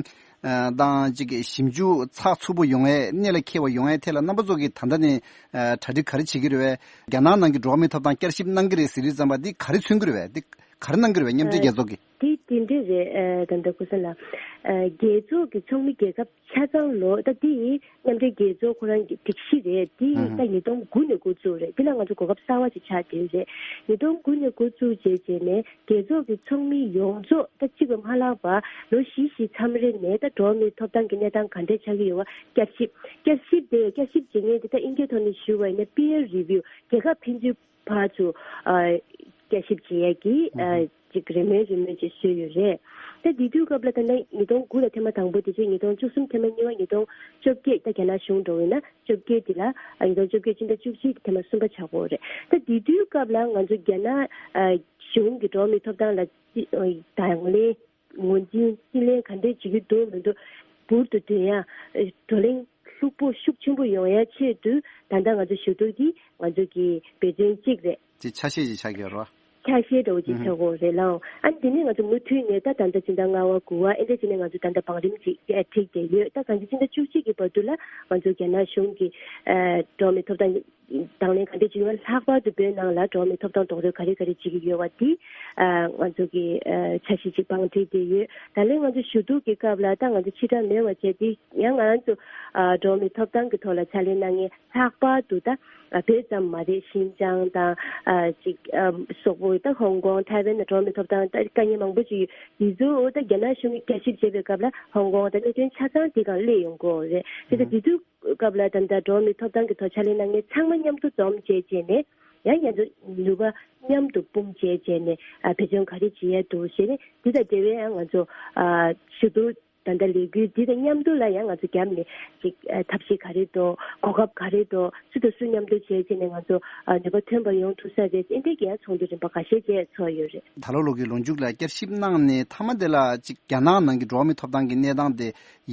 ཨ་དང་ཅིག་གི་ཞིབ་འཇུག་ཚགས་ཚུད་པོ་ཡོང་ཡས། གནད་ལ་འཁེལ་བ་ཡོང་ཡས་ཐད་ལ་རྣམ་པ་ཚོ་གིས་ད་ལྟ་ནས་ཨ་གྲ་སྒྲིག་ག་རེ་བྱེད་ཀྱི་རེད་པས། རྒྱ་ནག་ནང་གི་འགྲོ་བ་མིའི་ཐོབ་ཐང་བསྐྱར་ཞིབ་གནང་གི་རེད་ཟེར་དུས་ཙམ་པ་འདི་ག་རེ་མཚོན་གྱི་རེད་པས། འདི་ག་རེ་གནང་གི་རེད་པས། མཉམ་འབྲེལ་རྒྱལ་ཚོགས་ཀྱིས། དེ་དེ་འདྲ་རེད། ཨ་ད་ལྟ་སྐུ་གསུམ་ལགས། ཨ་རྒྱལ་ཚོགས་ཀྱི་ཚོགས་མི་རྒྱལ་ཁབ་ཆ་ཚང་ལོ། ད་འདི་མཉམ་འབྲེལ་རྒྱལ་ཚོགས་ཁོ་རང་གི་སྒྲིག་གཞི་རེད། འདི་ཨུ་ཧུ། ད་ཉིས་སྟོང་དགུ་ནས་འགོ་བཙུགས་རེད། འདི་ལ་ང་ཚོ་གོ་སྐབས་གསར་བ་ཅིག་ཆགས་བསྡད་རེད། ཉིས་སྟོང་དགུ་ནས་འགོ་བཙུགས་བྱས་བྱས་ནས་རྒྱལ་ཚོགས་ཀྱི་ཚོགས་མི་ཡོངས་རྫོགས་ད་གཅིག་པ་མ་ལྷག་པ་ལོ་བཞི་བཞི་མཚམས་རེ་ནས་ད་འགྲོ་བ་མིའི་ཐོབ་ཐང་གི་གནས་སྟངས་ག་འདྲས་ཆགས་ཀྱི་ཡོད་པ་བསྐྱར་ཞིབ། བསྐྱར་ཞིབ་དེ་བསྐྱར་ཞིབ་བྱེད་མཁན་དེ་ད་ཨིན་སྐད་ཐོག་ནས་ཞུ་བ་ཡིན་ན་peer review། རྒྱལ་ཁབ་ཕན་ཚུན་བར་དུ་ཨ་བསྐྱར་ཞིབ་བྱེད་ཡས་ཀྱི་ཨ་ཨུ་ཧུ། ཅིག་རེས་མོས་རེས་མོས་ཅིག་བཟོས་ཡོད་རེད། ད་དེ་དུས་སྐབས་ལ་ད་ལྟ་ཉིས་སྟོང་དགུ་ལ་ཐེངས་མ་དང་པོ། དེ་རྗེས་ཉིས་སྟོང་བཅུ་གསུམ་ཐེངས་མ་གཉིས་པ། ཉིས་སྟོང་བཅོ་བརྒྱད། ད་རྒྱ་ནག་གཞུང་འགྲོ་བས་ན་བཅོ་བརྒྱད་དེ་ལ་ཨ་ཉིས་སྟོང་བཅོ་བརྒྱད་སྤྱི་ཟླ་བཅུ་གཅིག་ཐེངས་མ་གསུམ་པ་ཆགས་ཀྱི་ཡོད་རེད། ད་དེ་དུས་སྐབས་ལ་ང་ཚོ་རྒྱ་ནག་ཨ་གཞུང་གི་འགྲོ་བ་མིའི་ཐོབ་ཐང་ལ་ཨ་དང་ལེན། ངོས་འཛིན་རྩིས་ལེན་ག་འདྲས་བྱེད་ཀྱི་འདུག་མི་འདུག་འབུར་དུ་འདོན་ཡ། བགྲོ་གླེང་ལྷུག་པོ་ཤུགས་ཆེན་པོ་ཡོང་ཡ་ཆེད་དུ་ད་ལྟ་ང་ཚོ་ཞུ་གཏུག་འདི་ང་ཚོ་གི་འབད་བརྩོན་གཅིག་རེད། དེ་ཆ་ཤས་ཅིག་ཆགས་ཀྱི་ཡོད་རེད་བ། ཆ་ཤས་འདྲ་བོ་ཅིག་ཆགས་ཀྱི་ཡོད་རེད་ལགས། ཨ་ནི་དེ་ནས་ང་ཚོ་མུ་མཐུད་ནས་ད་ད་ལྟ་སྤྱི་ཟླ་ལྔ་པ་དགུ་པ་ཨེ་འདྲ་བྱས་ནས་ང་ཚོ་ད་ལྟ་བང་རིམ་ཅིག་ཨ་བསྒྲིགས་བསྡད་ཡོད། ད་གང་ཅི་སྤྱི་ཟླ་བཅུ་གཅིག་གི་བར་དུ་ལ་ང་ཚོ་རྒྱ་ནག་གཞུང་གི་ཨ་འགྲོ་བ་མིའི་ཐོབ་ཐང་དང་ལེན་ག་འདྲས་བྱེད་ཀྱི་ཡོད། ལྷག་པར་དུ་བོད་ནང་ལ་འགྲོ་བ་མིའི་ཐོབ་ཐང་རྡོག་རོལ་ག་རེ་ག་རེ་བྱེད་ཀྱི་ཡོད་པ་འདི་ཨ་ང་ཚོ་གི་ཨ་འཆར་གཞི་ཅིག་བང་བསྒྲིགས་བསྡད་ཡོད། ད་ལན་ང་ཚོ་ཞུ་གཏུག་གི་སྐབས་ལ་ད་ང་ཚོ་ཕྱིར་བསྒྲགས་མེད་པ་བྱས་ཏེ་ཡང་ང་རང་ཚོ་ཨ་འགྲོ་བ་མིའི་ཐོབ་ཐང་གི་ཐོག་ལ་ཕྱག་ལས་གནང་མཁན་ལྷག་པར་དུ་ད་ཨ་བོད་ཙམ་མ་རེད། ཤིན་ཅང་དང་ཨ་ཅིག་ཨ་སོག་པོ། ད་ཧོང་ཀོང་། ཐའེ་ཝན་ནང་འགྲོ་བ་མིའི་ཐོབ་ཐང་ད་དཀའ་ངལ་མང་པོ་ཅིག་ཡོད། དེ་ཚོ་ད་རྒྱ་ནག་གཞུང་གིས་བསྐྱར་ཞིབ་བྱེད་པའི་སྐབས་ལ་ཧོང་ཀོང་ད་གནད་དོན་ཆ་ཚང་དེ་སྒང་སླེབས་ཡོང་གི་ཡོད་རེད། དེ་ད་དེ་དུས་སྐབས་ལ་ད་ལྟ་འགྲོ་བ་མིའི་ཐོབ་ཐང་གི་ཐོག་ཕྱག་ལས་གནང་མཁན་ཚང་མ་མཉམ་དུ་འཛོམས་བྱས་བྱས་ནས་ཡང་ང་ཚོ་ནུས་པ་མཉམ་དུ་སྤུངས་བྱས་བྱས་ནས་ཨ་འབད་བརྩོན་ག་རེ་བྱེད་ཡས་འདུག་ཟེར་ནས་འདི་དང་འབྲེལ་བའི་ཡང་ང་ཚོ་ཨ་ཞུ་གཏུག་ད་ལྟ་ལས་འགུལ་འདི་དང་མཉམ་དུ་ལ་ཡང་ང་ཚོ་རྒྱབ་ནས་ཅིག་ཨ་ཐབས་ཤེས་ག་རེ་འདུག་གོ་སྐབས་ག་རེ་འདུག་སུ་དང་སུ་མཉམ་དུ་བྱས་བྱས་ནས་ང་ཚོ་ཨ་ནུས་པ་ཐོན་པ་ཡོང་ཐུབ་ས་རེད། ཨེ་འདྲས་ཀྱི་ཡང་ཚོགས་འདུ་རིམ་པ་ཁ་ཤས་བཅས་ཚོགས་ཡོད་རེད། ད་ལོ་ལོ་གི་ལོ་མཇུག་ལ་བསྐྱར་ཞིབ་གནང་ནས་མཐའ་མ་དེ་ལ་ཅིག་རྒྱ་ནག་ནང་གི་འགྲོ་བ་མིའི་ཐོབ་ཐང་གི་གནས་སྟངས་དེ་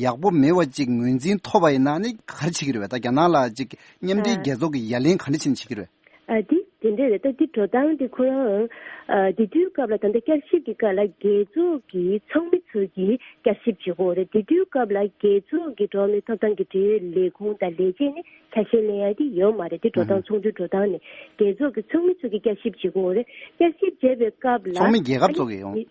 ཡག་པོ་མེད་པ་ཅིག་ངོས་འཛིན་ཐོབ་པ་ཡིན་ན་ནི་ག་རེ་བྱེད་ཀྱི་རེད་པས། ད་རྒྱ་ནག་ལ་ཅིག་མཉམ་འབྲེལ་ཨ་རྒྱལ་ཚོགས་ཀྱི་ཡ་ལན་ག་འདྲ་བྱས་ནས་བྱེད་ཀྱི་རེད་པས། ཨ་འདི་དེ་འདྲས་རེད། ད་འདི་འགྲོ་སྟངས་འདི་ཁོ་རང་ཨ་དེ་དུས་སྐབས་ལ་ད་ལྟ་བསྐྱར་ཞིབ་ཀྱི་སྐབས་ལ་རྒྱལ་ཚོགས་ཀྱི་ཚོགས་མི་ཚོ་གིས་བསྐྱར་ཞིབ་བྱེད་དགོས་རེད། དེ་དུས་སྐབས་ལ་རྒྱལ་ཚོགས་ཀྱི་འགྲོ་བ་མིའི་ཐོབ་ཐང་གི་འབྲེལ་ཡོད་ལས་ཁུངས་དང་ལས་བྱེད་ནས་ཆ་ཤས་ལེན་ཡ་དེ་ཡོད་མ་རེད། དེ་འགྲོ་སྟངས་ཨུ་ཚོགས་འདུ་འགྲོ་སྟངས་ནས་རྒྱལ་ཚོགས་ཀྱི་ཚོགས་མི་ཚོ་གིས་བསྐྱར་ཞིབ་བྱེད་དགོས་རེད། བསྐྱར་ཞིབ་བྱས་པའི་སྐབས་ལ་ཚོགས་མི་རྒྱལ་ཁབ་ཨ་ནི་ཚོ་གིས་ཡོང་།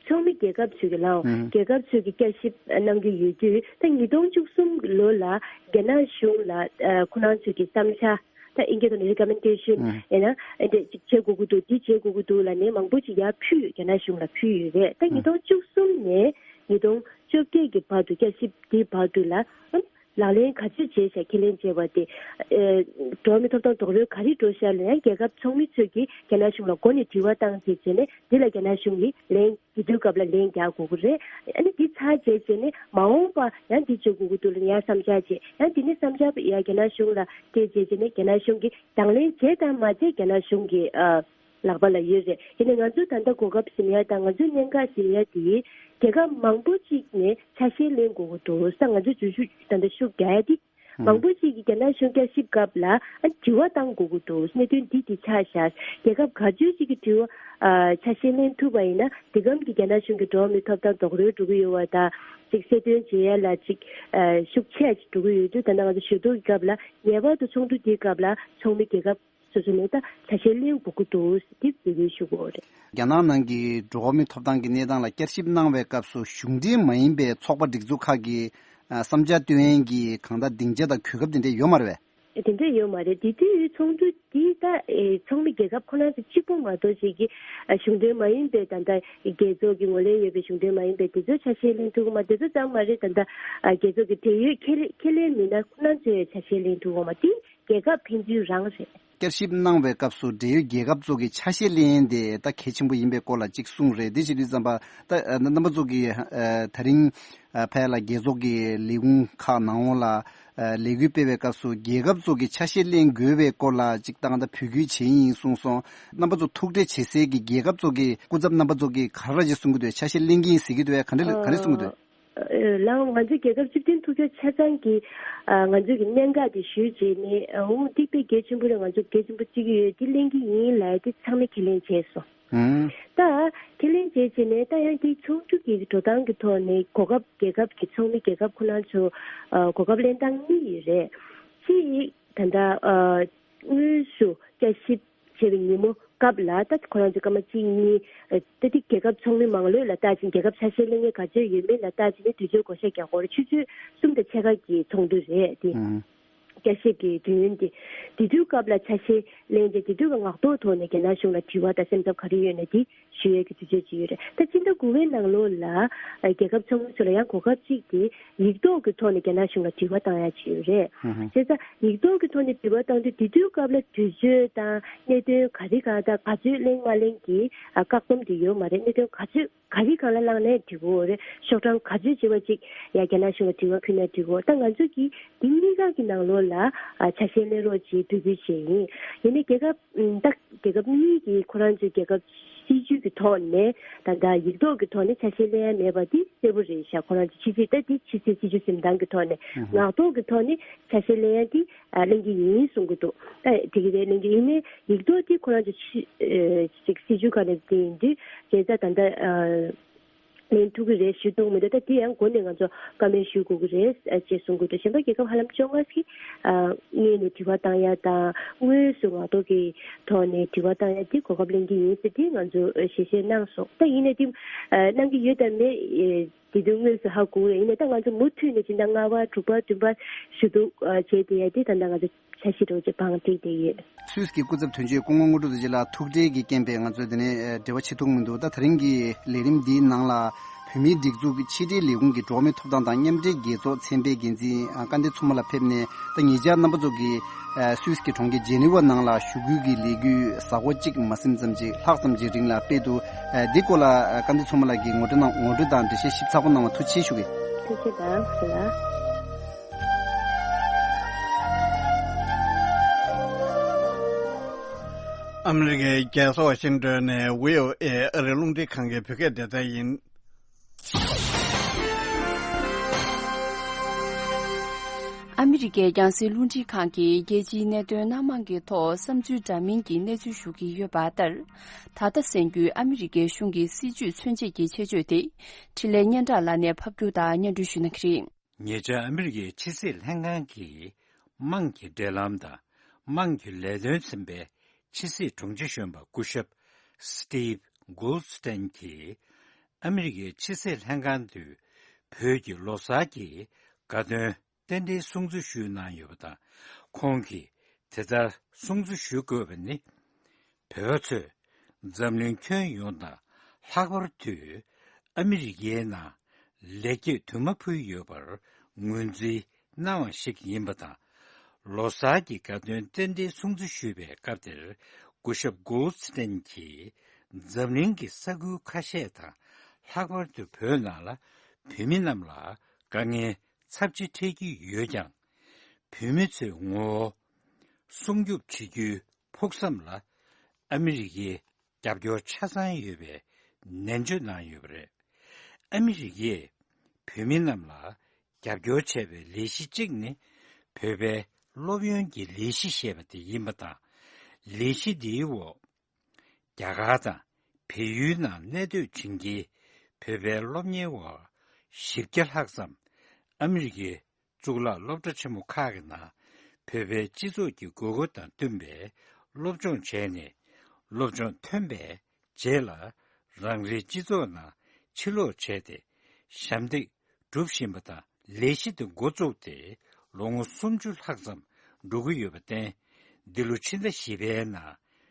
ཚོགས་མི་རྒྱལ་ཁབ་ཚོས་ཀྱི་ལའོ། ཨུ་རྒྱལ་ཁབ་ཚོས་ཀྱི་བསྐྱར་ཞིབ་གནང་གི་ཡོད་དུས་ད་ཉིས་སྟོང་བཅུ་གསུམ་ལོ་ལ་རྒྱ་ནག་གཞུང་ལ་ཨ་ཁོ་རང་ཚོས་ཀྱི་བསམ་འཆར་ད་ཨིན་སྐད་ཐོག་ནས་recommendation ཨུ་ཡིན་ན་ཨ་འདྲས་ཅིག་བྱེད་དགོས་ཀྱི་འདུག་འདི་བྱེད་དགོས་ཀྱི་འདུག་ལབ་ནས་མང་པོ་ཅིག་ཡར་ཕུལ། རྒྱ་ནག་གཞུང་ལ་ཕུལ་ཡོད་རེད། ད་ཨུ་ཉིས་སྟོང་བཅུ་གསུམ་ནས་ཉིས་སྟོང་བཅོ་བརྒྱད་ཀྱི་བར་དུ་བསྐྱར་ཞིབ་འདིའི་བར་དུ་ལ་ཨ་ལག་ལེན་ག་ཚོད་བྱས་ཤག་ཁས་ལེན་བྱས་པ་དེ་ཨེ་འགྲོ་བ་མིའི་ཐོབ་ཐང་རྡོག་རོལ་ག་རེ་འགྲོ་ཤག་ལབ་ཡང་རྒྱལ་ཁབ་ཚོགས་མི་ཚོས་ཀྱིས་རྒྱ་ནག་གཞུང་ལ་མགོ་ནས་དྲི་བ་བཏང་བྱས་བྱས་ནས་འདི་ལ་རྒྱ་ནག་གཞུང་གིས་ལན་དེ་དུས་སྐབས་ལ་ལན་རྒྱག་དགོས་ཀྱི་རེད། ཨ་ནི་འདི་ཚར་རྗེས་བྱས་ནས་མ་འོངས་པ་ཡང་འདི་བྱེད་དགོས་ཀྱི་འདུག་ལབ་ཡང་བསམ་འཆར་བྱས། ཡང་འདི་ནས་བསམ་འཆར་ཡང་རྒྱ་ནག་གཞུང་ལ་སྤྲད་རྗེས་བྱས་ནས་རྒྱ་ནག་གཞུང་གིས་དང་ལེན་བྱས་དང་མ་བྱས་རྒྱ་ནག་གཞུང་གི་ཨ་ལག་པ་ལ་ཡོད་རེད། དེ་ནས་ང་ཚོ་ད་ལྟ་གོ་སྐབས་ཟིན་ཡ་དང་ང་ཚོའི་གནད་འགག་ཟིན་ཡ་དེ་རྒྱལ་ཁབ་མང་པོ་ཅིག་ནས་ཆ་ཤས་ལེན་དགོས་ཀྱི་འདུག་ས། ང་ཚོ་འཛུལ་ཞུགས་ད་ལྟ་ཤུགས་རྒྱག་ཡ་དེ། མང་པོ་ཞིག་གིས་རྒྱ་ནག་གཞུང་བསྐྱར་ཞིབ་སྐབས་ལ་ཨ་དྲི་བ་བཏང་དགོས་ཀྱི་འདུག་གནད་དོན་འདི་འདི་ཆགས་ཤག་རྒྱལ་ཁབ་ག་ཚོད་ཅིག་གིས་དྲི་བ་ཨ་ཆ་ཤས་ལེན་ཐུབ་པ་ཡིན་ན་འདི་གམ་གྱི་རྒྱ་ནག་གཞུང་གི་འགྲོ་བ་མིའི་ཐོབ་ཐང་རྡོག་རོལ་འགྲོ་གི་ཡོད་པ་དང་ཅིག་གསལ་སྟོན་བྱེད་ཡ་ལ་ཅིག་ཨ་ཤུགས་ཆེ་ཅིག་འགྲོ་གི་ཡོད་དུས། ད་ལྟ་ང་ཚོ་ཞུ་གཏུག་གི་སྐབས་ལ་ངེས་པར་དུ་ཚོགས་འདུ་འདིའི་སྐབས་ལ་ཚོགས་མི་རྒྱལ་ཁབ་སོ་སོ་ནས་ད་ཆ་ཤས་ལེན་དགོས་ཀྱི་འདུག་འདི་འབོད་སྐུལ་ཞུ་དགོས་རེད། རྒྱ་ནག་ནང་གི་འགྲོ་བ་མིའི་ཐོབ་ཐང་གི་གནས་སྟངས་ལ་བསྐྱར་ཞིབ་གནང་བའི་སྐབས་སུ་གཞུང་འབྲེལ་མ་ཡིན་པའི་ཚོགས་པ་སྒྲིག་འཛུགས་ཁག་གིས་ཨ་བསམ་འཆར་བཏོན་ཡས་ཀྱི་གང་ལྟར་སྡིངས་ཆ་དང་གོ་སྐབས་དེ་འདྲ་ཡོད་མ་རེད་པས། དེ་འདྲ་ཡོད་མ་རེད། དེ་དུས་ཚོགས་འདུ་འདི་ད་ཨེ་ཚོགས་མི་རྒྱལ་ཁབ་ཁོ་རང་ཚོ་གཅིག་པོ་མ་གཏོགས་ཤིག་གིས་ཨ་གཞུང་འབྲེལ་མ་ཡིན་པའི་ད་ལྟ་རྒྱལ་ཚོགས་ཀྱི་ངོས་ལེན་ཡོད་པའི་གཞུང་འབྲེལ་མ་ཡིན་པའི་དེ་ཚོ་ཆ་ཤས་ལེན་ཐུབ་ཀྱི་མ། དེ་ཚོ་ཙམ་མ་རེད། ད་ལྟ་ཨ་རྒྱལ་ཚོགས་ཀྱི་འབྲེལ་ཡོད་ཁས་ལེན་ཁས་ལེན་མི་སྣ་ཁོ་རང་ཚོས་ཆ་ཤས་ལེན་ཐུབ་ཀྱི་མ། དེ་རྒྱལ་ཁབ་ཕན་ཚུན་རང་རེད། བསྐྱར་ཞིབ་གནང་བའི་སྐབས་སུ་འབྲེལ་ཡོད་རྒྱལ་ཁབ་ཚོ་གི་ཆ་ཤས་ལེན་ཡས་དེ་ད་གལ་ཆེན་པོ་ཡིན་པའི་སྐོར་ལ་གཅིག་གསུངས་རེད། དེ་བྱེད་དུས་ཙམ་པ་ད་ཨ་རྣམ་པ་ཚོ་གི་ཨ་ད་རིང་ཨ་ཕ་ཡ་ལ་རྒྱལ་ཚོགས་ཀྱི་ལས་ཁུངས་ཁག་ནང་ལོགས་ལ་ཨ་ལས་འགུལ་སྤེལ་བའི་སྐབས་སུ་རྒྱལ་ཁབ་ཚོ་གི་ཆ་ཤས་ལེན་དགོས་པའི་སྐོར་ལ་གཅིག་ད་ལྟ་འབོད་སྐུལ་བྱས་ཡིན་གསུངས་སོང་། རྣམ་པ་ཚོ་ཐུག་འཕྲད་བྱེད་སའི་གི་རྒྱལ་ཁབ་ཚོ་གི་སྐུ་ཚབ་རྣམ་པ་ཚོ་གི་ག་རེ་ཅིག་གསུང་གི་འདུག་ཆ་ཤས་ལེན་གྱི་ཡིན་ཟེར་གྱི་འདུག་ག་འདྲ་ག་འདྲ་གསུང་གི་འདུག་ཨ། ལའང་ང་ཚོའི་རྒྱལ་ཁབ་སྤྱི་མཐུན་ཐུག་འཕྲད་ཆ་ཚང་གི་ཨ་ང་ཚོའི་གི་གནད་འགག་དེ་ཞུས་རྗེས་ནས་ཨ་འོ་འདི་དཔེ་གལ་ཆེན་པོ་རེད། ང་ཚོ་གལ་ཆེན་པོ་བརྩི་གི་ཡོད། འདི་ལེན་གྱི་ཡིན་ལབ་ཡ་དེ་ཚང་མས་ཁས་ལེན་བྱས་སོང་། ཨང་། ད་ཁས་ལེན་བྱས་རྗེས་ནས་ད་ཡང་འདི་ཚོགས་འདུ་གི་འགྲོ་སྟངས་ཀྱི་ཐོག་ནས་གོ་སྐབས་རྒྱལ་ཁབ་ཀྱི་ཚོགས་མི་རྒྱལ་ཁབ་ཁོ་རང་ཚོ་ཨ་གོ་སྐབས་ལེན་སྟངས་གཉིས་ཡོད་རེད། གཅིག་ད་ལྟ་ཨ་དངོས་སུ་བསྐྱར་ཞིབ་བྱས་པའི་ཉིན་མོ་སྐབས་ལ་ད་ཁོ་རང་ཚོ་སྐར་མ་གཅིག་གཉིས་ཨ་ད་འདི་རྒྱལ་ཁབ་ཚོགས་མི་མང་ལོས་ལ་བལྟ་ཅིང་རྒྱལ་ཁབ་ཆ་ཤས་ལེན་མཁན་ག་ཚོད་ཡོད་མེད་ལ་བལྟ་ཅིང་ནས་དུས་ཚོད་བགོ་བཤའ་རྒྱག་དགོས་རེད། ཆུ་ཚོད་གསུམ་དང་ཕྱེད་ཀ་གི་ཚོགས་འདུ་རེད་དེ། ཨང་། བསྐྱར་ཞིབ་ཀྱི་དུས་ཡུན་དེ། དེ་དུས་སྐབས་ལ་ཆ་ཤས་ལེན་ཏེ་དེ་དུས་ཀྱི་ངག་ཐོག་ཐོག་ནས་རྒྱ་ནག་གཞུང་ལ་དྲི་བ་དང་སེམས་འཚབ་ག་རེ་ཡོད་ན་དེ་ཞུ་ཡས་ཀྱི་དུས་ཚོད་ཅིག་ཡོད་རེད། ད་སྤྱི་ཟླ་དགུ་པའི་ནང་ལོགས་ལ་རྒྱལ་ཁབ་ཚོགས་མི་ཚོ་ལ་ཡང་གོ་སྐབས་གཅིག་དེ་ཡིག་ཐོག་གི་ཐོག་ནས་རྒྱ་ནག་གཞུང་ལ་དྲི་བ་བཏང་ཡ་ཅིག་ཡོད་རེད། ཧུམ་ཧུམ། བྱས་ཙང་ཡིག་ཐོག་གི་ཐོག་ནས་དྲི་བ་བཏང་དུས་དེ་དུས་སྐབས་ལ་དུས་ཚོད་དང་གནད་དོན་ག་རེ་གང་དང་ག་ཚོད་གླེང་མ་གླེང་གི་བཀག་སྡོམ་དེ་ཡོད་མ་རེད། གནད་དོན་ག་ཚོད་ག་རེ་གང་ལ་བླངས་ནས་འགྲིག་གོ་རེད། ཤོག་གྲངས་ག་ཚོད་ཅིག་བ་ཅིག་ཡ་རྒྱ་ནག་གཞུང་ལ་དྲི་བ་ཕུལ་ན་འགྲིག་གོ་ད་ང་ཚོ་གིས་འདི་གཉིས་ཀ་གི་ནང་ལོགས་ལ་ཨ་ཆ་ཤས་ལེན་རོགས་ཅེས་འབོད་སྐུལ་བྱས་ཡིན། ཡིན་ནའི་རྒྱལ་ཁབ་ད་རྒྱལ་ཁབ་གཉིས་ཀྱིས་ཁོ་རང་ཚོའི་རྒྱལ་ཁབ་སྲིད་ཇུས་ཀྱི་ཐོག་ནས་ད་ལྟ་ཡིག་ཐོག་གི་ཐོག་ནས་ཆ་ཤས་ལེན་ཡ་མེད་པ་འདི་གསལ་པོ་རེད་ཤག་ཁོ་རང་ཚོ་ཕྱི་སྲིད་ད་འདི་ཕྱི་སྲིད་སྲིད་ཇུས་འཛིན་སྟངས་ཀྱི་ཐོག་ནས་ངག་ཐོག་གི་ཐོག་ནས་ཆ་ཤས་ལེན་ཡ་འདི་ཨ་གླེང་གི་ཡིན་གསུང་གི་འདུག་ཨ་དེ་གི་རེད། གླེང་གི་ཡིན་ནའི་ཡིག་ཐོག་དེ་ཁོ་རང་ཚོ་ཕྱི་ཨ་ཅིག་སྲིད་ཇུས་ཁག་ནས་དེ་ཡིན་དུས་བྱས་ཙང་ད་ལྟ་ཨ་ལེན་ཐུབ་ཀྱི་རེད་ཞུ་ཐུབ་མི་འདུག་ད་དེ་ཡང་འགོ་ནས་ང་ཚོ་བཀའ་མོལ་ཞུ་དགོས་ཀྱི་རེད་ཨ་ཅེས་གསུང་གི་འདུག་གཞན་པ་རྒྱལ་ཁབ་ཧ་ལམ་བཅོ་ལྔ་ཞིག་ཨ་སྔོན་ནས་དྲི་བ་བཏང་ཡ་དང་དངོས་སུ་ངག་ཐོག་གི་ཐོག་ནས་དྲི་བ་བཏང་ཡ་དེ་གོ་སྐབས་ལེན་གྱི་ཡིན་ཟེར་དེ་ང་ཚོ་ཨ་ཞལ་བཞེས་གནང་སོང་། ད་ཡིན་ནའི་དེ་ཨ་གནང་གི་ཡོད་དམ་མེད་ཨེ་དེ་དུས་དངོས་སུ་ཧ་གོ་རེད། ཡིན་ནའི་ད་ང་ཚོ་མུ་མཐུད་ནས་སྤྱི་ཟླ་ལྔ་པ་དྲུག་པ་བདུན་པ་ཞུ་གཏུག་བྱས་ཏེ་ཡ་དེ་ད་ལྟ་ང་ཚོ་འཆར་གཞི་འདྲ་བོ་ཅིག་བང་བསྒྲིགས་བསྡད་ཡོད། སུད་སི་གི་སྐུ་ཚབ་དོན་གཅོད་སྐུ་ངོ་དངོས་གྲུབ་རྡོ་རྗེ་ལགས་ཐུག་འཕྲད་ཀྱི་རྐྱེན་པས་ང་ཚོས་དེ་ནས་ཨ་འབྲེལ་བ་བྱེད་ཐུབ་མི་འདུག་ད་དེ་རིང་གི་ལས་རིམ་འདིའི་ནང་ལ་བོད་མིའི་སྒྲིག་འཛུགས་ཀྱི་ཕྱི་དྲིལ་ལས་ཁུངས་ཀྱི་འགྲོ་བ་མིའི་ཐོབ་ཐང་དང་མཉམ་འབྲེལ་རྒྱལ་ཚོགས་ཚན་པའི་འགན་འཛིན་ཨ་སྐལ་ལྡན་མཚོ་མོ་ལགས་ཕེབས་ནས་ད་ཉེ་ཆར་རྣམ་པ་ཚོ་གིས་ཨ་སུད་སི་གི་གྲོང་ཁྱེར་ཇེ་ནི་ཝ་ནང་ལ་ཞུ་སྐུལ་གྱི་ལས་འགུལ་གཟའ་འཁོར་གཅིག་མ་ཟིན་ཙམ་ཅིག་ལྷག་ཙམ་ཅིག་རིང་ལ་སྤེལ་འདུག་ཨ་འདི་སྐོར་ལ་ཨ་སྐལ་ལྡན་མཚོ་མོ་ལགས་ཀྱིས་ངོ་སྤྲོད་གནང་ངོ་སྤྲོད་དང་འགྲེལ་བཤད་ཞིབ་ཚགས་པོ་གནང་བ་ཐུགས་རྗེ་ཆེ་ཞུ་གི། ཐུགས་རྗེ་གནང་ཞུ་ལ། ཨ་མི་རི་ཀའི་རྒྱལ་ས་ཝ་ཤིང་ཏོན་ནས་བྷི་ཨོ་ཨེ་ཨ་རིའི་རླུང་འཕྲིན་ཁང་གི་བོད་སྐད་སྡེ་ཚན་ཡིན། ཨ་མི་རི་ཀའི་རྒྱང་སྲིང་རླུང་འཕྲིན་ཁང་གིས་རྒྱལ་སྤྱིའི་གནད་དོན་སྣ་མང་གི་ཐོག་བསམ་ཚུལ་འདྲ་མིན་གྱི་གནས་ཚུལ་ཞུ་གི་ཡོད་པ་ལྟར། ད་ལྟ་གསན་རྒྱུའི་ཨ་མི་རི་ཀའི་གཞུང་གི་སྲིད་ཇུས་མཚོན་བྱེད་ཀྱི་ཆེད་བརྗོད་དེ། འཕྲིན་ལས་སྙན་གྲགས་ལགས་ནས་ཕབ་སྒྱུར་དང་སྙན་སྒྲོན་ཞུ་གནང་གི་རེད། ཉེ་ཆར་ཨ་མི་རི་ཀའི་ཕྱི་སྲིད་ལྷན་ཁང་གི་དམངས་ཀྱི་འབྲེལ་ལམ་དང་དམངས་ཀྱི་ལས་དོན་ཚན་པའི་ཕྱི་སྲིད་དྲུང་ཆེ་གཞོན་པ་སྐུ་ཞབས་Steve Goldstein་གྱིས་ཨ་མི་རི་ཀའི་ཕྱི་སྲིད་ལྷན་ཁང་དུ་བོད་ཀྱི་ལོ་གསར་གྱི་དགའ་སྟོན་རྟེན་འབྲེལ་སྲུང་བརྩི་ཞུས་གནང་ཡོད་པ་དང་། ཁོང་གིས་དེ་ལྟར་སྲུང་བརྩི་ཞུ་དགོས་པ་ནི། བོད་པ་ཚོས་འཛམ་གླིང་ཁྱོན་ཡོངས་དང་ལྷག་པར་དུ་ཨ་མི་རི་ཀའི་ནང་ལེགས་སྐྱེས་དུ་མ་ཕུལ་ཡོད་པར་ངོས་འཛིན་གནང་བ་ཞིག་ཡིན་པ་དང་། ལོ་གསར་གྱི་དགའ་སྟོན་རྟེན་འབྲེལ་སྲུང་བརྩི་ཞུས་པའི་སྐབས་དེར་སྐུ་ཞབས་Goldstein་གྱིས་འཛམ་གླིང་གི་ས་ཁུལ་ཁ་ཤས་དང་ལྷག་པར་དུ་བོད་ནང་ལ་བོད་མི་རྣམས་ལ་དཀའ་ངལ་ཚབས་ཆེ་འཕྲད་ཀྱི་ཡོད་ཀྱང་། བོད་མི་ཚོའི་ངོ་བོ་སྲུང་སྐྱོབ་བྱེད་རྒྱུའི་ཕུགས་བསམ་ལ་ཨ་མི་རི་ཀའི་རྒྱབ་སྐྱོར་ཆ་ཚང་ཡོད་པའི་ནན་བརྗོད་གནང་ཡོད་པ་རེད། ཨ་མི་རི་ཀས་བོད་མི་རྣམས་ལ་རྒྱབ་སྐྱོར་བྱས་པའི་ལས་གཞི་གཅིག་ནི་བོད་པའི་སློབ་ཡོན་གྱི་ལས་གཞི་ཞེས་པ་དེ་ཡིན་པ་དང་། ལས་གཞི་འདིའི་འོག་རྒྱ་གར་དང་བལ་ཡུལ་ནང་གནས་སྡོད་བྱེད་མཁན་བོད་པའི་སློབ་གཉེར་བ་བཞི་བརྒྱ་ལྷག་ཙམ་ཨ་མི་རི་ཀའི་གཙུག་ལག་སློབ་གྲྭ་ཆེན་མོ་ཁག་གི་ནང་བོད་པའི་སྤྱི་ཚོགས་ཀྱི་དགོས་མཁོ་དང་བསྟུན་པའི་སློབ་སྦྱོང་བྱས་ནས། སློབ་སྦྱོང་ཐོན་པའི་རྗེས་ལ་རང་རེའི་སྤྱི་ཚོགས་ནང་ཕྱིར་ལོག་བྱས་ཏེ་ཞབས་འདེགས་སྒྲུབ་བཞིན་པ་དང་། ལས་གཞི་དེ་འགོ་བཙུགས་ཏེ་ལོ་ངོ་སུམ་ཅུ་ལྷག་ཙམ་འགྲོ་གི་ཡོད་པར་བརྟེན། འདི་ལོ་ཕྱི་ཟླ་བཞི་པའི་ནང་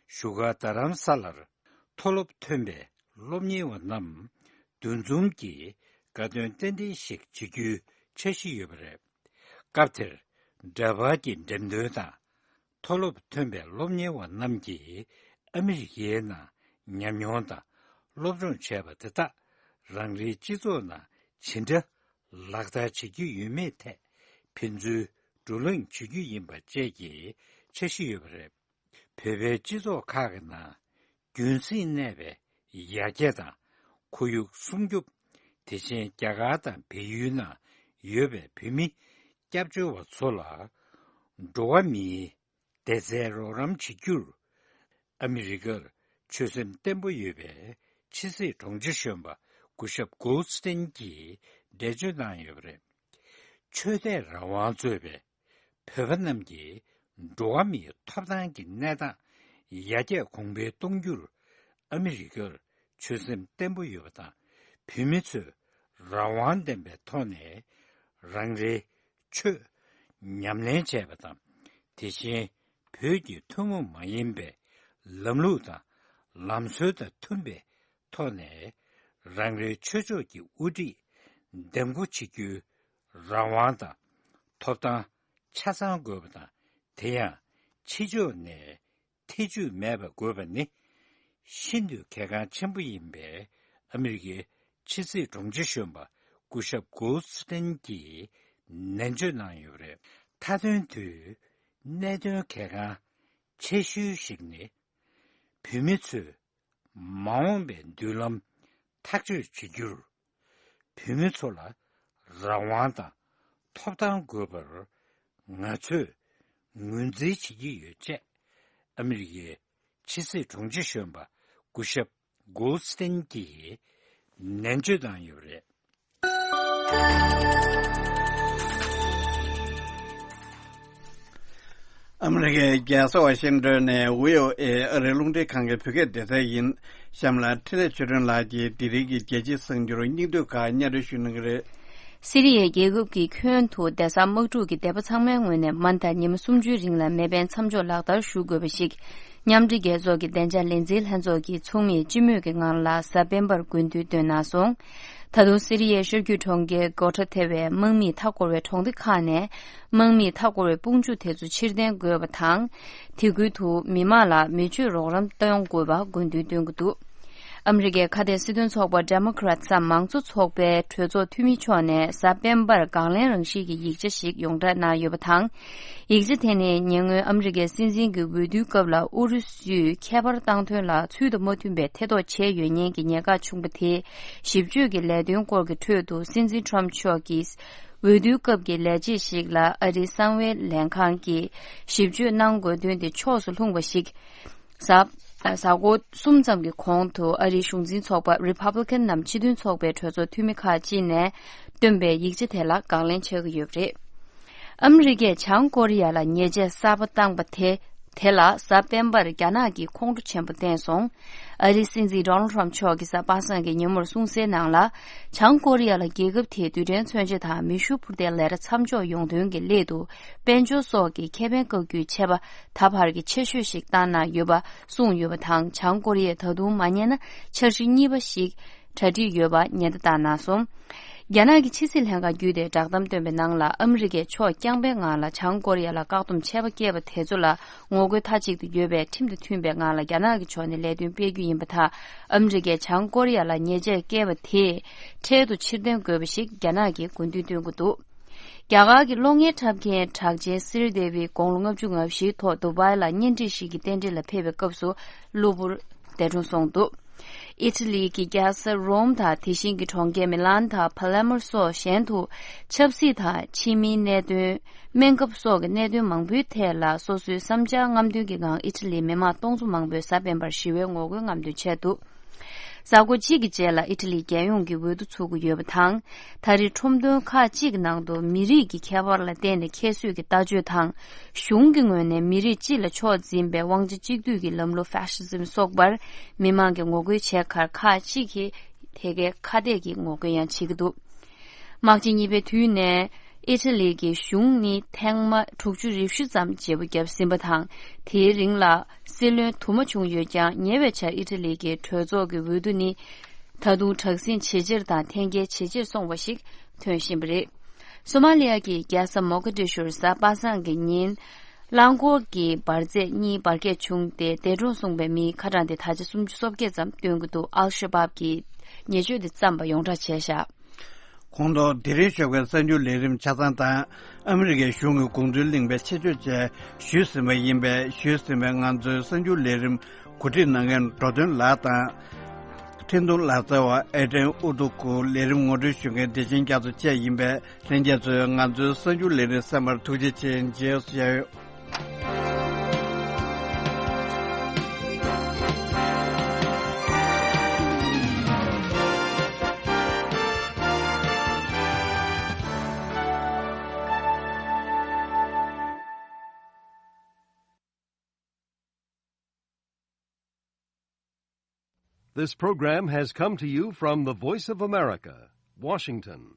བཞུགས་སྒར་རྡ་རམ་ས་ལར་མཐོ་སློབ་ཐོན་པའི་སློབ་གཉེར་བ་རྣམས་འདུ་འཛོམས་ཀྱིས་དགའ་སྟོན་རྟེན་འབྲེལ་ཞིག་བྱེད་རྒྱུའི་འཆར་གཞི་ཡོད་པ་རེད། སྐབས་དེར་འདྲ་པར་གྱི་འགྲེམས་སྟོན་དང་ མཐོ་སློབ་ཐོན་པའི་སློབ་གཉེར་བ་རྣམས་ཀྱིས་ཨ་མི་རི་ཀའི་ནང་ཉམས་མྱོང་དང་སློབ་སྦྱོང་བྱས་པ་དེ་དག་རང་རེའི་སྤྱི་ཚོགས་ནང་ཇི་འདྲ་ལག་བསྟར་བྱེད་ཀྱི་ཡོད་མེད་ཐད་ཕན་ཚུན་བགྲོ་གླེང་བྱེད་རྒྱུ་ཡིན་པ་བཅས་ཀྱི་འཆར་གཞི་ཡོད་པ་རེད། བོད་པའི་སྤྱི་ཚོགས་ཁག་གི་ནང་རྒྱུན་སྲིང་གནས་པའི་ཡར་རྒྱས་དང་ཁོར་ཡུག་སྲུང་སྐྱོབ། དེ་བཞིན་རྒྱ་གར་དང་བལ་ཡུལ་ནང་ཡོད་པའི་བོད་མི་སྐྱབས་བཅོལ་བ་ཚོ་ལ་འགྲོ་བ་མིའི་བདེ་རྩའི་རོགས་རམ་བྱེད་རྒྱུར་ཨ་མི་རི་ཀར་ཆོད་སེམས་བརྟན་པོ་ཡོད་པའི་ཕྱི་སྲིད་དྲུང་ཆེ་གཞོན་པ་སྐུ་ཞབས་གོལ་སྟེན་གྱིས་འགྲེལ་བརྗོད་གནང་ཡོད་པ་རེད། ཆོས་དད་རང་དབང་གཙོས་པའི་བོད་པ་རྣམས་ཀྱི་འགྲོ་བ་མིའི་ཐོབ་ཐང་གི་གནས་སྟངས་ཡར་རྒྱས་གོང་འཕེལ་གཏོང་རྒྱུར་ཨ་མི་རི་ཀར་ཆོད་སེམས་བརྟན་པོ་ཡོད་པ་དང་། བོད་མི་ཚོས་རང་དབང་ལྡན་པའི་ཐོག་ནས་རང་རེའི་ཆོས་ཉམས་ལེན་བྱས་པ་དང་། དེ་བཞིན་བོད་ཀྱི་ཐུན་མོང་མ་ཡིན་པའི་ལམ་ལུགས་དང་ལམ་སྲོལ་དང་མཐུན་པའི་ཐོག་ནས་རང་རེའི་ཆོས་ཕྱོགས་ཀྱི་དབུ་ཁྲིད་འདེམས་བསྐོ་བྱེད་རྒྱུའི་རང་དབང་དང་ཐོབ་ཐང་ཆ་ཚང་དགོས་པ་དང་། དེ་ཡང་ཕྱི་ཕྱོགས་ནས་ཐེ་ཇུས་མེད་པ་དགོས་པ་ནི་ཤིན་ཏུ་གལ་འགངས་ཆེན་པོ་ཡིན་པའི་ཨ་མི་རི་ཀའི་ཕྱི་སྲིད་དྲུང་ཆེ་གཞོན་པ་སྐུ་ཞབས་གོལ་སྟེན་གྱིས་ནན་བརྗོད་གནང་ཡོད་པ་རེད། མཐའ་དོན་དུ་གནད་དོན་གལ་འགངས་ཆེ་ཤོས་ཤིག་ནི། བོད་མི་ཚོས་མ་འོངས་པའི་མདུན་ལམ་ཐག་གཅོད་བྱེད་རྒྱུར། བོད་མི་ཚོ་ལ་རང་དབང་དང་ཐོབ་ཐང་དགོས་པར་ང་ཚོས་ངོས་འཛིན་བྱེད་ཀྱི་ཡོད་ཅེས་ཨ་མི་རི་ཀའི་ཕྱི་སྲིད་དྲུང་ཆེ་གཞོན་པ་སྐུ་ཞབས་གོལ་སྟེན་གྱིས་ནན་བརྗོད་གནང་ཡོད་པ་རེད། ཨ་མི་རི་ཀའི་རྒྱལ་ས་ཝ་ཤིང་ཏོན་ནས་ཝི་ཨོ་ཨེ་ཨ་རིའི་རླུང་འཕྲིན་ཁང་གི་བོད་སྐད་སྡེ་ཚན་ཡིན། གཤམ་ལ་འཕྲིན་ལས་ཆོས་སྒྲོན་ལགས་ཀྱིས་དེ་རིང་གི་རྒྱལ་སྤྱིའི་གསར་འགྱུར་སྙིང་བསྡུས་ཁག་སྙན་སྒྲོན་ཞུ་གནང་གི་རེད། སི་རི་ཡའི་རྒྱལ་ཁབ་ཀྱི་ཁྱོན་དུ་སྡེ་གཟར་དམག་འཁྲུག་གི་སྡེ་པ་ཚང་མའི་ངོས་ནས་མ་མཐའ་ཉི་མ་སུམ་ཅུའི་རིང་ལ་མེ་འཕེན་མཚམས་འཇོག་ལག་བསྟར་ཞུ་དགོས་པ་ཞིག་མཉམ་འབྲེལ་རྒྱལ་ཚོགས་ཀྱི་བདེ་འཇགས་ལས་འཛིན་ལྷན་ཚོགས་ཀྱིས་མཚུངས་མེད་སྤྱི་མོས་ཀྱི་ངང་ལ་གཟའ་སྤེན་པར་དགོས་འདུན་བཏོན་གནང་སོང་། ད་དུང་སི་རི་ཡའི་ཤར་རྒྱུད་གྲོང་ཁྱེར་གོ་ཁྲ་ཐེ་བའི་དམག་མིས་མཐའ་བསྐོར་བའི་གྲོང་སྡེ་ཁག་ནས་དམག་མིས་མཐའ་བསྐོར་བའི་དཔུང་འཇུག་དེ་ཚོ་ཕྱིར་འཐེན་དགོས་པ་དང་། དེ་ཁུལ་དུ་མི་མང་ལ་མི་སྤྱོད་རོགས་རམ་གཏོང་དགོས་པ་དགོས་འདུན་བཏོན་གྱི་འདུག་ཨ་མི་རི་ཀའི་ཁ་གཏད་སྲིད་དོན་ཚོགས་པ་Democrats་མང་གཙོ་ཚོགས་པའི་གྲོས་ཚོགས་འཐུས་མི་མཆོག་ནས་གཟའ་སྤེན་པར་དགག་ལན་རང་བཞིན་གྱི་ཡིག་ཆ་ཞིག་ཡོངས་བསྒྲགས་གནང་ཡོད་པ་དང་། ཡིག་ཆ་དེ་ནི་ཉེ་སྔོན་ཨ་མི་རི་ཀའི་སྲིད་འཛིན་གྱི་འོས་བསྡུའི་སྐབས་ལ་ཨུ་རུ་སུས་ཁྱད་པར་བཏང་དོན་ལ་ཚུལ་དང་མ་མཐུན་པའི་ཐེ་གཏོགས་བྱས་ཡོད་ཉེན་གྱི་ཉེན་ཁ་བྱུང་བ་དེའི་ཞིབ་དཔྱོད་ཀྱི་ལས་དོན་སྐོར་གྱི་ཁྲོད་དུ་སྲིད་འཛིན་Trump་མཆོག་གིས། འོས་བསྡུའི་སྐབས་ཀྱི་ལས་བྱེད་ཞིག་ལ་ཨ་རིའི་གསང་བའི་ལྷན་ཁང་གིས་ཞིབ་དཔྱོད་གནང་དགོས་དོན་དེ་ཕྱོགས་སུ་ལྷུང་བ་ཞིག་གཟའ་གཟའ་འཁོར་གསུམ་ཙམ་གྱི་གོང་དུ་ཨ་རིའི་གཞུང་འཛིན་ཚོགས་པ་Republican་ནམ་སྤྱི་མཐུན་ཚོགས་པའི་གྲོས་ཚོགས་འཐུས་མི་ཁག་ཅིག་ནས་བཏོན་པའི་ཡིག་ཆ་དེ་ལ་དགག་ལན་བྱ་གི་ཡོད་པ་རེད། ཨ་མི་རི་ཀས་བྱང་ཀོ་རི་ཡ་ལ་ཉེས་ཆད་གསར་པ་བཏང་པ་དེ། དེ་ལ་གཟའ་སྤེན་པར་རྒྱ་ནག་གིས་ཁོང་ཁྲོ་ཆེན་པོ་བསྟན་སོང་། ཨ་རིའི་སྲིད་འཛིན་Donald Trump་མཆོག་གིས་གཟའ་པ་སངས་ཀྱི་ཉིན་མོར་གསུངས་གསལ་ནང་ལ། བྱང་ཀོ་རི་ཡ་ལ་རྒྱལ་ཁབ་དེའི་རྡུལ་ཕྲན་མཚོན་ཆ་དང་མེ་ཤུགས་འཕུར་མདེལ་ལས་གྲྭ་མཚམས་འཇོག་ཡོང་དོན་གྱི་སླད་དུ། དཔལ་འབྱོར་སོགས་ཀྱི་ཁེ་ཕན་བཀག་རྒྱུའི་ཆད་པ་ད་བར་གྱི་ཆེ་ཤོས་ཤིག་བཏང་གནང་ཡོད་པ་གསུངས་ཡོད་པ་དང་། བྱང་ཀོ་རི་ཡས་ད་དུང་མ་ཉན་ན་འཆར་གཞི་གཉིས་པ་ཞིག་གྲ་སྒྲིག་ཡོད་པ་ཉེན་བརྡ་བཏང་གནང་སོང་། རྒྱ་ནག་གི་ཕྱི་སྲིད་ལྷན་ཁང་བརྒྱུད་དེ་བསྒྲགས་གཏམ་བཏོན་པའི་ནང་ལ། ཨ་མི་རི་ཀས་ཕྱོགས་རྐྱང་པའི་ངང་ལ་བྱང་ཀོ་རི་ཡ་ལ་བཀག་སྡོམ་ཆད་པ་བཀལ་བ་དེ་ཚོ་ལ་ངོ་རྒོལ་མཐའ་གཅིག་ཏུ་ཡོད་པའི་ཁྲིམས་དང་མཐུན་པའི་ངང་ལ་རྒྱ་ནག་གི་ཕྱོགས་ནས་ལས་དོན་སྤེལ་རྒྱུ་ཡིན་པ་དང་། ཨ་མི་རི་ཀས་བྱང་ཀོ་རི་ཡ་ལ་ཉེས་ཆད་བཀལ་བ་དེ་འཕྲལ་དུ་ཕྱིར་འཐེན་དགོས་པ་ཞིག་རྒྱ་ནག་གིས་དགོས་འདུན་བཏོན་གྱི་འདུག་རྒྱ་གར་གྱི་གློག་བརྙན་འཁྲབ་མཁན་གྲགས་ཅན་སི་རི་དེ་བི་དགུང་ལོ་ལྔ་བཅུ་ང་བཞིའི་ཐོག་དུ་བྷའི་ལ་བརྙན་འཕྲིན་ཞིག་གི་རྟེན་འབྲེལ་ལ་ཕེབས་པའི་སྐབས་སུ་གློ་བུར་འདས་གྲོངས་སོང་འདུག་ཨི་ཊ་ལི་གི་རྒྱལ་ས་རོམ་དང་དེ་བཞིན་གྱི་གྲོང་ཁྱེར་མི་ལན་དང་པ་ལེ་མོ་སོགས་གཞན་དུ་ཆབ་སྲིད་དང་ཕྱི་མིའི་གནད་དོན། སྨན་ཁབ་སོགས་ཀྱི་གནད་དོན་མང་པོའི་ཐད་ལ་སོ་སོའི་བསམ་འཆར་རྔམ་སྟོན་གྱི་ངང་ཨི་ཊ་ལིའི་མི་མང་སྟོང་ཚོ་མང་པོས་གཟའ་སྤེན་པར་ཞི་བའི་ངོ་རྒོལ་རྔམ་སྟོན་བྱས་འདུག་གཟའ་འཁོར་གཅིག་གི་རྗེས་ལ་ཨི་ཊ་ལིའི་རྒྱལ་ཡོངས་ཀྱི་འོས་བསྡུ་ཚུགས་ཀྱི་ཡོད་པ་དང་། ད་རེས་ཁྲོམ་སྟོན་ཁག་ཅིག་གི་ནང་དུ་མི་རིགས་ཀྱི་ཁྱད་པར་ལ་བརྟེན་ནས་ཁྱད་གསོད་ཀྱི་ལྟ་སྤྱོད་དང་། གཞུང་གི་ངོས་ནས་མི་རིགས་སྤྱི་ལ་ཕྱོགས་འཛིན་པའི་དབང་ཆ་གཅིག་སྡུད་ཀྱི་ལམ་ལུགས་Fascism་སོགས་པར་མི་མང་གིས་ངོ་རྒོལ་བྱས་ཁར་ཁག་ཅིག་གིས་དེ་གའི་ཁ་གཏད་ཀྱིས་ངོ་རྒོལ་ཡང་བྱེད་ཀྱི་འདུག་དམག་ཆེན་གཉིས་པའི་དུས་ནས་ཨི་ཊ་ལི་གི་གཞུང་ནི་ཐེངས་མ་དྲུག་ཅུ་རེ་བཞི་ཙམ་བརྗེ་པོ་བརྒྱབ་ཟིན་པ་དང་། དེའི་རིང་ལ་སྲིད་བློན་དུ་མ་བྱུང་ཡོད་ཀྱང་ཉེ་བའི་ཆར་ཨི་ཊ་ལི་གི་གྲོས་ཚོགས་ཀྱི་འོས་བསྡུ་ནི་ད་དུང་དྲག་ཟིང་ཇེ་ཆེར་དང་འཐེན་འཁྱེར་ཇེ་ཆེར་སོང་བ་ཞིག་ཐོན་བཞིན་པ་རེད། སོ་མ་ལི་ཡ་གི་རྒྱལ་ས་མོ་ག་ཌི་ཤུར་གཟའ་པ་སངས་ཀྱི་ཉིན། རླངས་འཁོར་གྱི་འབར་རྫས་གཉིས་འབར་གས་བྱུང་སྟེ་འདས་གྲོངས་སོང་པའི་མིའི་ཁ་གྲངས་དེ་ད་ཆ་སུམ་ཅུ་སོ་བརྒྱད་ཙམ་སྟོན་གྱི་འདུག་ཨལ་ཤ་བབ་ཀྱིས་ཉེས་སྤྱོད་དེ་བརྩམས་པ་ཡོངས་གྲགས་བྱས་ཤག་ཁོང་ཚོ་དེ་རིང་ཞོགས་པའི་གསར་འགྱུར་ལས་རིམ་ཆ་ཚང་དང་ཨ་མི་རི་ཀའི་གཞུང་གི་དགོངས་ཚུལ་གླེང་བའི་ཆེད་བརྗོད་བཅས་ཞུས་ཟིན་པ་ཡིན་པས། ཞུས་ཟིན་པའི་ང་ཚོའི་གསར་འགྱུར་ལས་རིམ་གོ་སྒྲིག་གནང་མཁན་འགྲོ་དོན་ལགས་དང་། འཕྲིན་གཏོང་ལག་རྩལ་བ་ཨེ་ཏྲེན་ཨུ་ཏུ་ཀུ། ལས་རིམ་ངོ་སྤྲོད་ཞུ་མཁན་བདེ་ཆེན་རྒྱ་མཚོ་བཅས་ཡིན་པས། ལྷན་རྒྱས་ཚོས་ང་ཚོའི་གསར་འགྱུར་ལས་རིམ་གསན་པར་ཐུགས་རྗེ་ཆེ། མཇལ་ཡོང་། This program has come to you from the Voice of America, Washington.